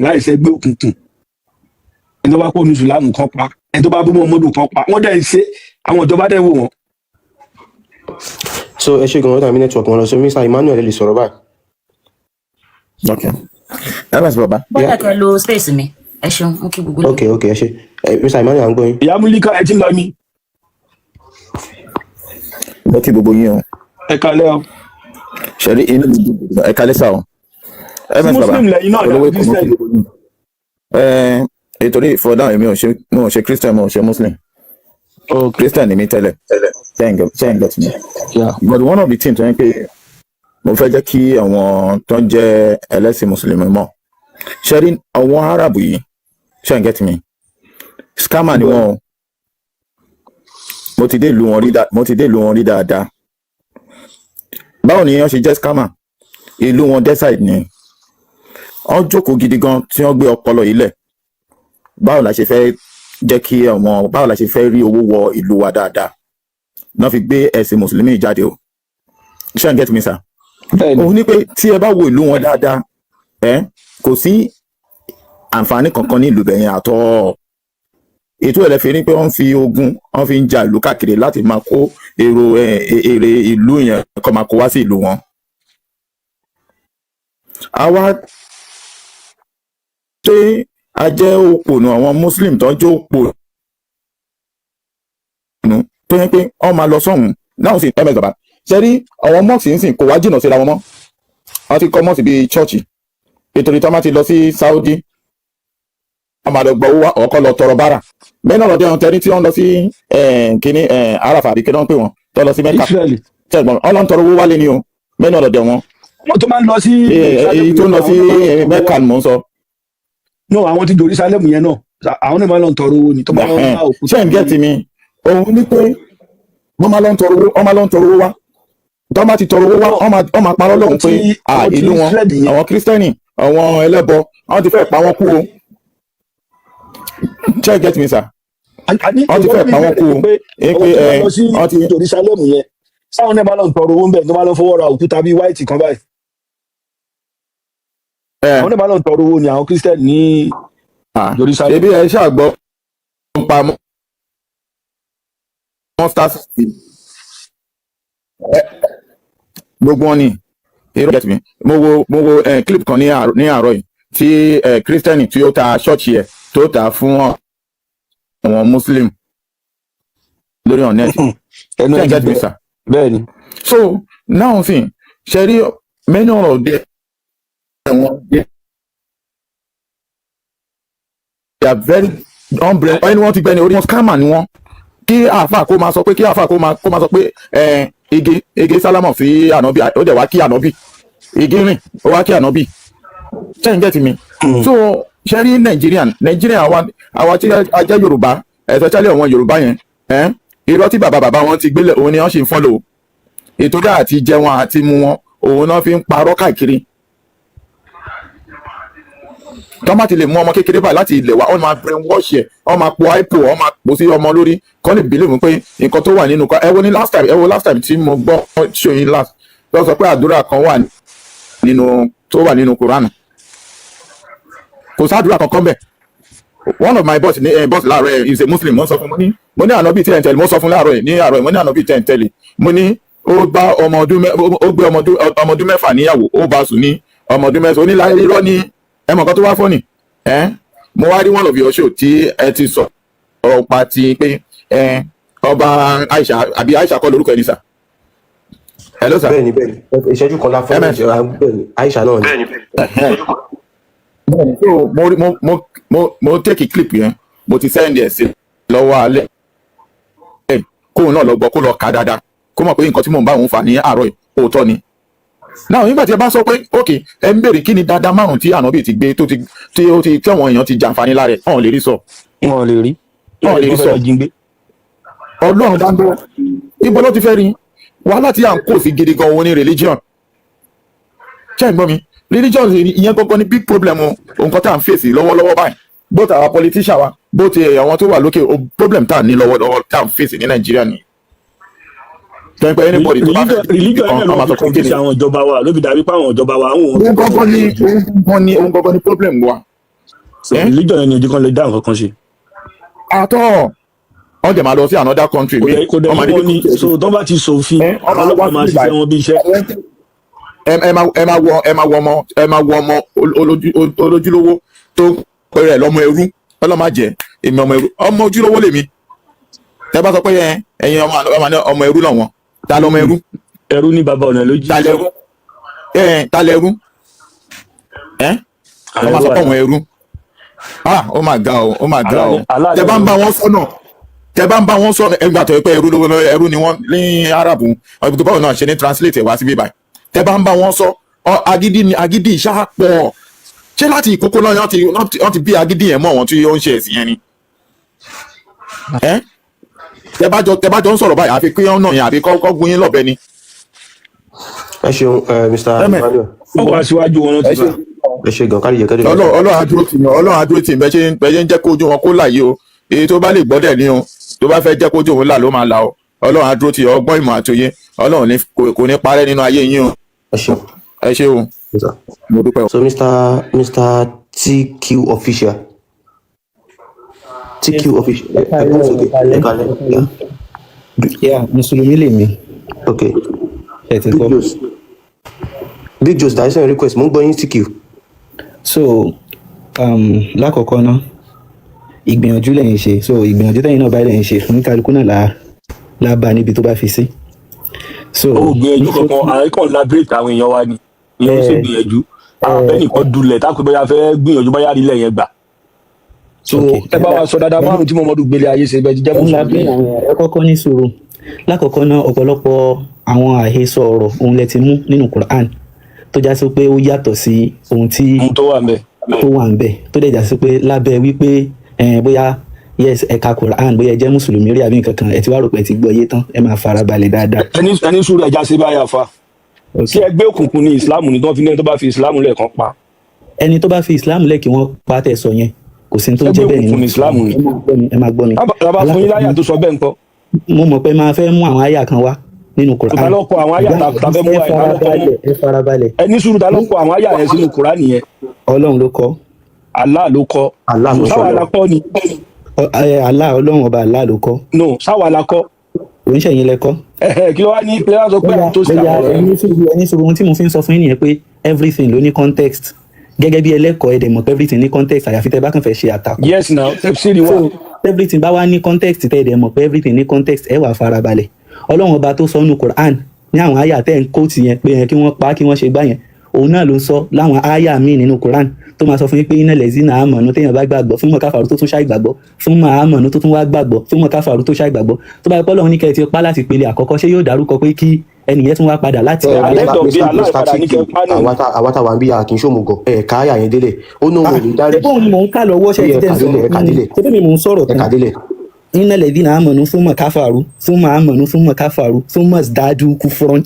láì ṣe ẹgbẹ́ òkùnkùn. Ẹni tó bá kó ní Islam kan pa, ẹni tó bá bú Muhammadu kan pa. Wọ́n dẹ̀ ń ṣe, àwọn ìjọba dẹ̀ wò wọ́n. So ẹ ṣe gan-an, tàbí network wọn lọ. So Mr Emmanuel, ẹ lè sọ̀rọ̀ báyìí. Ok, ẹ bá sọ bàbá. Bọ́dà kẹ lo space mi, ẹ ṣeun, mú kí gbogbo. Ok, ẹ ṣe. Mr Emmanuel, à ń gbọ́ yín. Ìyá Múlíkà, ẹ ti ń lọ ni. Mo kí gbogbo yín o. Ẹ kalẹ́ o. Ṣẹ̀rí inú mi dùn gidi gan. Ẹ kalẹ́ sá o. Ẹ bá sọ bàbá. Muslim lẹ́yìn náà ni Olówó àbí Èkó, mo kí Christian? gbogbo yín. Ẹ ètò for now, èmi ò ṣe, mo ò ṣe Christian, mo ò ṣe Muslim. Christian ni mi tẹ́lẹ̀. Ṣé ń get me? Yeah. But one of the things tó ń pè mo fẹ́ jẹ́ kí àwọn tó ń jẹ́ ẹlẹ́sìn mùsùlùmí mọ̀, ṣẹ́rí àwọn Arab yìí, ṣé ń get me, scammer ni wọ́n o. Mo ti dé ìlú wọn rí dáadáa. Báwo ni wọ́n ṣe jẹ́ scammer? Ìlú wọn desert ni. Wọ́n jókòó gidi gan tí wọ́n gbé ọpọlọ yìí lẹ̀. Báwo la ṣe fẹ́ jẹ́ kí àwọn, báwo la ṣe fẹ́ rí owó wọ ìlú wa dáadáa náà fi gbé ẹ̀sìn mùsùlùmí jáde o. Ṣé ń get me, sir? Bẹ́ẹ̀ni. Òun ní pé tí ẹ bá wo ìlú wọn dáadáa, ẹ kò sí àǹfààní kankan ní ìlú bẹ̀yẹn àtọ́. Ètò ẹ̀rẹ́ fi ní pé wọ́n fi ogun, wọ́n fi ń ja ìlú káàkiri láti máa kó èrò èrè ìlú yẹn kó máa kó wá sí ìlú wọn. Àwa ṣé a jẹ́ òpònú? Àwọn Muslim tó ń jẹ́ òpònú tó yẹ pé wọ́n máa lọ sọ́hùn náà sì ms bàbá ṣe rí àwọn mosque ń sìn kò wá jìnnà síra wọn mọ́. Wọ́n ti kọ́ mosque bíi church ètò ìtọ́ máa ti lọ sí Saudi, wọ́n máa lọ gbọ́ owó ọkọ̀ lọ tọrọ bára bẹ́ẹ̀ náà lọ́dẹ ọ̀tẹ́ni tí wọ́n lọ sí kínní Arafa àbí kí wọ́n pè wọ́n tó lọ sí Mecca. Israeli. Tẹ̀gbọ́n wọ́n lọ ń tọrọ owó wálé ni o. Bẹ́ẹ̀ náà lọ́dẹ wọn. Wọ́n tó máa ń lọ sí Èyí tó ń lọ sí Mecca ni mò ń sọ. No, àwọn ti Jerusalem yẹn náà, àwọn náà máa ń lọ tọrọ owó ni tó máa ń lọ bá òkú. Ṣé ń get mi? Òun ní pé wọ́n máa lọ ń tọrọ owó, wọ́n máa lọ ń tọrọ owó wá. Tó bá ti tọrọ owó wá, wọ́n máa parọ́ lọ́hùn pé ìlú wọn, àwọn Kírísítẹ́nì, àwọn ẹlẹ́bọ, wọ́n ti fẹ́ pa wọ́n kú o. Ṣé ẹ get me, sir? Wọ́n ti fẹ́ pa wọ́n kú o. Pé ẹ àwọn pé tó ẹ máa lọ sí wọ́n ti Jerusalem yẹn, sáwọn náà máa lọ tọrọ owó ń bẹ̀, tó máa lọ fọwọ́ ra òkúta bíi white kan báyìí, àwọn náà máa lọ tọrọ owó ni, àwọn Christian ní Jerusalem. Ṣebí ẹ ṣàgbọ́ ń pa monster city gbogbo wọn ni irọ́. Get me? Mo wo clip kan ní àárọ̀ yìí tí Kírísítẹ́nì tí ó ta ṣọ́ọ̀ṣì ẹ̀ tó tà á fún àwọn Muslim lórí on net. Ẹnu Ṣé ẹ ẹ ti get me, gbẹ. sir? Bẹ́ẹ̀ ni. So now sin ṣe rí many of them, wọn they are very umbrella ẹni wọ́n ti gbẹ́ni orí wọn. Scammer ni wọ́n. Kí àáfà kó máa sọ pé, kí àáfà kó máa sọ pé ẹ igi sálámọ̀ sí ànábì, ó dẹ̀ wá kí ànábì, igi rìn ó wá kí ànábì. Ṣé ń get mi? So ṣe rí Nigerian, àwa tí a jẹ́ Yorùbá, especially àwọn Yorùbá yẹn, irọ́ tí bàbá bàbá wọn ti gbélé òun ni wọ́n ṣì ń follow. Ètò àti jẹun àti mu wọn, òun náà fi ń parọ́ káàkiri. Tọ́ bá ti lè mú ọmọ kékeré báyìí láti ilẹ̀ wa, wọ́n máa brain wash ẹ̀, wọ́n máa po hypo, wọ́n máa pò sí ọmọ lórí kọ́ lè believe pé nǹkan tó wà nínú ẹ wo ní last time, ẹ wo last time tí mo gbọ́ show yín last, lọ sọ pé àdúrà kan wà nínú tó wà nínú Quran, kò sádùúrà kankan bẹ́ẹ̀. One of my boss ní boss láàárọ̀ ẹ̀ is a Muslim. Mo sọ fún, mo ní ànábì tí ẹ̀ ń tẹ̀lé, mo sọ fún láàárọ̀ ẹ̀ ní àárọ̀ ẹ̀, mo ní ànábì tí ẹ̀ ń tẹ̀lé, mo ní ó bá ọmọ ọdún mẹ́ ó gbé ọmọ ọdún 6 níyàwó, ó bá sùn ní ọmọ ọdún 9. Ó ní láyé, irọ́ ní. Ẹ mọ̀ nǹkan tó wá fọ́nì ẹ́, mo wá rí one of your show tí ẹ ti sọ ọ̀rọ̀ pa ti pé ẹ ọba Aisha, àbí Aisha kọ́ lórúkọ ẹni sà? Hello sir. Bẹ́ẹ̀ni, bẹ́ẹ̀ni, ìṣẹ́jú kan la fún. MS. Bẹ́ẹ̀ni, Aisha náà ni. So mo rí- mo mo mo mo take a clip yẹn, mo ti send ẹ̀ sí lọ́wọ́ alẹ́ ẹ̀, kóun náà lọ gbọ́, kó lọ kà dáadáa, kó mọ̀ pé nǹkan tí mò ń bá òun fà ní àárọ̀ yìí òótọ́ ni. Náà nígbà tí ẹ bá sọ pé ok, ẹ ń béèrè kí ni dáadáa márùn tí ànábì ti gbé tó ti tí ó ti tí àwọn èèyàn ti jàǹfààní lára ẹ̀, ọ̀n lè rí sọ. Wọn ò lè rí. Ọ̀n lè rí sọ. Ọlọ́run bá ń gbọ́, ibo ló ti fẹ́ rí? Wàhálà tí à ń kó sí gidi gan òun ní religion. Ṣé ẹ gbọ́ mi? Religion ìyẹn gangan ni big problem o. Nǹkan tá à ń fèsì lọ́wọ́lọ́wọ́ báyìí, both our politician wa, both àwọn tó wà lókè o, problem tá à ní lọ́wọ́lọ́wọ́ tá à ń fèsì ní Nàìjíríà ni tẹ́ pé anybody tó bá fẹ́ Religion kan náà wọ́n ló máa fi sọ pé kí confuse ni àwọn ìjọba wa, ló fi dàbí pé àwọn ìjọba wa àwọn Òun gangan ni problem wa. So religion yẹn ni ojú kan lè dá nǹkan kan ṣe. Àtọ́ wọ́n dẹ̀ máa lọ sí another country. Kò dẹ̀ kò dẹ̀ wọ́n máa ní ní wọ́n ní so tó bá ti ṣòfin, àwọn ọlọ́pàá máa ṣiṣẹ́ wọn bí iṣẹ́. Ẹ máa wọ ọmọ, ẹ máa wọ ọmọ olójúlówó tó ń pè rẹ̀ lọ́mọ ẹrú. Ọlọ́mọ jẹ́ èmi ọmọ ẹrú, ọmọ ojúlówó lèmi. Tẹ bá sọ pé ẹ ẹ̀yin ọmọ ọmọ ọmọ ẹrú lọ́wọ́n, ta lọ́mọ ẹrú? Ẹrú ní bàbá ọ̀nà lójú. Ta lẹrú? Ẹ ta lẹrú? Ẹ wọ́n máa sọ pé àwọn ẹrú, ah, ó máa ga o, ó máa ga o. Tẹ bá ń bá wọn sọnà, tẹ bá ń bá wọn sọnà, ẹgbà tó yẹ pé ẹrú ló ẹrú ni wọn ní Arabu ọdún báwo náà ṣe ní translate ẹ wá síbí báyìí. Tẹ bá ń bá wọn sọ ọ, agídí ni, agídí ìṣá pọ̀. Ṣé láti ìkókó náà wọ́n ti bí agídí yẹn mọ́ àwọn tí ó ń ṣe ẹ̀sìn yẹn ni? Ẹ tẹ bá jọ ń sọ̀rọ̀ báyìí, àfi kí wọ́n náà yẹn, àfi kọ́ gún yín lọ́bẹ ni. Ẹ ṣeun, Mr. Emmanuel. Ó wá síwájú wọn Ẹ ti ṣe bá. Ẹ ṣe gan kárí yẹ kẹ́lẹ́. Ọlọ́run adúró tì yín, Ọlọ́run adúró tì yín. Bẹ́ẹ̀ ṣe ń jẹ́ kó ojú wọn kó là yìí o, èyí tó bá lè gbọ́dẹ̀ ní o, tó bá fẹ́ jẹ́ kó ojú òun là ló máa là o. Ọlọ́run adúró tì yín. Ọgbọ́n, ìmọ̀ àtòyé Ọlọ́run ní kò ní parẹ́ nínú ayé yín o. Ẹ ṣeun. Ẹ ṣé o, mo dúpẹ́ o. So Mr. TQ official, TQ official, ẹ kọ́ sókè, ẹ kalẹ̀. Yeah, mùsùlùmí lèmi. Ok. Ẹ ti Big gbọ́. Joes, Big Joes dyson request, mo ń gbọ́ yín, TQ. So lákọ̀ọ́kọ́ ná, ìgbìyànjú lẹ́yìn ṣe. So ìgbìyànjú tẹ́yìn náà báyìí lẹ́yìn ṣe, oníkálukú náà là bá níbi tó bá fi sí. So Ó gbìyànjú kankan, àwọn kan liberate àwọn èèyàn wa ni ìyẹn ń ṣe gbìyànjú. Àwọn fẹ́ nìkan dulẹ̀ tákù bóyá fẹ́ gbìyànjú bóyá rí lẹ̀ yẹn gbà. So ẹ bá wa sọ dáadáa márùn tí Muhammadu gbélé ayé ṣe bẹ́ẹ̀ ti jẹ́ Ẹ ń mùsùlùmí. labẹ́ àwọn ẹ kọ́kọ́ ní sùúrù. Lákọ̀ọ́kọ́ náà, ọ̀pọ̀lọpọ̀ àwọn àhesọ ọ̀rọ̀ òun lẹ ti mú nínú Quran tó já sí pé ó yàtọ̀ sí ohun tí ohun tó wà ń bẹ̀ tó wà ń bẹ̀, tó dẹ̀ já sí pé lábẹ́ wípé bóyá yes, ẹ̀ka Quran, bóyá ẹ jẹ́ mùsùlùmí rí àbí nǹkan kan, ẹ ti wá rò pé ẹ ti gbọ́ yé tán, ẹ máa fara balẹ̀ dáadáa. Ẹni sùúrù, ẹja ṣe báyà fa sí ẹgbẹ́ òkùnkùn ní ìsìlámù ní tí wọ́n fi ní ẹni tó bá fi ìsìlámù lẹ́ẹ̀kan pa. Ẹni tó bá fi Islam lẹ̀ kí wọ́n pa tẹ̀ sọ yẹn, kò sí ní tó ń jẹ́ Ẹgbẹ́ bẹ́ẹ̀ òkùnkùn nínú ní ìsìlámù ni. Ẹ máa gbọ́ mi, ẹ máa gbọ́ mi. Bàbá fún yín láyà tó sọ bẹ́ẹ̀ nǹkan. Mo mọ̀ pé máa fẹ́ mú àwọn àyà kan wá nínú Quran. Ta ló kọ àwọn àyà ta fẹ́ mú Ẹ wá yìí? Ta ló kọ mú? farabalẹ̀, ẹ farabalẹ̀. Ẹni sùúrù, ta ló kọ àwọn àyà yẹn sínú Kùránì yẹn? Ọlọ́run ló kọ. Allah ló kọ. Allah ló Sáwà la kọ́ ni. Allah, Ọlọ́run ọba Allah ló kọ. No, sáwà la kọ́. Òun ṣẹ̀yìn lẹ kọ́. Ẹ̀hẹ̀, kí ló wá ní kí ló wá sọ pé àwọn tó ṣe Bóyá àwọn ọ̀rọ̀ yẹn? ẹni sùúrù, ẹni sùúrù. Ohun tí mo fi ń sọ fún yín nìyẹn pé everything ló ní context. Gẹ́gẹ́ bí ẹlẹ́kọ̀ọ́, ẹ dẹ̀ mọ̀ pé everything ní context, àyàfi tẹ́ bá kàn fẹ́ ṣe àtakò. Yes now, tafsiri wà. So everything bá wá ní context, tẹ́ ẹ dẹ̀ mọ̀ pé everything ní context, ẹ wà farabalẹ̀. Ọlọ́run ọba tó sọ nínú Quran ní àwọn àyà tẹ́ ń kóòtù yẹn pé yẹn kí wọ́n pa, kí wọ́n ṣe gbá yẹn, òun náà ló ń sọ láwọn àyà míì nínú Quran tó máa sọ fún yín pé iná lẹ́sìn náà àmọ̀nù téèyàn bá gbàgbọ́ fún mọ̀káfàrú tó tún ṣáì gbàgbọ́ fún mọ̀ àmọ̀nù tó tún wá gbàgbọ́ fún mọ̀káfàrú tó ṣáì gbàgbọ́, tó bá yẹ pé Ọlọ́run ní kẹ́ ẹ ti pa láti pele àkọ́kọ́, ṣé yóò dárúkọ pé kí ẹnìyẹn tún wá padà láti Mr. TQ, àwa tá wà ń bí a kì í ṣòmùgọ̀. Ẹ ká àyà yẹn délẹ̀, ó ní òun ò ní dárí. Ṣé bóun ni mò ń kà lọ́wọ́? Ṣe ti jẹ́ ń sọ̀rọ̀ Ẹ̀ka délẹ̀. Ṣé bẹ́ẹ̀ mi mò ń sọ̀rọ̀ Ẹ̀ka tán? délẹ̀. Iná lẹ́dí náà àmọ̀nù fún mọ̀ káfàrú fún mọ̀ àmọ̀nù fún mọ̀ káfàrú fún mọ̀ dájú kúfúrọ́n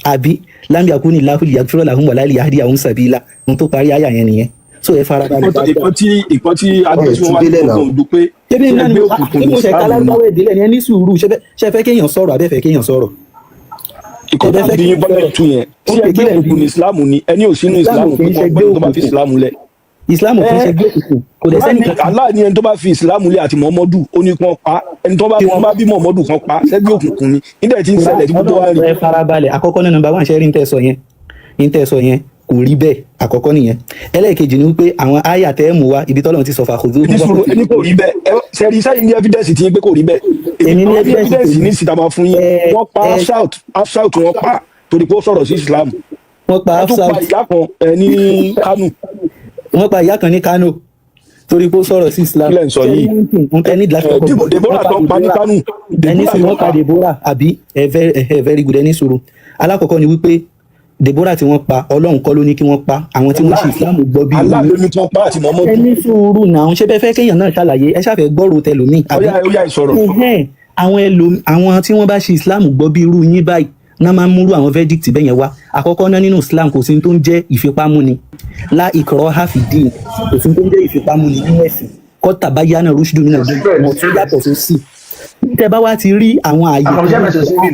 àbí lámìàkú ní láhùlì yàgùfúrọ̀ làhùn wàlá ìyá àdìyà òun sàbílà. Ohun tó parí àyà yẹn nìyẹn. So ẹ farabalẹ̀ dáadáa. Ìkan tí Wọ́n adé lè tí tú wọ́n wá délẹ̀ ní náà. gbogbo òdu pé Ṣébí ṣé náà ni ẹgbẹ́ mo òkùnkùn ṣé ní mo ṣe Islam ni. kálágbáwé ìdílé ni? Ẹ ní sùúrù. Ṣe fẹ́ kéèyàn sọ̀rọ̀ àbẹ́fẹ́ kéèyàn sọ̀rọ̀? Ìkan Ṣe tó fẹ́ bí yín kéèyàn bọ́lẹ̀ sọ̀rọ̀? tú yẹn, ṣé Ok, ẹgbẹ́ kí lẹ̀ ń bí òkùnkùn ní mi? Islam ni? Ẹni ò sínú Islam Islam ò kì pé í wọ́n ṣẹgbẹ́ pẹ́ tó bá fi òkùnkùn. Islam lẹ̀. Islam ò kì í Ẹ ṣẹgbẹ́ òkùnkùn, kò dẹ̀ sẹ́nì Kùránì kankan Allah ní ẹni tó bá fi Islam lẹ̀ àti Muhammadu, ó ní kí wọ́n pa á. Ẹni tó bá tí tó wọ́n bá bí Muhammadu kan pa á, ṣẹ́gbẹ́ òkùnkùn ni nígbà tí ń Quran ṣẹlẹ̀ tí gbogbo wa Ọlọ́run rí. ẹ farabalẹ̀. Àkọ́kọ́ náà, number one, ṣe rí ń tẹ́ sọ yẹn kò rí bẹ́ẹ̀. Àkọ́kọ́ nìyẹn. Ẹlẹ́ẹ̀kejì ni wípé àwọn àyà tẹ́ ẹ mú wa, ibi tọ́lọ́run ti sọ fàkùzú Ní sùúrù, ẹni kò rí bẹ́ẹ̀. Ẹ sẹ́rí sẹ́yìn ní evidence tí yín pé kò rí bẹ́ẹ̀. Èmi Èmi ní ní evidence evidence tèmi. ní síta máa fún yín. Ẹ Wọ́n pa ẹ Hafsat. Hafsat wọ́n pa torí pé ó sọ̀rọ̀ sí Islam. Wọ́n pa Wọ́n tún pa Hafsat. ìyá kan ẹ ní Kánò. Wọ́n pa ìyá kan ní Kano torí pé ó sọ̀rọ̀ sí Islam. Kí lẹ̀ ń sọ Ṣé yìí? one thing ń tẹ́ ní láti Ẹ kọ́kọ́ Debo- wọ́n Deborah pa tó pa ní Deborah. Kánò. Ẹni Deborah sùn tó wọ́n pa pa. Deborah àbí? Ẹ very ẹ very good. Ẹni sùúrù. Alákọ̀ọ́kọ́ ni wípé Deborah tí wọ́n pa, Ọlọ́run kọ́ ló ní kí wọ́n pa. Àwọn tí wọ́n ṣe Islam gbọ́ bí Allah irú ló ní kí wọ́n pa àti Muhammadu. ẹni sùúrù náà. Ṣé bẹ́ẹ̀ fẹ́ kéèyàn náà ṣàlàyé? Ẹ ṣàfẹ́ gbọ́rò tẹlòmíì àbí? Ó yá, ó yá, ìsọ̀rọ̀. Ẹhẹ́n, àwọn ẹlòmí, àwọn tí wọ́n bá ṣe Islam gbọ́ bí irú yín báyìí náà máa ń múrú àwọn verdict bẹ́ẹ̀ yẹn wá. Àkọ́kọ́ náà, nínú Islam kò sí ní tó ń jẹ́ ìfipámúni. La ikraha fi din, kò sí ní tó ń jẹ́ ìfipámúni nínú ẹ̀sìn. Kọ́tà bá yánà rúṣùdù mí náà mọ̀ tún yàtọ̀ sí sí. Tẹ bá wá ti rí àwọn ààyè Àkànṣe kan, mẹsẹ̀ sí bí.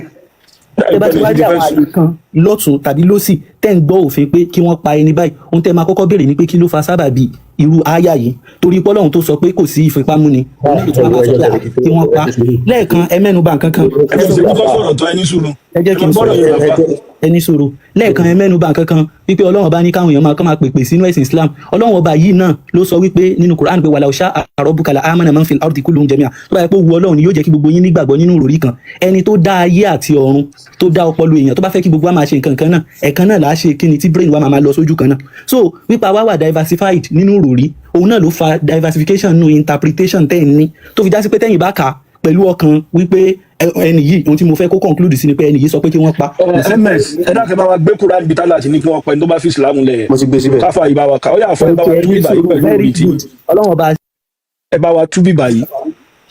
tẹ bá ti wá rí àwọn ààyè kan lọ́tún tàbí lọ́sì tẹ́ ń gbọ́ òfin pé kí wọ́n pa ẹni báyìí, ohun tẹ́ máa kọ́kọ́ béèrè ni pé kí ló fa sábàbí irú àyà yìí? Torí pọ́lọ́hun tó sọ pé kò sí ìfipámúni, òun náà ló tún wá máa sọ pé kí wọ́n pa. Lẹ́ẹ̀kan, ẹ mẹ́nu bà nǹkan kan. Ẹ ṣe kókó sọ̀rọ̀ tán, ẹni sùúrù. Ẹ jẹ́ kí n Ẹ gbọ́dọ̀ sọ̀rọ̀. Yorùbá. Ẹni sùúrù. Lẹ́ẹ̀kan, ẹ mẹ́nu bà nǹkan kan wípé Ọlọ́run ọba ní káwọn èèyàn máa kọ́ máa pèpè sínú ẹ̀sìn Islam. Ọlọ́run ọba yìí náà ló sọ wípé nínú Quran pé walau sha'a rabbuka la amana man fil ardi kulluhum jami'a. Tó bá yẹ pé ó wu Ọlọ́run ni, yóò jẹ́ kí gbogbo yín nígbàgbọ́ nínú ìròrí kan. Ẹni tó dá ayé àti ọ̀run, tó dá ọpọlọ èèyàn, tó bá fẹ́ kí gbogbo wa máa ṣe nǹkan kan náà, ẹ̀kan náà là á ṣe. Kí ni tí brain wa máa máa lọ sójú kan náà? So wípa wá wà diversified nínú ìròrí, òun náà ló fa diversification nínú interpretation tẹ́ ẹ̀ ní, tó fi já sí pé tẹ́yìn bá kà á pẹ̀lú ọkàn wípé ẹni yìí, ohun tí mo fẹ́ kó conclude sí ni pé ẹni yìí sọ pé kí wọ́n pa. Ẹ ms, ẹ dákẹ́, bá wa gbé Kúránì níbi tálà àti ní kí wọ́n pa ẹni tó bá fi Islam lẹ̀. Mo ti gbé síbẹ̀. Káfà yìí bá wa kà ó yà fún ẹ bá wa Okay, tú ẹni bíbà yìí sùúrù. pẹ̀lú Very òrì tí good. Ọlọ́run ọba ẹ bá wa tú bíbà yìí.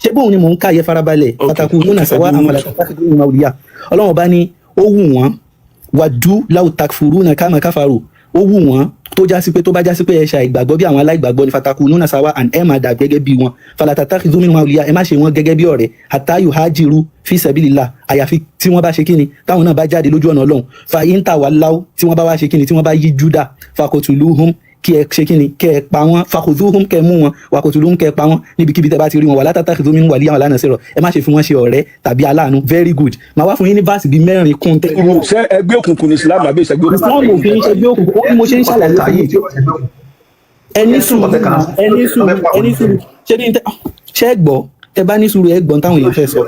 Ṣé bóun ni mò ń ká yẹ? Farabalẹ̀. Fatakununa sawa àwọn àlàkàtàkùn awliya. Ọlọ́run ọba ní ó wù wọ́n, waddu law takfuruna kama kafaru, ó wù wọ́n tó já sí pé tó bá já sí pé ẹ ṣe àìgbàgbọ́ bí àwọn aláìgbàgbọ́ ni, fatakununa sawa and ẹ máa dà gẹ́gẹ́ bí wọn. Fala tattakhidhu minhum awliya, ẹ má ṣe wọn gẹ́gẹ́ bí ọ̀rẹ́, hatta yuhajiru fi sabilillah, àyàfi tí wọ́n bá ṣe kíni, táwọn náà bá jáde lójú ọ̀nà Ọlọ́run. Fa in tawallaw, tí wọ́n bá wá ṣe kíni, tí wọ́n bá yí júdà, faqtuluhum, kí ẹ ṣe kíni, kẹ ẹ pa wọn. Fakhuduhum, kẹ mú wọn, waqtuluhum, kẹ ẹ pa wọn níbikíbi tẹ bá ti rí wọn. Wala tattakhidhu minhum waliyyan wala nasira, ẹ má ṣe fi wọn ṣe ọ̀rẹ́ tàbí aláàánú. Very good. Màá wá fún yín ní verse bíi mẹ́rin kún tẹ. Ṣé ẹgbẹ́ òkùnkùn ní Islam àbí ìṣẹ́gbẹ́ òkùnkùn? Islam ò kì í ṣe gbé òkùnkùn. Ó ní mo ṣe ń ṣàlàyé fún yín. Ẹni sùúrù, ẹni sùúrù, ẹni sùúrù. Ṣé ní ṣé ẹ gbọ́? Tẹ bá ní sùúrù, ẹ gbọ́n táwọn èèyàn fẹ́ sọ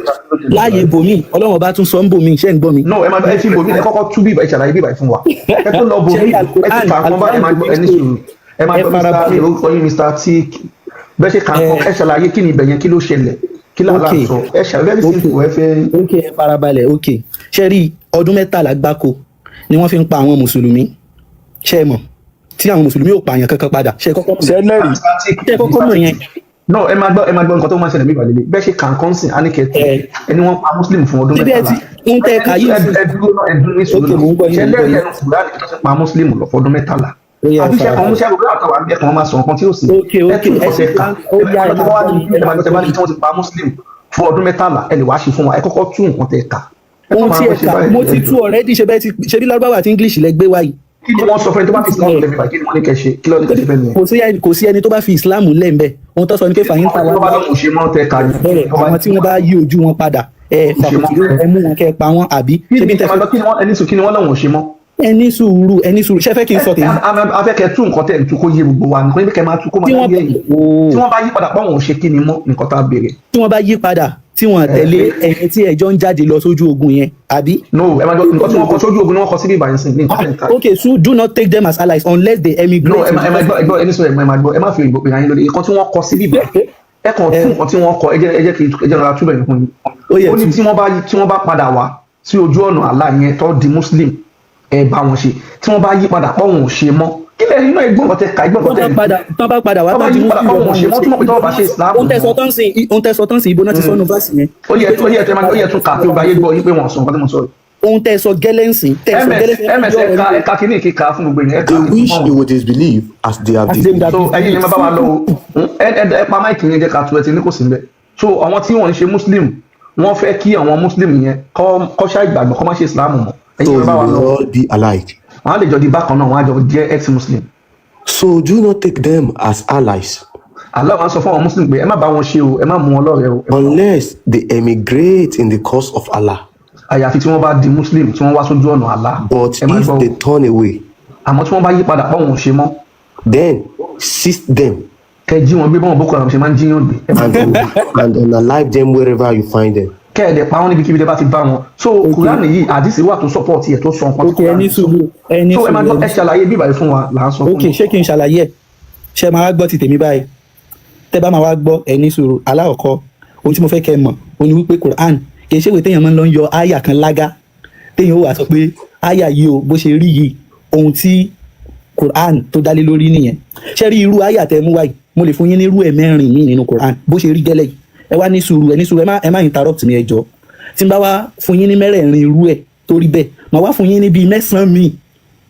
láàyè bòmí. Ọlọ́run ọba tún sọ ń bòmí. Ṣé ń gbọ́ mi? No, ẹ máa ẹ ti bòmí, ẹ kọ́kọ́ tú bíbá, ẹ ṣàlàyé bíbá fún wa. Ẹ tó lọ bòmí, ẹ ti kà kán bá ẹ máa gbọ́. Ẹni sùúrù, ẹ máa Ẹ gbọ́ Mr. farabalẹ̀. Orúkọ yín, Mr. T, bẹ́ẹ̀ ṣe kà kán, ẹ ṣàlàyé kí ni ibẹ̀ yẹn, kí ló ṣẹlẹ̀, kí làlá sọ. Ẹ ṣàlàyé, very simple, ẹ fẹ́. Ok, ẹ farabalẹ̀. Ok, ṣe rí ọdún 13 gbáko ni wọ́n fi ń pa àwọn mùsùlùmí. Ṣe é mọ̀ tí àwọn mùsùlùmí ò pààyàn kankan padà? Ṣe kọ́kọ́ mọ̀? Sẹ́lẹ̀rì. Ṣe kọ́kọ́ mọ̀ yẹn? No, ẹ máa gbọ́, ẹ máa gbọ́. Nǹkan tó máa ń ṣẹlẹ̀ bíbá lélẹ̀ bẹ́ẹ̀ ṣe kà kán sìn, á ní kẹ́tù ẹni wọ́n pa muslim fún ọdún Síbẹ̀ 13. tí ń tẹ́ ka yìí ẹ ẹ dúró náà, ẹ dúró ní sùúrù. Ok, mò ń gbọ́ yín, ṣe mò ń gbọ́ lẹ́rìí yín. ẹnu Kùránì tó ti pa muslim lọ fọdún 13? Ó yá, Àbí ṣe farabalẹ̀. kan musa gbogbo àtàwọn àbí ẹ̀kan máa sọ nǹkan tí ó sì Ok, ẹ ok, tún ẹ nǹkan ṣe kà. ó yá, ẹ ẹ máa gbọ́ mi, ẹ ẹ máa máa gbọ́, tẹ gbọ́ bá mi. ní tí wọ́n ti pa muslim fún ọdún 13, ẹ lè wá ṣe fún wa. Ẹ kọ́kọ́ tún nǹkan tẹ kà. Ẹ Ohun má tí máa ẹ ṣe kà báyìí. mo ti tú already. Ṣe bẹ́ẹ̀ ti ṣe bí Lárúbáwá àti English lẹ gbé wáyìí. Kí ni wọ́n sọ fún ẹni tó bá fi Islam lẹ́bi báyìí? Kí ni wọ́n ní kẹ́ ṣe? Kí ló ní kẹ́ ṣe fẹ́ nìyẹn? Kò sí ẹni tó bá fi Islam lẹ̀ ń bẹ̀. Ohun tó sọ ni pé fàyín ta Àwọn wá tó bá lóun ṣe mọ́ tẹ kà ní. Bẹ́ẹ̀, àwọn tí wọ́n bá yí ojú wọn padà, ẹ fàkùtù, ẹ mú wọn kẹ́ ẹ pa wọn àbí? Kí Ṣé ni bí n tẹ ẹ máa gbọ́, kí ni wọ́n ẹni sùn, kí ni wọ́n lóun ò ṣe mọ́? Ẹni sùúrù, ẹni sùúrù. Ṣé fẹ́ kí n sọ tèmi? A fẹ́ kẹ́ tú nǹkan tẹ̀ ń tú kó yé gbogbo wa nǹkan, kẹ́ máa tú kó máa Tí wọ́n yé yìí. Tí wọ́n bá yí padà pọ́n òun ṣe kí ni mọ́ nǹkan tá a béèrè. Tí wọ́n bá yí padà, tí wọ́n tẹ̀lé ẹ̀yin tí ẹjọ́ ń jáde lọ sójú ogun yẹn àbí? No, ẹ máa gbọ́, nǹkan tí wọ́n kọ sójú ogun ni wọ́n kọ sí bíbá yẹn sìn ní nǹkan tẹ̀ ń ká. Okay, so do not take them as allies unless they emigrate. No, ẹ máa gbọ́, ẹ gbọ́, ẹni sọ, ẹ máa gbọ́, ẹ má fi òyìnbó pè yín lórí nǹkan tí wọ́n kọ sí bíbá. Ẹ kàn tún nǹkan tí wọ́n kọ, ẹ jẹ́ kí ẹ jẹ́ rárá túbẹ̀ yẹn fún yín. Ó yẹ Ó ní tú. tí wọ́n bá padà wá sí ojú ọ̀nà àlá yẹn tó di muslim, ẹ bá wọn ṣe. Tí wọ́n bá yí padà pọ̀ wọn ò ṣe mọ́, kí lẹ́yìn inú ẹ̀gbọ́n kan tẹ ká ẹ̀gbọ́n kan Tán tẹ bá padà, tán bá padà wá, Tán bá tán di yí padà muslim, pọ̀ wọn ò ṣe mọ́, túmọ̀ pé tí wọ́n bá ṣe Islam. Ohun tẹ́ sọ tán sí, ibo náà ti sọnù verse yẹn? Ó yẹ tún kà kí o bá yé gbọ́ yín pé wọ́n sọ nǹkan tí mo sọ yìí. Ohun tẹ́ ẹ sọ gẹ́lẹ́ ń sìn, tẹ́ ẹ sọ gẹ́lẹ́ Ms sìn, ms, ẹka ẹka kìíní kíka fún gbogbo ènìyàn, ẹka They wish fún he wọn. would disbelieve as they have As they would disbelieved. have So ẹ̀yin ni má bá wa lọ o. Ẹ pa mic yẹn, jẹ́ ká tu ẹ ti ní kò sí níbẹ̀. So àwọn tí wọ́n ń ṣe Muslim, wọ́n fẹ́ kí àwọn Muslim yẹn kọ́ ṣá ìgbàgbọ́, kọ́ má ṣe Islam mọ́. So Ẹ̀yin ni you má bá wa will lọ. all be alike. Wọ́n á lè jọ di bákan náà, wọ́n á jọ jẹ́ ex-Muslim. So do not take them as allies Allah wá sọ fún àwọn Muslim pé ẹ má bá wọn ṣe o, ẹ má mú wọn lọ́rẹ̀ẹ́ o, ẹ má bá wọn. unless they emigrate in the cause of Allah. Àyàfi tí wọ́n bá di Muslim, tí wọ́n wá sójú ọ̀nà Allah. But Ẹ má if gbọ́ o. they turn away, Àmọ́ tí wọ́n bá yí padà pọ̀, wọn ò ṣe mọ́, then seize them kẹ jí wọn gbé bọ́n Boko Haram ṣe máa ń jíyàn gbé, ẹ má and, gbọ́ o. and unalive them wherever you find them. Kẹ́ ẹ̀ dẹ̀ pa wọ́n níbikíbi tẹ́ bá ti bá wọn. So Quran yìí, àdìsí wà tó support ẹ̀, tó sọ nǹkan tí Ok, ẹ ní Quran sọ. sùúrù, ẹ ní So ẹ máa sùúrù, gbọ́, ẹ ẹ ní ṣàlàyé bíbáyìí fún wa là ń sọ fún Ok, yín. ṣé kí n ṣàlàyé ẹ? Ṣé máa wá gbọ́ ti tèmi báyìí? Tẹ́ bá máa wá gbọ́, ẹ ní sùúrù. Alákọ̀ọ́kọ́ ohun tí mo fẹ́ kẹ́ ẹ mọ̀ òun ni wípé Quran kì í ṣe ìwé téèyàn máa ń lọ ń yọ àyà kan lágá, téèyàn ó wà sọ pé àyà yìí o, bó ṣe rí yìí, ohun tí Quran tó dálé lórí nìyẹn. Ṣé rí irú àyà tẹ́ mú wáyìí, mo lè fún yín ní irú ẹ̀ mẹ́rin míì nínú Quran bó ṣe rí gẹ́lẹ́ yìí. Ẹ wá ní sùúrù, ẹ ní sùúrù, ẹ má interrupt mi, ẹ jọ̀ọ́. Tí n bá wá fún yín ní mẹ́rẹ̀ẹ̀rin irú ẹ̀ tó rí bẹ́ẹ̀, màá wá fún yín ní bíi 9 míì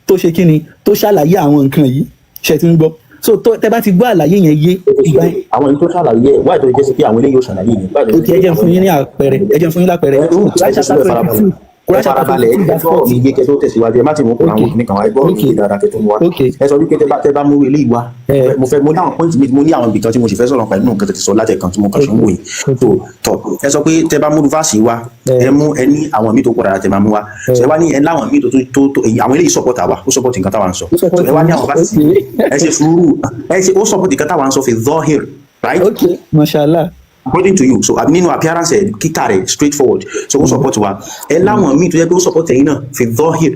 tó ṣe kíni, tó ṣàlàyé àwọn nǹkan yìí. Ṣe ti ń gbọ́? So tó tẹ́ bá ti gbọ́ àlàyé yẹn yé ìgbà yẹn. Àwọn èyí tó ṣàlàyé ẹ wáyé tó jẹ́ sí pé àwọn eléyìí ò ṣàlàyé yẹn wáyé tó Ok, ẹ jẹ́ n fún yín ní àpẹẹrẹ, ẹ jẹ́ n fún yín lápẹẹrẹ. Quran ẹ ṣe chapter sùúrù, ẹ 22, farabalẹ̀, ẹ Quran chapter farabalẹ̀, 22 ẹ verse gbọ́ ọ̀rọ̀ 40. mi yé kẹ́ tó tẹ̀síwájú. Ẹ má ti mú kó Ok. àwọn kìnnìkan wá, ẹ gbọ́ ọ̀rọ̀ mi yé dáadáa kẹ́ tó mú wá. Ok. Ẹ sọ wípé tẹ́ bá mú eléyìí wá, Ẹ mo fẹ́ mo ní àwọn point mi, mo ní àwọn ibìkan tí mo sì fẹ́ sọ̀rọ̀ pẹ̀lú nǹkan tó ti sọ látẹ̀kan tí mo kàn ṣe ń wò yìí. So tọ ẹ sọ pé tẹ́ bá mú verse wá, ẹ ẹ mú ẹ ní àwọn míì tó pọ̀ dáadáa tẹ́ máa mú wá. Ẹ So ẹ wá ní ẹ láwọn míì tó àwọn eléyìí support àwa, ó support nǹkan táwa ń sọ. Ó So support ẹ wá ní yín. àwọn verse, ẹ ṣe sùúrù, ẹ ṣe, ó support nǹkan táwa ń sọ fi zahir, right? Ok, mashallah. According to you. So nínú appearance ẹ, kíkà rẹ straightforward, so ó support wa. Ẹ láwọn míì tó yẹ pé ó support ẹ̀yin náà fi zahir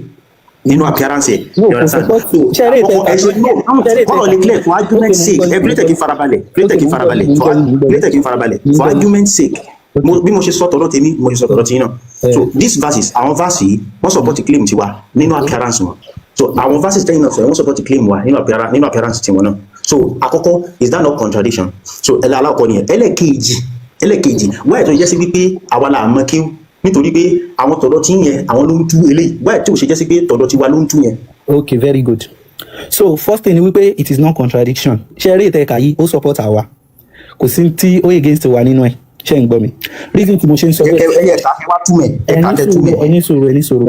nínú appearance ẹ. No, You kò understand? support. So Ṣé eré àkọ́kọ́ ìtẹ̀ka ẹ ṣe no ṣé eré kọ́rọ̀ ìtẹ̀ka lè clear, for Ok, argument mo ń sake, gbọ́ ẹ yín, mo ń greater gbọ́ kí n yín. farabalẹ̀, Ok, greater kí mo n ń gbọ́ yín, farabalẹ̀, mo ń for gbọ́ yín, mo ń gbọ́ yín. greater kí n farabalẹ̀, Mo ń for gbọ́ yín. argument sake, bí mo ṣe sọ tọ̀dọ̀ tèmi, mo ṣe sọ tọ̀dọ̀ tiyín náà. Ẹ So these verses, àwọn verse yìí, wọ́n support claim tiwa nínú appearance wọn. So àwọn verses tẹ́yìn náà sọ, wọ́n support claim wa nínú appearance tiwọn náà. So àkọ́kọ́, is that not contradiction? So ẹlẹ́ alákọ̀ọ́ nìyẹn. Ẹlẹ́ẹ̀kejì, wáyé tó jẹ́ sí wípé àwa la mọ̀ kí nítorí pé àwọn tọ̀dọ̀ tí ń yẹn, àwọn ló ń tú eléyìí, wáyé tí ò ṣe jẹ́ sí pé tọ̀dọ̀ tiwa ló ń tú yẹn? Ok, very good. So first thing ni wípé it is not contradiction. Ṣé eré ìtẹ̀ka yìí, ó support àwa, kò sí tí ó against wa nínú ẹ̀. Ṣé ń gbọ́ mi? Reason tí mo ṣe ń sọ ẹ bẹ́ẹ̀, ẹ ẹ ká wá túmẹ̀ ẹ ká ẹni kẹ sùúrù, túmẹ̀. Ẹni sùúrù, ẹni sùúrù.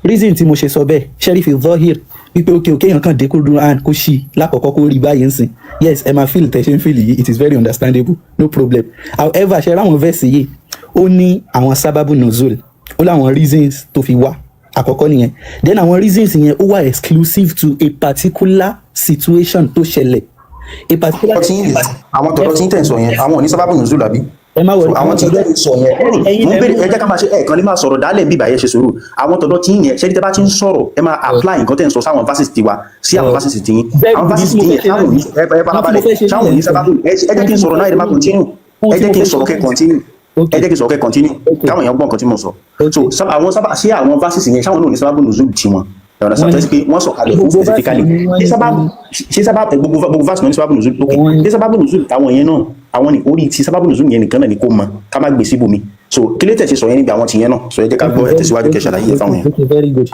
Reason tí mo ṣe sọ bẹ́ẹ̀, ṣẹ́rí fi zahir wípé ok, èèyàn kàn dé Quran, kó ṣí lákọ̀ọ́kọ́, kó rí báyìí ń sìn, yes, ẹ máa feel tẹ̀ ṣe ń feel yìí, it is very understandable, no problem. However, ṣe ráwọn verse yìí, ó ní àwọn sábàbù nuzul, ó láwọn reasons tó fi wá. Àkọ́kọ́ nìyẹn. Then àwọn reasons yẹn, ó wà exclusive to a particular situation tó ṣẹlẹ̀, a particular Àwọn tọ̀dọ̀ tí ń tẹ̀ ń sọ yẹn, àwọn ò ní sábàbù nùzúl àbí? Ẹ má So wọrí. àwọn Àwọn tí tọ̀dọ̀ ń sọ yẹn, ẹ̀yin mo ń lẹ béèrè. mú Ẹ jẹ́ ká máa ṣe, ẹ kàn lè máa sọ̀rọ̀ dálẹ̀ bíbà yẹn, ṣe sùúrù. Àwọn tọ̀dọ̀ tí ń yẹn, ṣé tẹ́ bá ti ń sọ̀rọ̀, ẹ máa apply nǹkan tẹ́ ń sọ sáwọn verses tiwa, sí àwọn verses tiyín. Bẹ́ẹ̀ Àwọn ni verses tí mo tiyín fẹ́ ṣe yẹn, náà sáwọn ò ní nìyẹn. ẹ Ohun tí mo farabalẹ̀, fẹ́ ṣe sáwọn ò ní nìyẹn. sábàbù. Ẹ jẹ́ kí n sọ̀rọ̀ náà, ẹ má continue. Ohun Ẹ tí jẹ́ mo kí n fẹ́ sọ̀rọ̀ ṣe kẹ́ continue. Ẹ jẹ́ kí n sọ̀rọ̀ kẹ́ continue, káwọn èèyàn gbọ́ nǹkan tí mo sọ. So àwọn sábà ṣé àwọn verses yẹn, sáwọn náà ò ní sábàbù nùzúl tiwọn? Ẹ understand? Wọ́n Tó ní yẹ pé wọ́n sọ̀kalẹ̀ fún gbogbo verse specifically ni wọ́n ṣé ní sábà ṣé sábà gbogbo verse náà ní sábàbù nùzúl? Ok, wọ́n ní ṣé sábàbù nùzúl táwọn yẹn náà, àwọn ní orí ti sábàbù nùzúl yẹn nìkan náà ni kò mọ, ká má gbé síbòmí? So kí ló tẹ̀ ṣe sọ yẹn níbi àwọn tìyẹn náà? So ẹ jẹ́ ká Ok, gbọ́, ẹ very tẹ̀síwájú kẹ́ ok ṣàlàyé yẹn ok fáwọn yẹn. Ok, very good.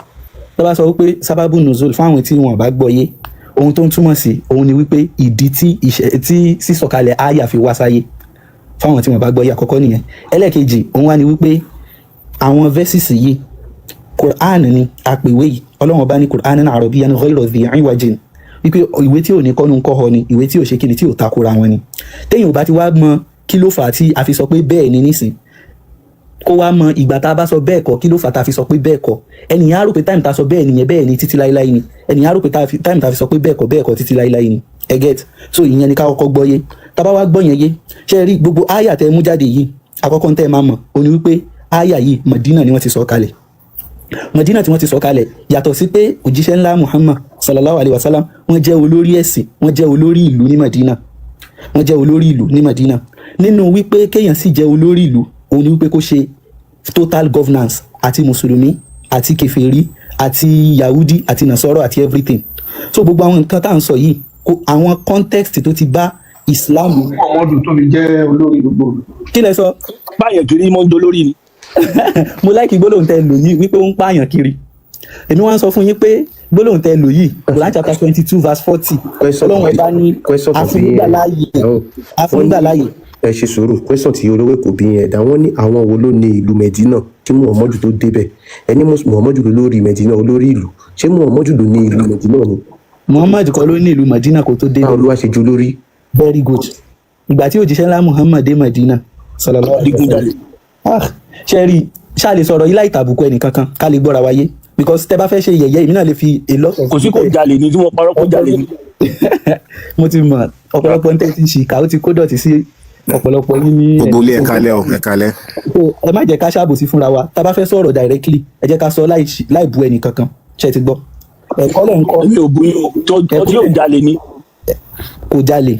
Tó bá sọ wípé sábàbù nùzúl, fáwọn tí wọn bá gbọ́ yé, ohun tó ń túmọ̀ sí òun ni wípé ìdí tí ìṣe tí sísọ̀kalẹ̀ àyà fi wá sáyé, fáwọn tí wọn bá gbọ́ yé, àkọ́kọ́ nìyẹn. Ẹlẹ́ẹ̀kejì, òun wá ní wípé àwọn verses yìí, Quran ni àpèwé yìí. Ọlọ́run ọba ní Quran ní arabiyyan ghayra dhi iwajin, wípé ìwé tí ò ní kọ́nu kọ́họ ni, ìwé tí ò ṣe kíni, tí ò takora wọn ni. Téèyàn ò bá ti wá mọ kí ló fà á tí a fi sọ pé bẹ́ẹ̀ ni nísìn, kó wá mọ ìgbà tá a bá sọ bẹ́ẹ̀ kọ́, kí ló fà á tá a fi sọ pé bẹ́ẹ̀ kọ́, ẹnìyàn á rò pé time tá a sọ bẹ́ẹ̀ nìyẹn, bẹ́ẹ̀ ni títí láíláí ni. Ẹnìyàn á rò pé time tá a fi sọ pé bẹ́ẹ̀ kọ́, bẹ́ẹ̀ kọ́ títí láíláí ni. Ẹ get? So ìyẹn ni ká kọ́kọ́ gbọ́ yé. Tá a bá wá gbọ́ yẹn yé, ṣé ẹ rí gbogbo àyà tẹ́ ẹ mú jáde yìí, àkọ́kọ́ tẹ́ ẹ máa mọ̀ ó ní wípé àyà yìí, Madina ni wọ́n ti sọ kalẹ̀. Madina tí wọ́n ti sọ kalẹ̀, yàtọ̀ sí pé òjíṣẹ́ ńlá Muhammad sallallahu alayhi wa sallam, wọ́n jẹ́ olórí ẹ̀sìn, wọ́n jẹ́ olórí ìlú ní Madina. Wọ́n jẹ́ olórí ìlú ní Madina. Nínú wípé kéèyàn sì jẹ́ olórí ìlú, òun ni wípé kó ṣe total governance, àti mùsùlùmí àti kèfèrí àti yahudi àti nasọrọ àti everything. So gbogbo àwọn nǹkan tá à ń sọ yìí, kó àwọn context tó ti bá Islam. Muhammadu tó fi jẹ́ olórí gbogbo ìlú. Kí lẹ sọ? Báyẹn kiri mọ́ ń dolórí ni. Mo like gbólóhùn tẹ lò yìí wípé ó ń pààyàn kiri. Èmi wá ń sọ fún yín pé gbólóhùn tẹ lò yìí, Quran chapter 22 verse 40, Question. Ọlọ́run ọba ní Question tó bí yẹn àfúngbàláyè wọ́n ní àfúngbàláyè. Ẹ ṣe sùúrù. Question tí olówó kò bí yẹn ẹ̀dá, wọ́n ní àwọn wo ló ní ìlú Medina kí Muhammadu tó débẹ̀? Ẹni Muhammadu ló lórí Medina, olórí ìlú. Ṣé Muhammadu ló ní ìlú Medina ni? Muhammad kọ́ ló ní ìlú Madina kó tó débẹ̀. Báwo ló wá ṣe ju lórí? Very good. Ìgbà tí òjíṣẹ́ ńlá Muhammad dé Madina, sallallahu alaihi wasallam, ah, ṣe rí, ṣáà lè sọ̀rọ̀ yìí láì tàbùkù ẹnìkankan, ká lè gbọ́ra wáyé, because tẹ bá fẹ́ ṣe yẹ̀yẹ́, èmi náà lè fi a lot of Kò sí, kò jalè ní tí wọ́n parọ́, kó jalè ní. Mo ti mọ̀ ọ̀pọ̀lọpọ̀ ní tẹ́tí ṣì ká, ó ti kó dọ̀tí sí ọ̀pọ̀lọpọ̀ yín ní Gbogbo ilé, ẹ̀ka lẹ́ o, ẹ̀ka lẹ́. So, ẹ má jẹ́ ká ṣàbòsí fúnra wa. Tá a bá fẹ́ sọ̀rọ̀ directly, ẹ jẹ́ ká sọ láì bu ẹnì kankan. Ṣe ti gbọ́? Ẹ̀kọ́ lẹ̀ ń kọ́. Èmi ò bu yín o, tó tí yóò jalè ní. Kò jalè.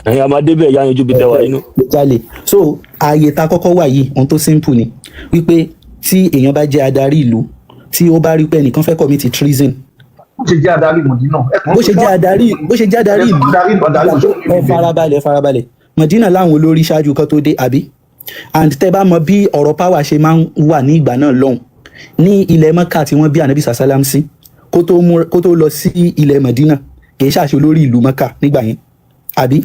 Ẹ̀yin a máa débẹ̀ ya yanjú bí tẹwà inú. Kò jalè. So ààyè tá a kọ́kọ́ wà yìí, ohun tó simple ni wípé tí èèyàn bá jẹ́ adarí ìlú, tí ó bá rí pé ẹnìkan fẹ́ commit treason, Bó ṣe jẹ́ adarí Mọ̀dínà. Bó ṣe jẹ́ adarí ìlú, adarí ẹ farabalẹ̀, ẹ farabalẹ̀. Mọ̀dínà láwọn olórí ṣáájú kan tó dé, àbí? And tẹ́ bá mọ bí ọ̀rọ̀ power ṣe máa ń wà ní ìgbà náà lọ́hùn ní ilẹ̀ Mọ́kà tí wọ́n bí Ànábì sàsálàm sí, kó tó lọ sí ilẹ̀ Mọ̀dínà, kì í ṣàṣe olórí ìlú Mọ́kà nígbà yẹn, àbí?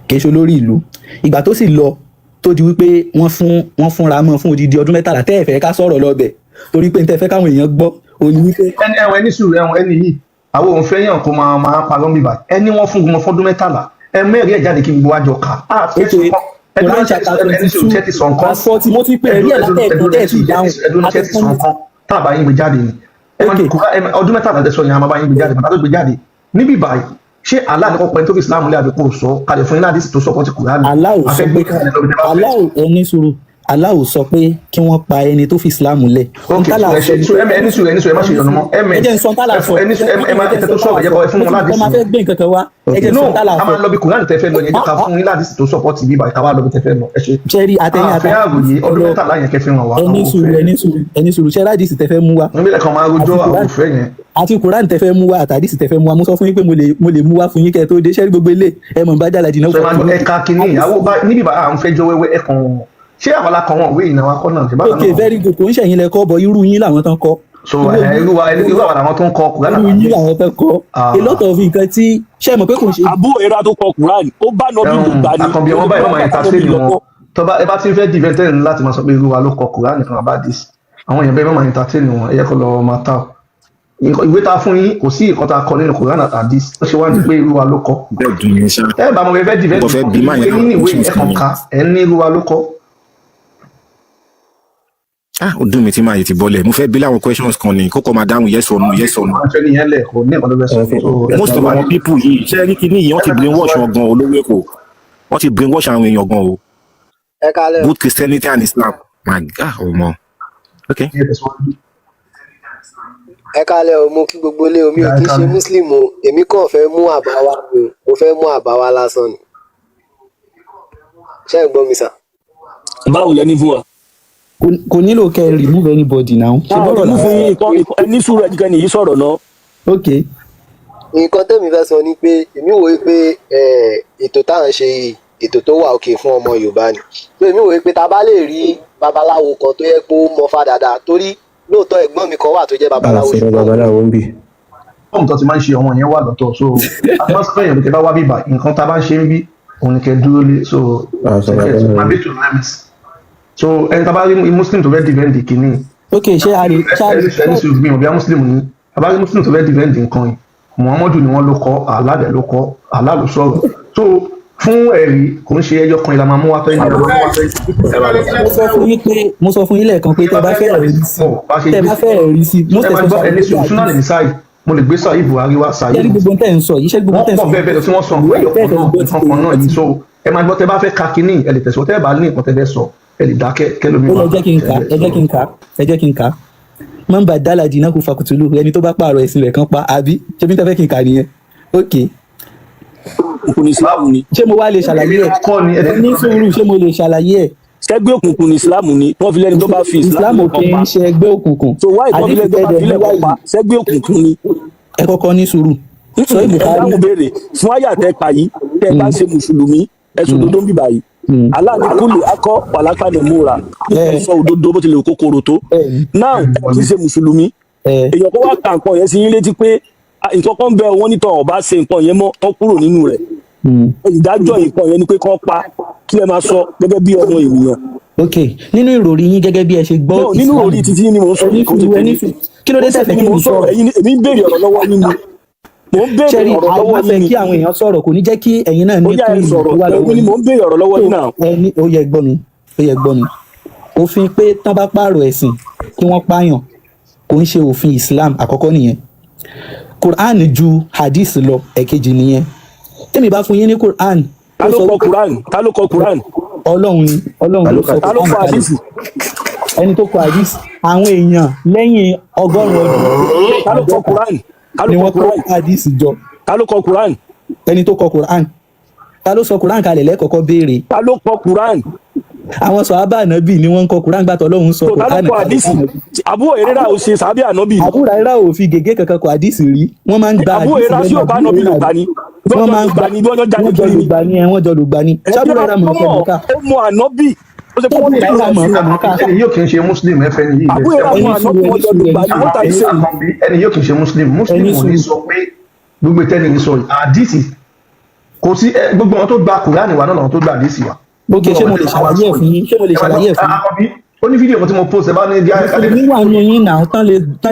Kì í ṣe olórí ìlú. Ìgbà tó sì lọ, tó di wípé wọ́n fúnra mọ́ fún odidi ọdún 13, tẹ́ ẹ̀ fẹ́ ká sọ̀rọ̀ lọ́bẹ̀ torí pé n tẹ́ fẹ́ káwọn èèyàn gbọ́ òní wípé Ẹni ẹwọn, ẹni sùúrù, ẹwọn ẹni yìí, àwọn òun fẹ́ yàn kó máa parọ́ bíbà. Ẹni wọ́n fún wọn fọ́dún 13, ẹ mẹ́rin ẹ̀ jáde kí gbogbo wa jọ kà á. Okay, Quran chapter 22 verse 40. Mo ti pè é rí ẹ̀ látẹ̀ẹ̀kan tẹ́ ẹ̀ sì dáhùn. Ẹdun ṣe ti sọ nǹkan tá a bá yín gbé jáde ni. Ẹ máa ọdún 13 tẹ sọ yẹn, a máa bá yín gbé jáde, bàbá tó gbé jáde níbí báyìí. Ṣé Allah ní kọ́ pẹ́ tó fi Islam lé, àbí kò sọ kalẹ̀ fún yín láti tó sọ ti Kùránì? Allah ò sọ pé, Allah ò, ẹni sùúrù, Allah ò sọ pé kí wọ́n pa ẹni tó fi Islam lẹ̀. Ok, ẹ ṣe so ẹni sùúrù, ẹni sùúrù, ẹ má ṣe ìyọnu mọ́. Ẹ jẹ́ n sọ tálà sọ. Ẹni sùúrù, ẹ má ẹ tó sọ̀rọ̀, ẹ jẹ́ kọ́ ẹ fún wọn láti Ẹ máa fẹ́ gbé nǹkan kan wá. Ẹ jẹ́ n No, sọ tálà a sọ. máa lọ bí Kùránì tẹ fẹ́ lọ yẹn, jẹ́ ká fún yín láti tó support bíbá ìta wá lọ bí tẹ fẹ́ lọ. Ẹ ṣe. Ṣẹ́rí àtẹ̀yìn Àfẹ́ àròyé ọdún 13 yẹn kẹfì hàn wá. Ẹni sùúrù, ẹni sùúrù, ẹni sùúrù. Ṣẹ́ rádìsì tẹ fẹ́ mú wa? Níbi lẹ́kàn máa rojọ́ àwọn òfẹ́ yẹn. Àti Quran tẹ fẹ́ mú wa, àtàdìsì tẹ fẹ́ mú wa, mo sọ fún yín pé mo lè mú wa fún yín kẹ́ ẹ tó dé. Ṣẹ́rí gbogbo ilé ẹ mọ̀ bá jàlá jìnnà. Sọ ma gbọ́ ẹ̀ka kínní ìyàwó bá níbi bá à ń fẹjọ́ wẹ́wẹ́ ẹ̀ kàn ṣé àwọn alákan wọn òwe ìnáwó akọ náà ṣe bákan Ok, náà. very good. Kò ń ṣẹ̀yìn lẹ́kọ́ bọ̀, irú yín làwọn tán kọ́. So ẹ, irú wa, irú àwọn làwọn tó ń kọ Quran. Irú yín làwọn tán kọ́. A lot of nǹkan tí ṣe mọ̀ pé kò ń ṣe. Àbú ìra tó kọ Quran, ó bá nọbí ló gbà ní. Àkànbí wọn báyìí, wọn máa entertain wọn. Tó bá ẹ bá ti ń fẹ́ divert láti máa sọ pé irú wa ló kọ Quran nìkan àbá dis àwọn èèyàn bẹ́ẹ̀, máa entertain wọn. Ẹ yẹ kó lọ máa ta ọ ìwé tá a fún yín, kò sí ìkan tá a kọ nínú Quran àti hadith ó ṣe wá ní pé irú wa ló kọ. Bẹ́ẹ̀ dùn mí ṣá. Ẹ bá mo fẹ́ divert Mo fẹ́ bí máa yẹn nínú náà ìwé questions ẹ kàn kan ká ẹ ní irú wa ló kọ. Ah, ó dùn mí tí máa yìí ti bọ́lẹ̀. Mo fẹ́ bí láwọn questions kan ní kókó máa dáhùn yes or no, yes or no. Àwọn ìfẹ́ nìyẹn lẹ̀, kò ní nǹkan tó fẹ́ sọ. So, Most of our people yìí, ṣé rí kíní yìí, wọ́n ti brainwash wọn gan. Olówó Èkó, wọ́n ti brainwash àwọn èèyàn gan o. Ẹ kálẹ́ o. Both Christianity and Islam, my God, ọmọ, okay. Ẹ kálẹ́ o. Mo kí gbogbo ilé o. Mi ò kí ń ṣe Muslim o. Èmi kàn fẹ́ mú àbá wa ni o. Mo fẹ́ mú àbá wa lásán ni. Ṣé ẹ gbọ́ mi sà? Báwo lẹni fún wa? Kò nílò kẹ́ ẹ remove anybody now. Ṣe Ah, bọ́rọ̀ remove lásán. yín ikọ́ ẹni sùúrù, ẹnìkan nìyí sọ̀rọ̀ náà. Ok. Nǹkan tẹ́mi fẹ́ sọ ni pé èmi wò ó pé ètò tá à ń ṣe yìí, ètò tó wà òkè fún ọmọ Yorùbá ni. Pé èmi wò ó pé tá a bá lè rí babaláwo kan tó yẹ pé ó mọfá dáadáa, torí lóòótọ́ ẹ̀gbọ́n mi kan wà tó jẹ́ babaláwo, Àṣẹ ṣùgbọ́n babaláwo ń bì. Fọ́ọ̀mù tó ti máa ń ṣe ọmọ yẹn wà lọ́tọ̀, so atmosphere yẹn kò tẹ́ bá wá bíbà, nǹkan tá a bá ń ṣe ń bí òun ni kẹ́ dúró lé. So Àṣẹ babaláwo. máa bí to limits. So ẹni tá a bá rí Muslim tó fẹ́ defend kìíní, Ok, ṣé a lè ṣá ẹni ẹni sùn mi ò bí a Muslim ni, a bá rí Muslim tó fẹ́ defend nǹkan yìí, Muhammadu ni wọ́n ló kọ́, Allah dẹ̀ ló kọ́, Allah ló sọ̀rọ̀. So fún ẹ̀rí, kò ń ṣe ẹyọ kan ìlànà mú wa tẹ́yìn. Mo sọ fún yín lẹ́ẹ̀kan pé tẹ́ bá fẹ́ ẹ̀rí sí, tẹ́ bá fẹ́ ẹ̀rí sí, most Ẹ máa gbọ́, ẹni especially sùn súnà lè ní sáì, mo lè gbé sáì Buhari wá sáì. Ṣé rí gbogbo tẹ́ ń sọ yìí, ṣé gbogbo Wọ́n tẹ́ ń pọ̀ sọ bẹ́ẹ̀ bẹ́ẹ̀ lọ tí wọ́n sọ nǹkan ẹyọ kan náà, nǹkan kan náà yìí. So ẹ máa gbọ́, tẹ́ bá fẹ́ ka kínní, ẹ lè tẹ̀síwọ́. Tẹ́ bá ní nǹkan tẹ́ fẹ́ sọ, ẹ lè dákẹ́ kẹlómi. Ó lọ jẹ́ kí n kà, ẹ jẹ́ kí n kà, ẹ jẹ́ kí n kà. Man badala dinahu faqtuluhu, ẹni tó bá pààrọ̀ ẹ̀sìn rẹ̀ kan pa, àbí? Ṣé bí n tẹ́ fẹ́ kí n kà nìyẹn? Ok. Òkùnkùn ní Islam ni. Ṣé mo wá lè ṣàlàyé ẹ̀? Ẹ ní sùúrù, ṣé mo lè ṣàlàyé ẹ̀? Ṣẹ́gbẹ́ òkùnkùn ní Islam ni wọ́n fi lẹ́ni tó bá fi Islam Islam ò kì kan pa. í ṣe ẹgbẹ́ òkùnkùn. So why tó fi lẹ́ni tó bá Àdìsí fi lẹ̀ kan pa? Ṣẹ́gbẹ́ òkùnkùn ni. Ẹ kọ́kọ́ ní sùúrù. Sọ Ẹ Bukhari. dáhùn béèrè fún àyà tẹ pa yìí, tẹ bá ṣe mùsùlùmí, ẹ sọ òdodo ń bì báyìí. Allah ní kúlù akọ wàlápá lè múra sọ òdodo bó tilẹ̀ kókòrò tó. Now ẹ kì í ṣe mùsùlùmí, èèyàn kó wá ka nǹkan yẹn sí yín létí pé ah, nǹkan kan bẹ wọ́n nítọ̀ ọba ṣe nǹkan yẹn mọ́ tán kúrò nínú rẹ̀, ìdájọ́ nǹkan yẹn ni pé kán pa. Kí lẹ máa sọ gẹ́gẹ́ bí ọmọ ènìyàn? Ok, nínú ìròrí yín gẹ́gẹ́ bí ẹ ṣe gbọ́ No, nínú Islam. òrí títí ni mò ń sọ. Ẹni Kò sùúrù, tètè ẹni ní. sùúrù. Kí ló dé tẹ̀fẹ̀ Ni kí mò mi ń sọ̀rọ̀? sọ̀rọ̀? Ẹ̀yin èmi ń béèrè ọ̀rọ̀ lọ́wọ́ yín ni mò ń béèrè Ṣẹ́rí ọ̀rọ̀ lọ́wọ́ àwọn yín fẹ́ ni. kí àwọn èèyàn sọ̀rọ̀, kò ní jẹ́ kí ẹ̀yin náà Ó ní yá, kún ẹ ìmọ̀ sọ̀rọ̀. tó wà lọ́wọ́ Èmi ni yín. mò ń béèrè ọ̀rọ̀ lọ́wọ́ yín náà. Ẹni ó yẹ gbọ́ mi, ó yẹ gbọ́ mi. Òfin pé tán bá pààrọ̀ ẹ̀sìn kí wọ́n pààyàn kò ń ṣe òfin Islam. Àkọ́kọ́ nìyẹn. Quran ju hadith lọ. Ẹ̀kejì nìyẹn. Tèmi bá fún yín ní Quran. Ta ló kọ Quran? Ta ló kọ Quran? Ọlọ́run ni, Ọlọ́run ló sọ Ta ló Quran kọ kalẹ̀. hadith? Ẹni tó kọ hadith, àwọn èèyàn lẹ́yìn 100 ọdún Ta ló kọ Quran? Ta ló ni kọ wọ́n kó Quran? hadith jọ. Ta ló kọ Quran? Ẹni tó kọ Quran, ta ló sọ Quran kalẹ̀ lẹ́kọ̀ọ́kọ́ béèrè. Ta ló kọ Quran? Àwọn sọ̀hábà ànábì ni wọ́n ń kọ Quran gbàtọ̀ Ọlọ́run sọ So, ta ló Quran kọ kalẹ̀ hadith? fún ànábì. Abu Hurairah ò ṣe sàbí ànábì ni? Abu Hurairah ò fi gègé kankan kọ hadith rí. Wọ́n máa ń gba Abu hadith Hurairah sí lẹ́nu ò bá Abu ànábì lò Hurairah. gbà ni? Wọ́n Wọ́n jọ máa ń lò gba gbà ni, wọ́n jọ jáde wọ́n jọ kiri lò ni. gbà ni ẹ, wọ́n jọ lò gbà ni. Ẹ Ṣé Abu bí Hurairah mọ̀ ó ọ́n mọ̀ kọ? ó mọ ànábì, ó ṣe pé Abu wọ́n ti Hurairah mọ̀ ọ́n kọ? Ẹni yóò kì í ṣe muslim, ẹ fẹ́ ni yìí. Abu Hurairah Ẹni mọ sùúrù, ànábì, ẹni wọ́n jọ sùúrù, lò gbà ẹni ni. What are you sùúrù. saying? Ẹni yóò kì í ṣe muslim. Muslim Ẹni ò ní sùúrù. sọ pé gbogbo ìtẹ́ni ní sọ yìí àdìsí kò sí ẹ, gbogbo àwọn tó gba kùránì wa náà làwọn tó gba àdìsí wa. Ok, ṣé mo lè ṣàlàyé ẹ̀ fún yín? Ṣé mo lè ṣàlàyé ẹ̀ fún yín? Àkọ́bí ó ní fídíò kan tí mo post, ẹ bá ní díẹ̀. Mùsùlùmí wà nù yín náà tán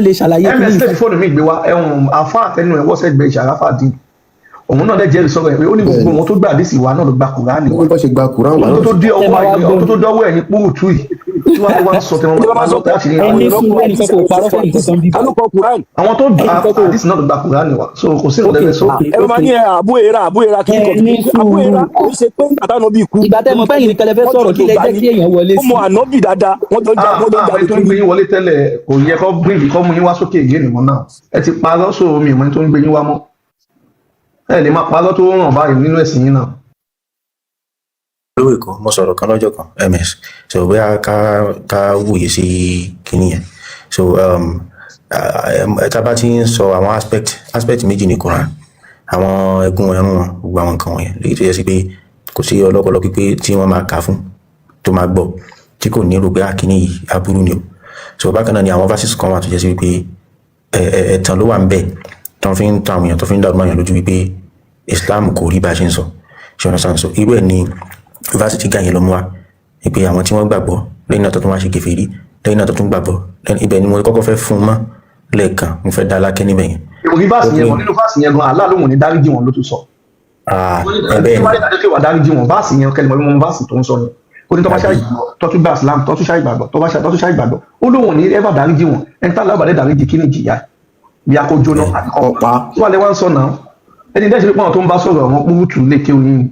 lè ṣàlàyé kí Ms ní. lè fi fóònù mi gbé wa ẹ̀hún àfa àtẹnu ẹ̀ wọ́sẹ̀ gbẹ ìṣàráfà dín òun náà dẹ̀ jẹ́rìí sọ̀rọ̀ ẹ̀ pé ó ní gbogbo àwọn tó gba àdìsí wa náà ló gba kùránì wa. Wọ́n bá ṣe gba Quran wà Ọdún náà. tó dé Ẹ ọwọ́ máa wá ẹ̀ gbọ́ ọdún tó dọ́wọ́ ẹ̀ ní púrùtù yìí tí wọ́n wá ń sọ tẹ̀wọ́n Ìjọba máa sọ pé láti ní ẹni àwọn sùúrù, ẹnì kan kò parọ́ fún ẹnì kan bí. Ta ló kọ Quran? Àwọn tó gba Ẹnì kan kò àdìsí náà ló gba kùránì wa, so kò sí Ok, nǹkan tẹ́lẹ̀ sọ. ok, Ẹ ok. máa ní ẹ Abu Hurairah, Abu Hurairah kí n kọ. Ẹni Abu sùúrù. Hurairah kò ṣe pé nígbà táwọn bí kú Ìgbà tẹ́ mọ̀ pé ẹ̀yin nìkan lẹ fẹ́ wọ́n jọ sọ̀rọ̀, kí lò lẹ gbà jẹ́ ni. kí èèyàn wọlé Ó sí. mọ ànábì dáadáa, wọ́n jọ Ah, wọ́n jọ ah, jáde ẹni tó ń kiri. gbé yín wọlé tẹ́lẹ̀ kò yẹ kó bring kó mú yín wá sókè yé nìmọ̀ náà. Ẹ ti parọ́, so mi ìmọ̀ ẹni tó ń gbé yín wá mọ́. Ẹ lè máa parọ́ tó ràn báyìí nínú ẹ̀sìn yín náà. Olówó Èkó, mo sọ̀rọ̀ kan lọ́jọ́ kan, ms, so bóyá ká wòye sí kinní yẹn. So tá a bá ti ń sọ àwọn aspect méjì ní Quran, àwọn ẹgún ẹrún wọn, gbogbo àwọn nǹkan wọ̀nyẹn léyìí tó yẹ sí pé kò sí ọlọ́pọlọ pípé tí wọ́n máa kà fún tó máa gbọ́ tí kò ní rò pé àkíní yìí aburú ni o. So bákan náà ni àwọn verses kan wà tó jẹ́ sí wípé ẹ ẹ ẹ̀tàn ló wà ń bẹ̀ tó fi ń tan àwọn èèyàn, tó fi ń dàrú mọ́ èèyàn lójú wípé Islam kò rí bá a ṣe ń sọ. Ṣe ọ̀nà sàn? So irú ẹ̀ ni verse tí gàyẹn ló mú wa wípé àwọn tí wọ́n gbàgbọ́ lẹ́yìn náà tó tún wá ṣe kèfèrí, lẹ́yìn náà tó tún gbàgbọ́ lẹ́yìn. Ibẹ̀ ni mo kọ́kọ́ fẹ́ fún un mọ́ lẹ́ẹ̀kan, mo fẹ́ dá lákẹ́ níbẹ̀ yẹn. Ìwòrí Ó verse ní yẹn gan, nínú verse yẹn gan, Allah lóhùn ní dáríjì wọn ló tún sọ. Ah, Wọ́n ní ẹ bẹ́ẹ̀ tí ni. wọ́n ní dájú pé wà dáríjì wọn, verse yẹn kẹlẹ̀ mọ́ verse tó ń sọ yẹn. Ó ní tó bá ṣáà ìgbàgbọ́, tó tún gba Islam, tó tún ṣáà ìgbàgbọ́, tó bá ṣáà tó tún ṣáà ìgbàgbọ́. Ó lóhùn ní ever dáríjì wọn. Ẹni tá alábàdé dáríjì kí ni ìjìyà? Bí a kò jóná àbí kọ́. Ọ̀pá. Tí wàá lẹ wá ń sọ náà. Ẹni dẹ́sẹ̀ pé pọ́n tó ń bá sọ̀rọ̀ àwọn púrútù lè ké oyin.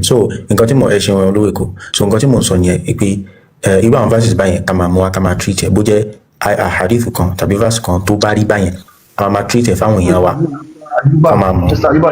So nǹkan tí mo ẹ ṣeun olówó Èkó. So nǹkan tí mo ń sọ nìyẹn pé irú àwọn verses báyẹn ká máa mú wa, ká máa treat ẹ bó jẹ́ hadith kan tàbí verse kan tó bá rí báyẹn, a máa treat ẹ fáwọn èèyàn wa Àyùbá, kọ́ máa mọ̀. Mr. Ayuba.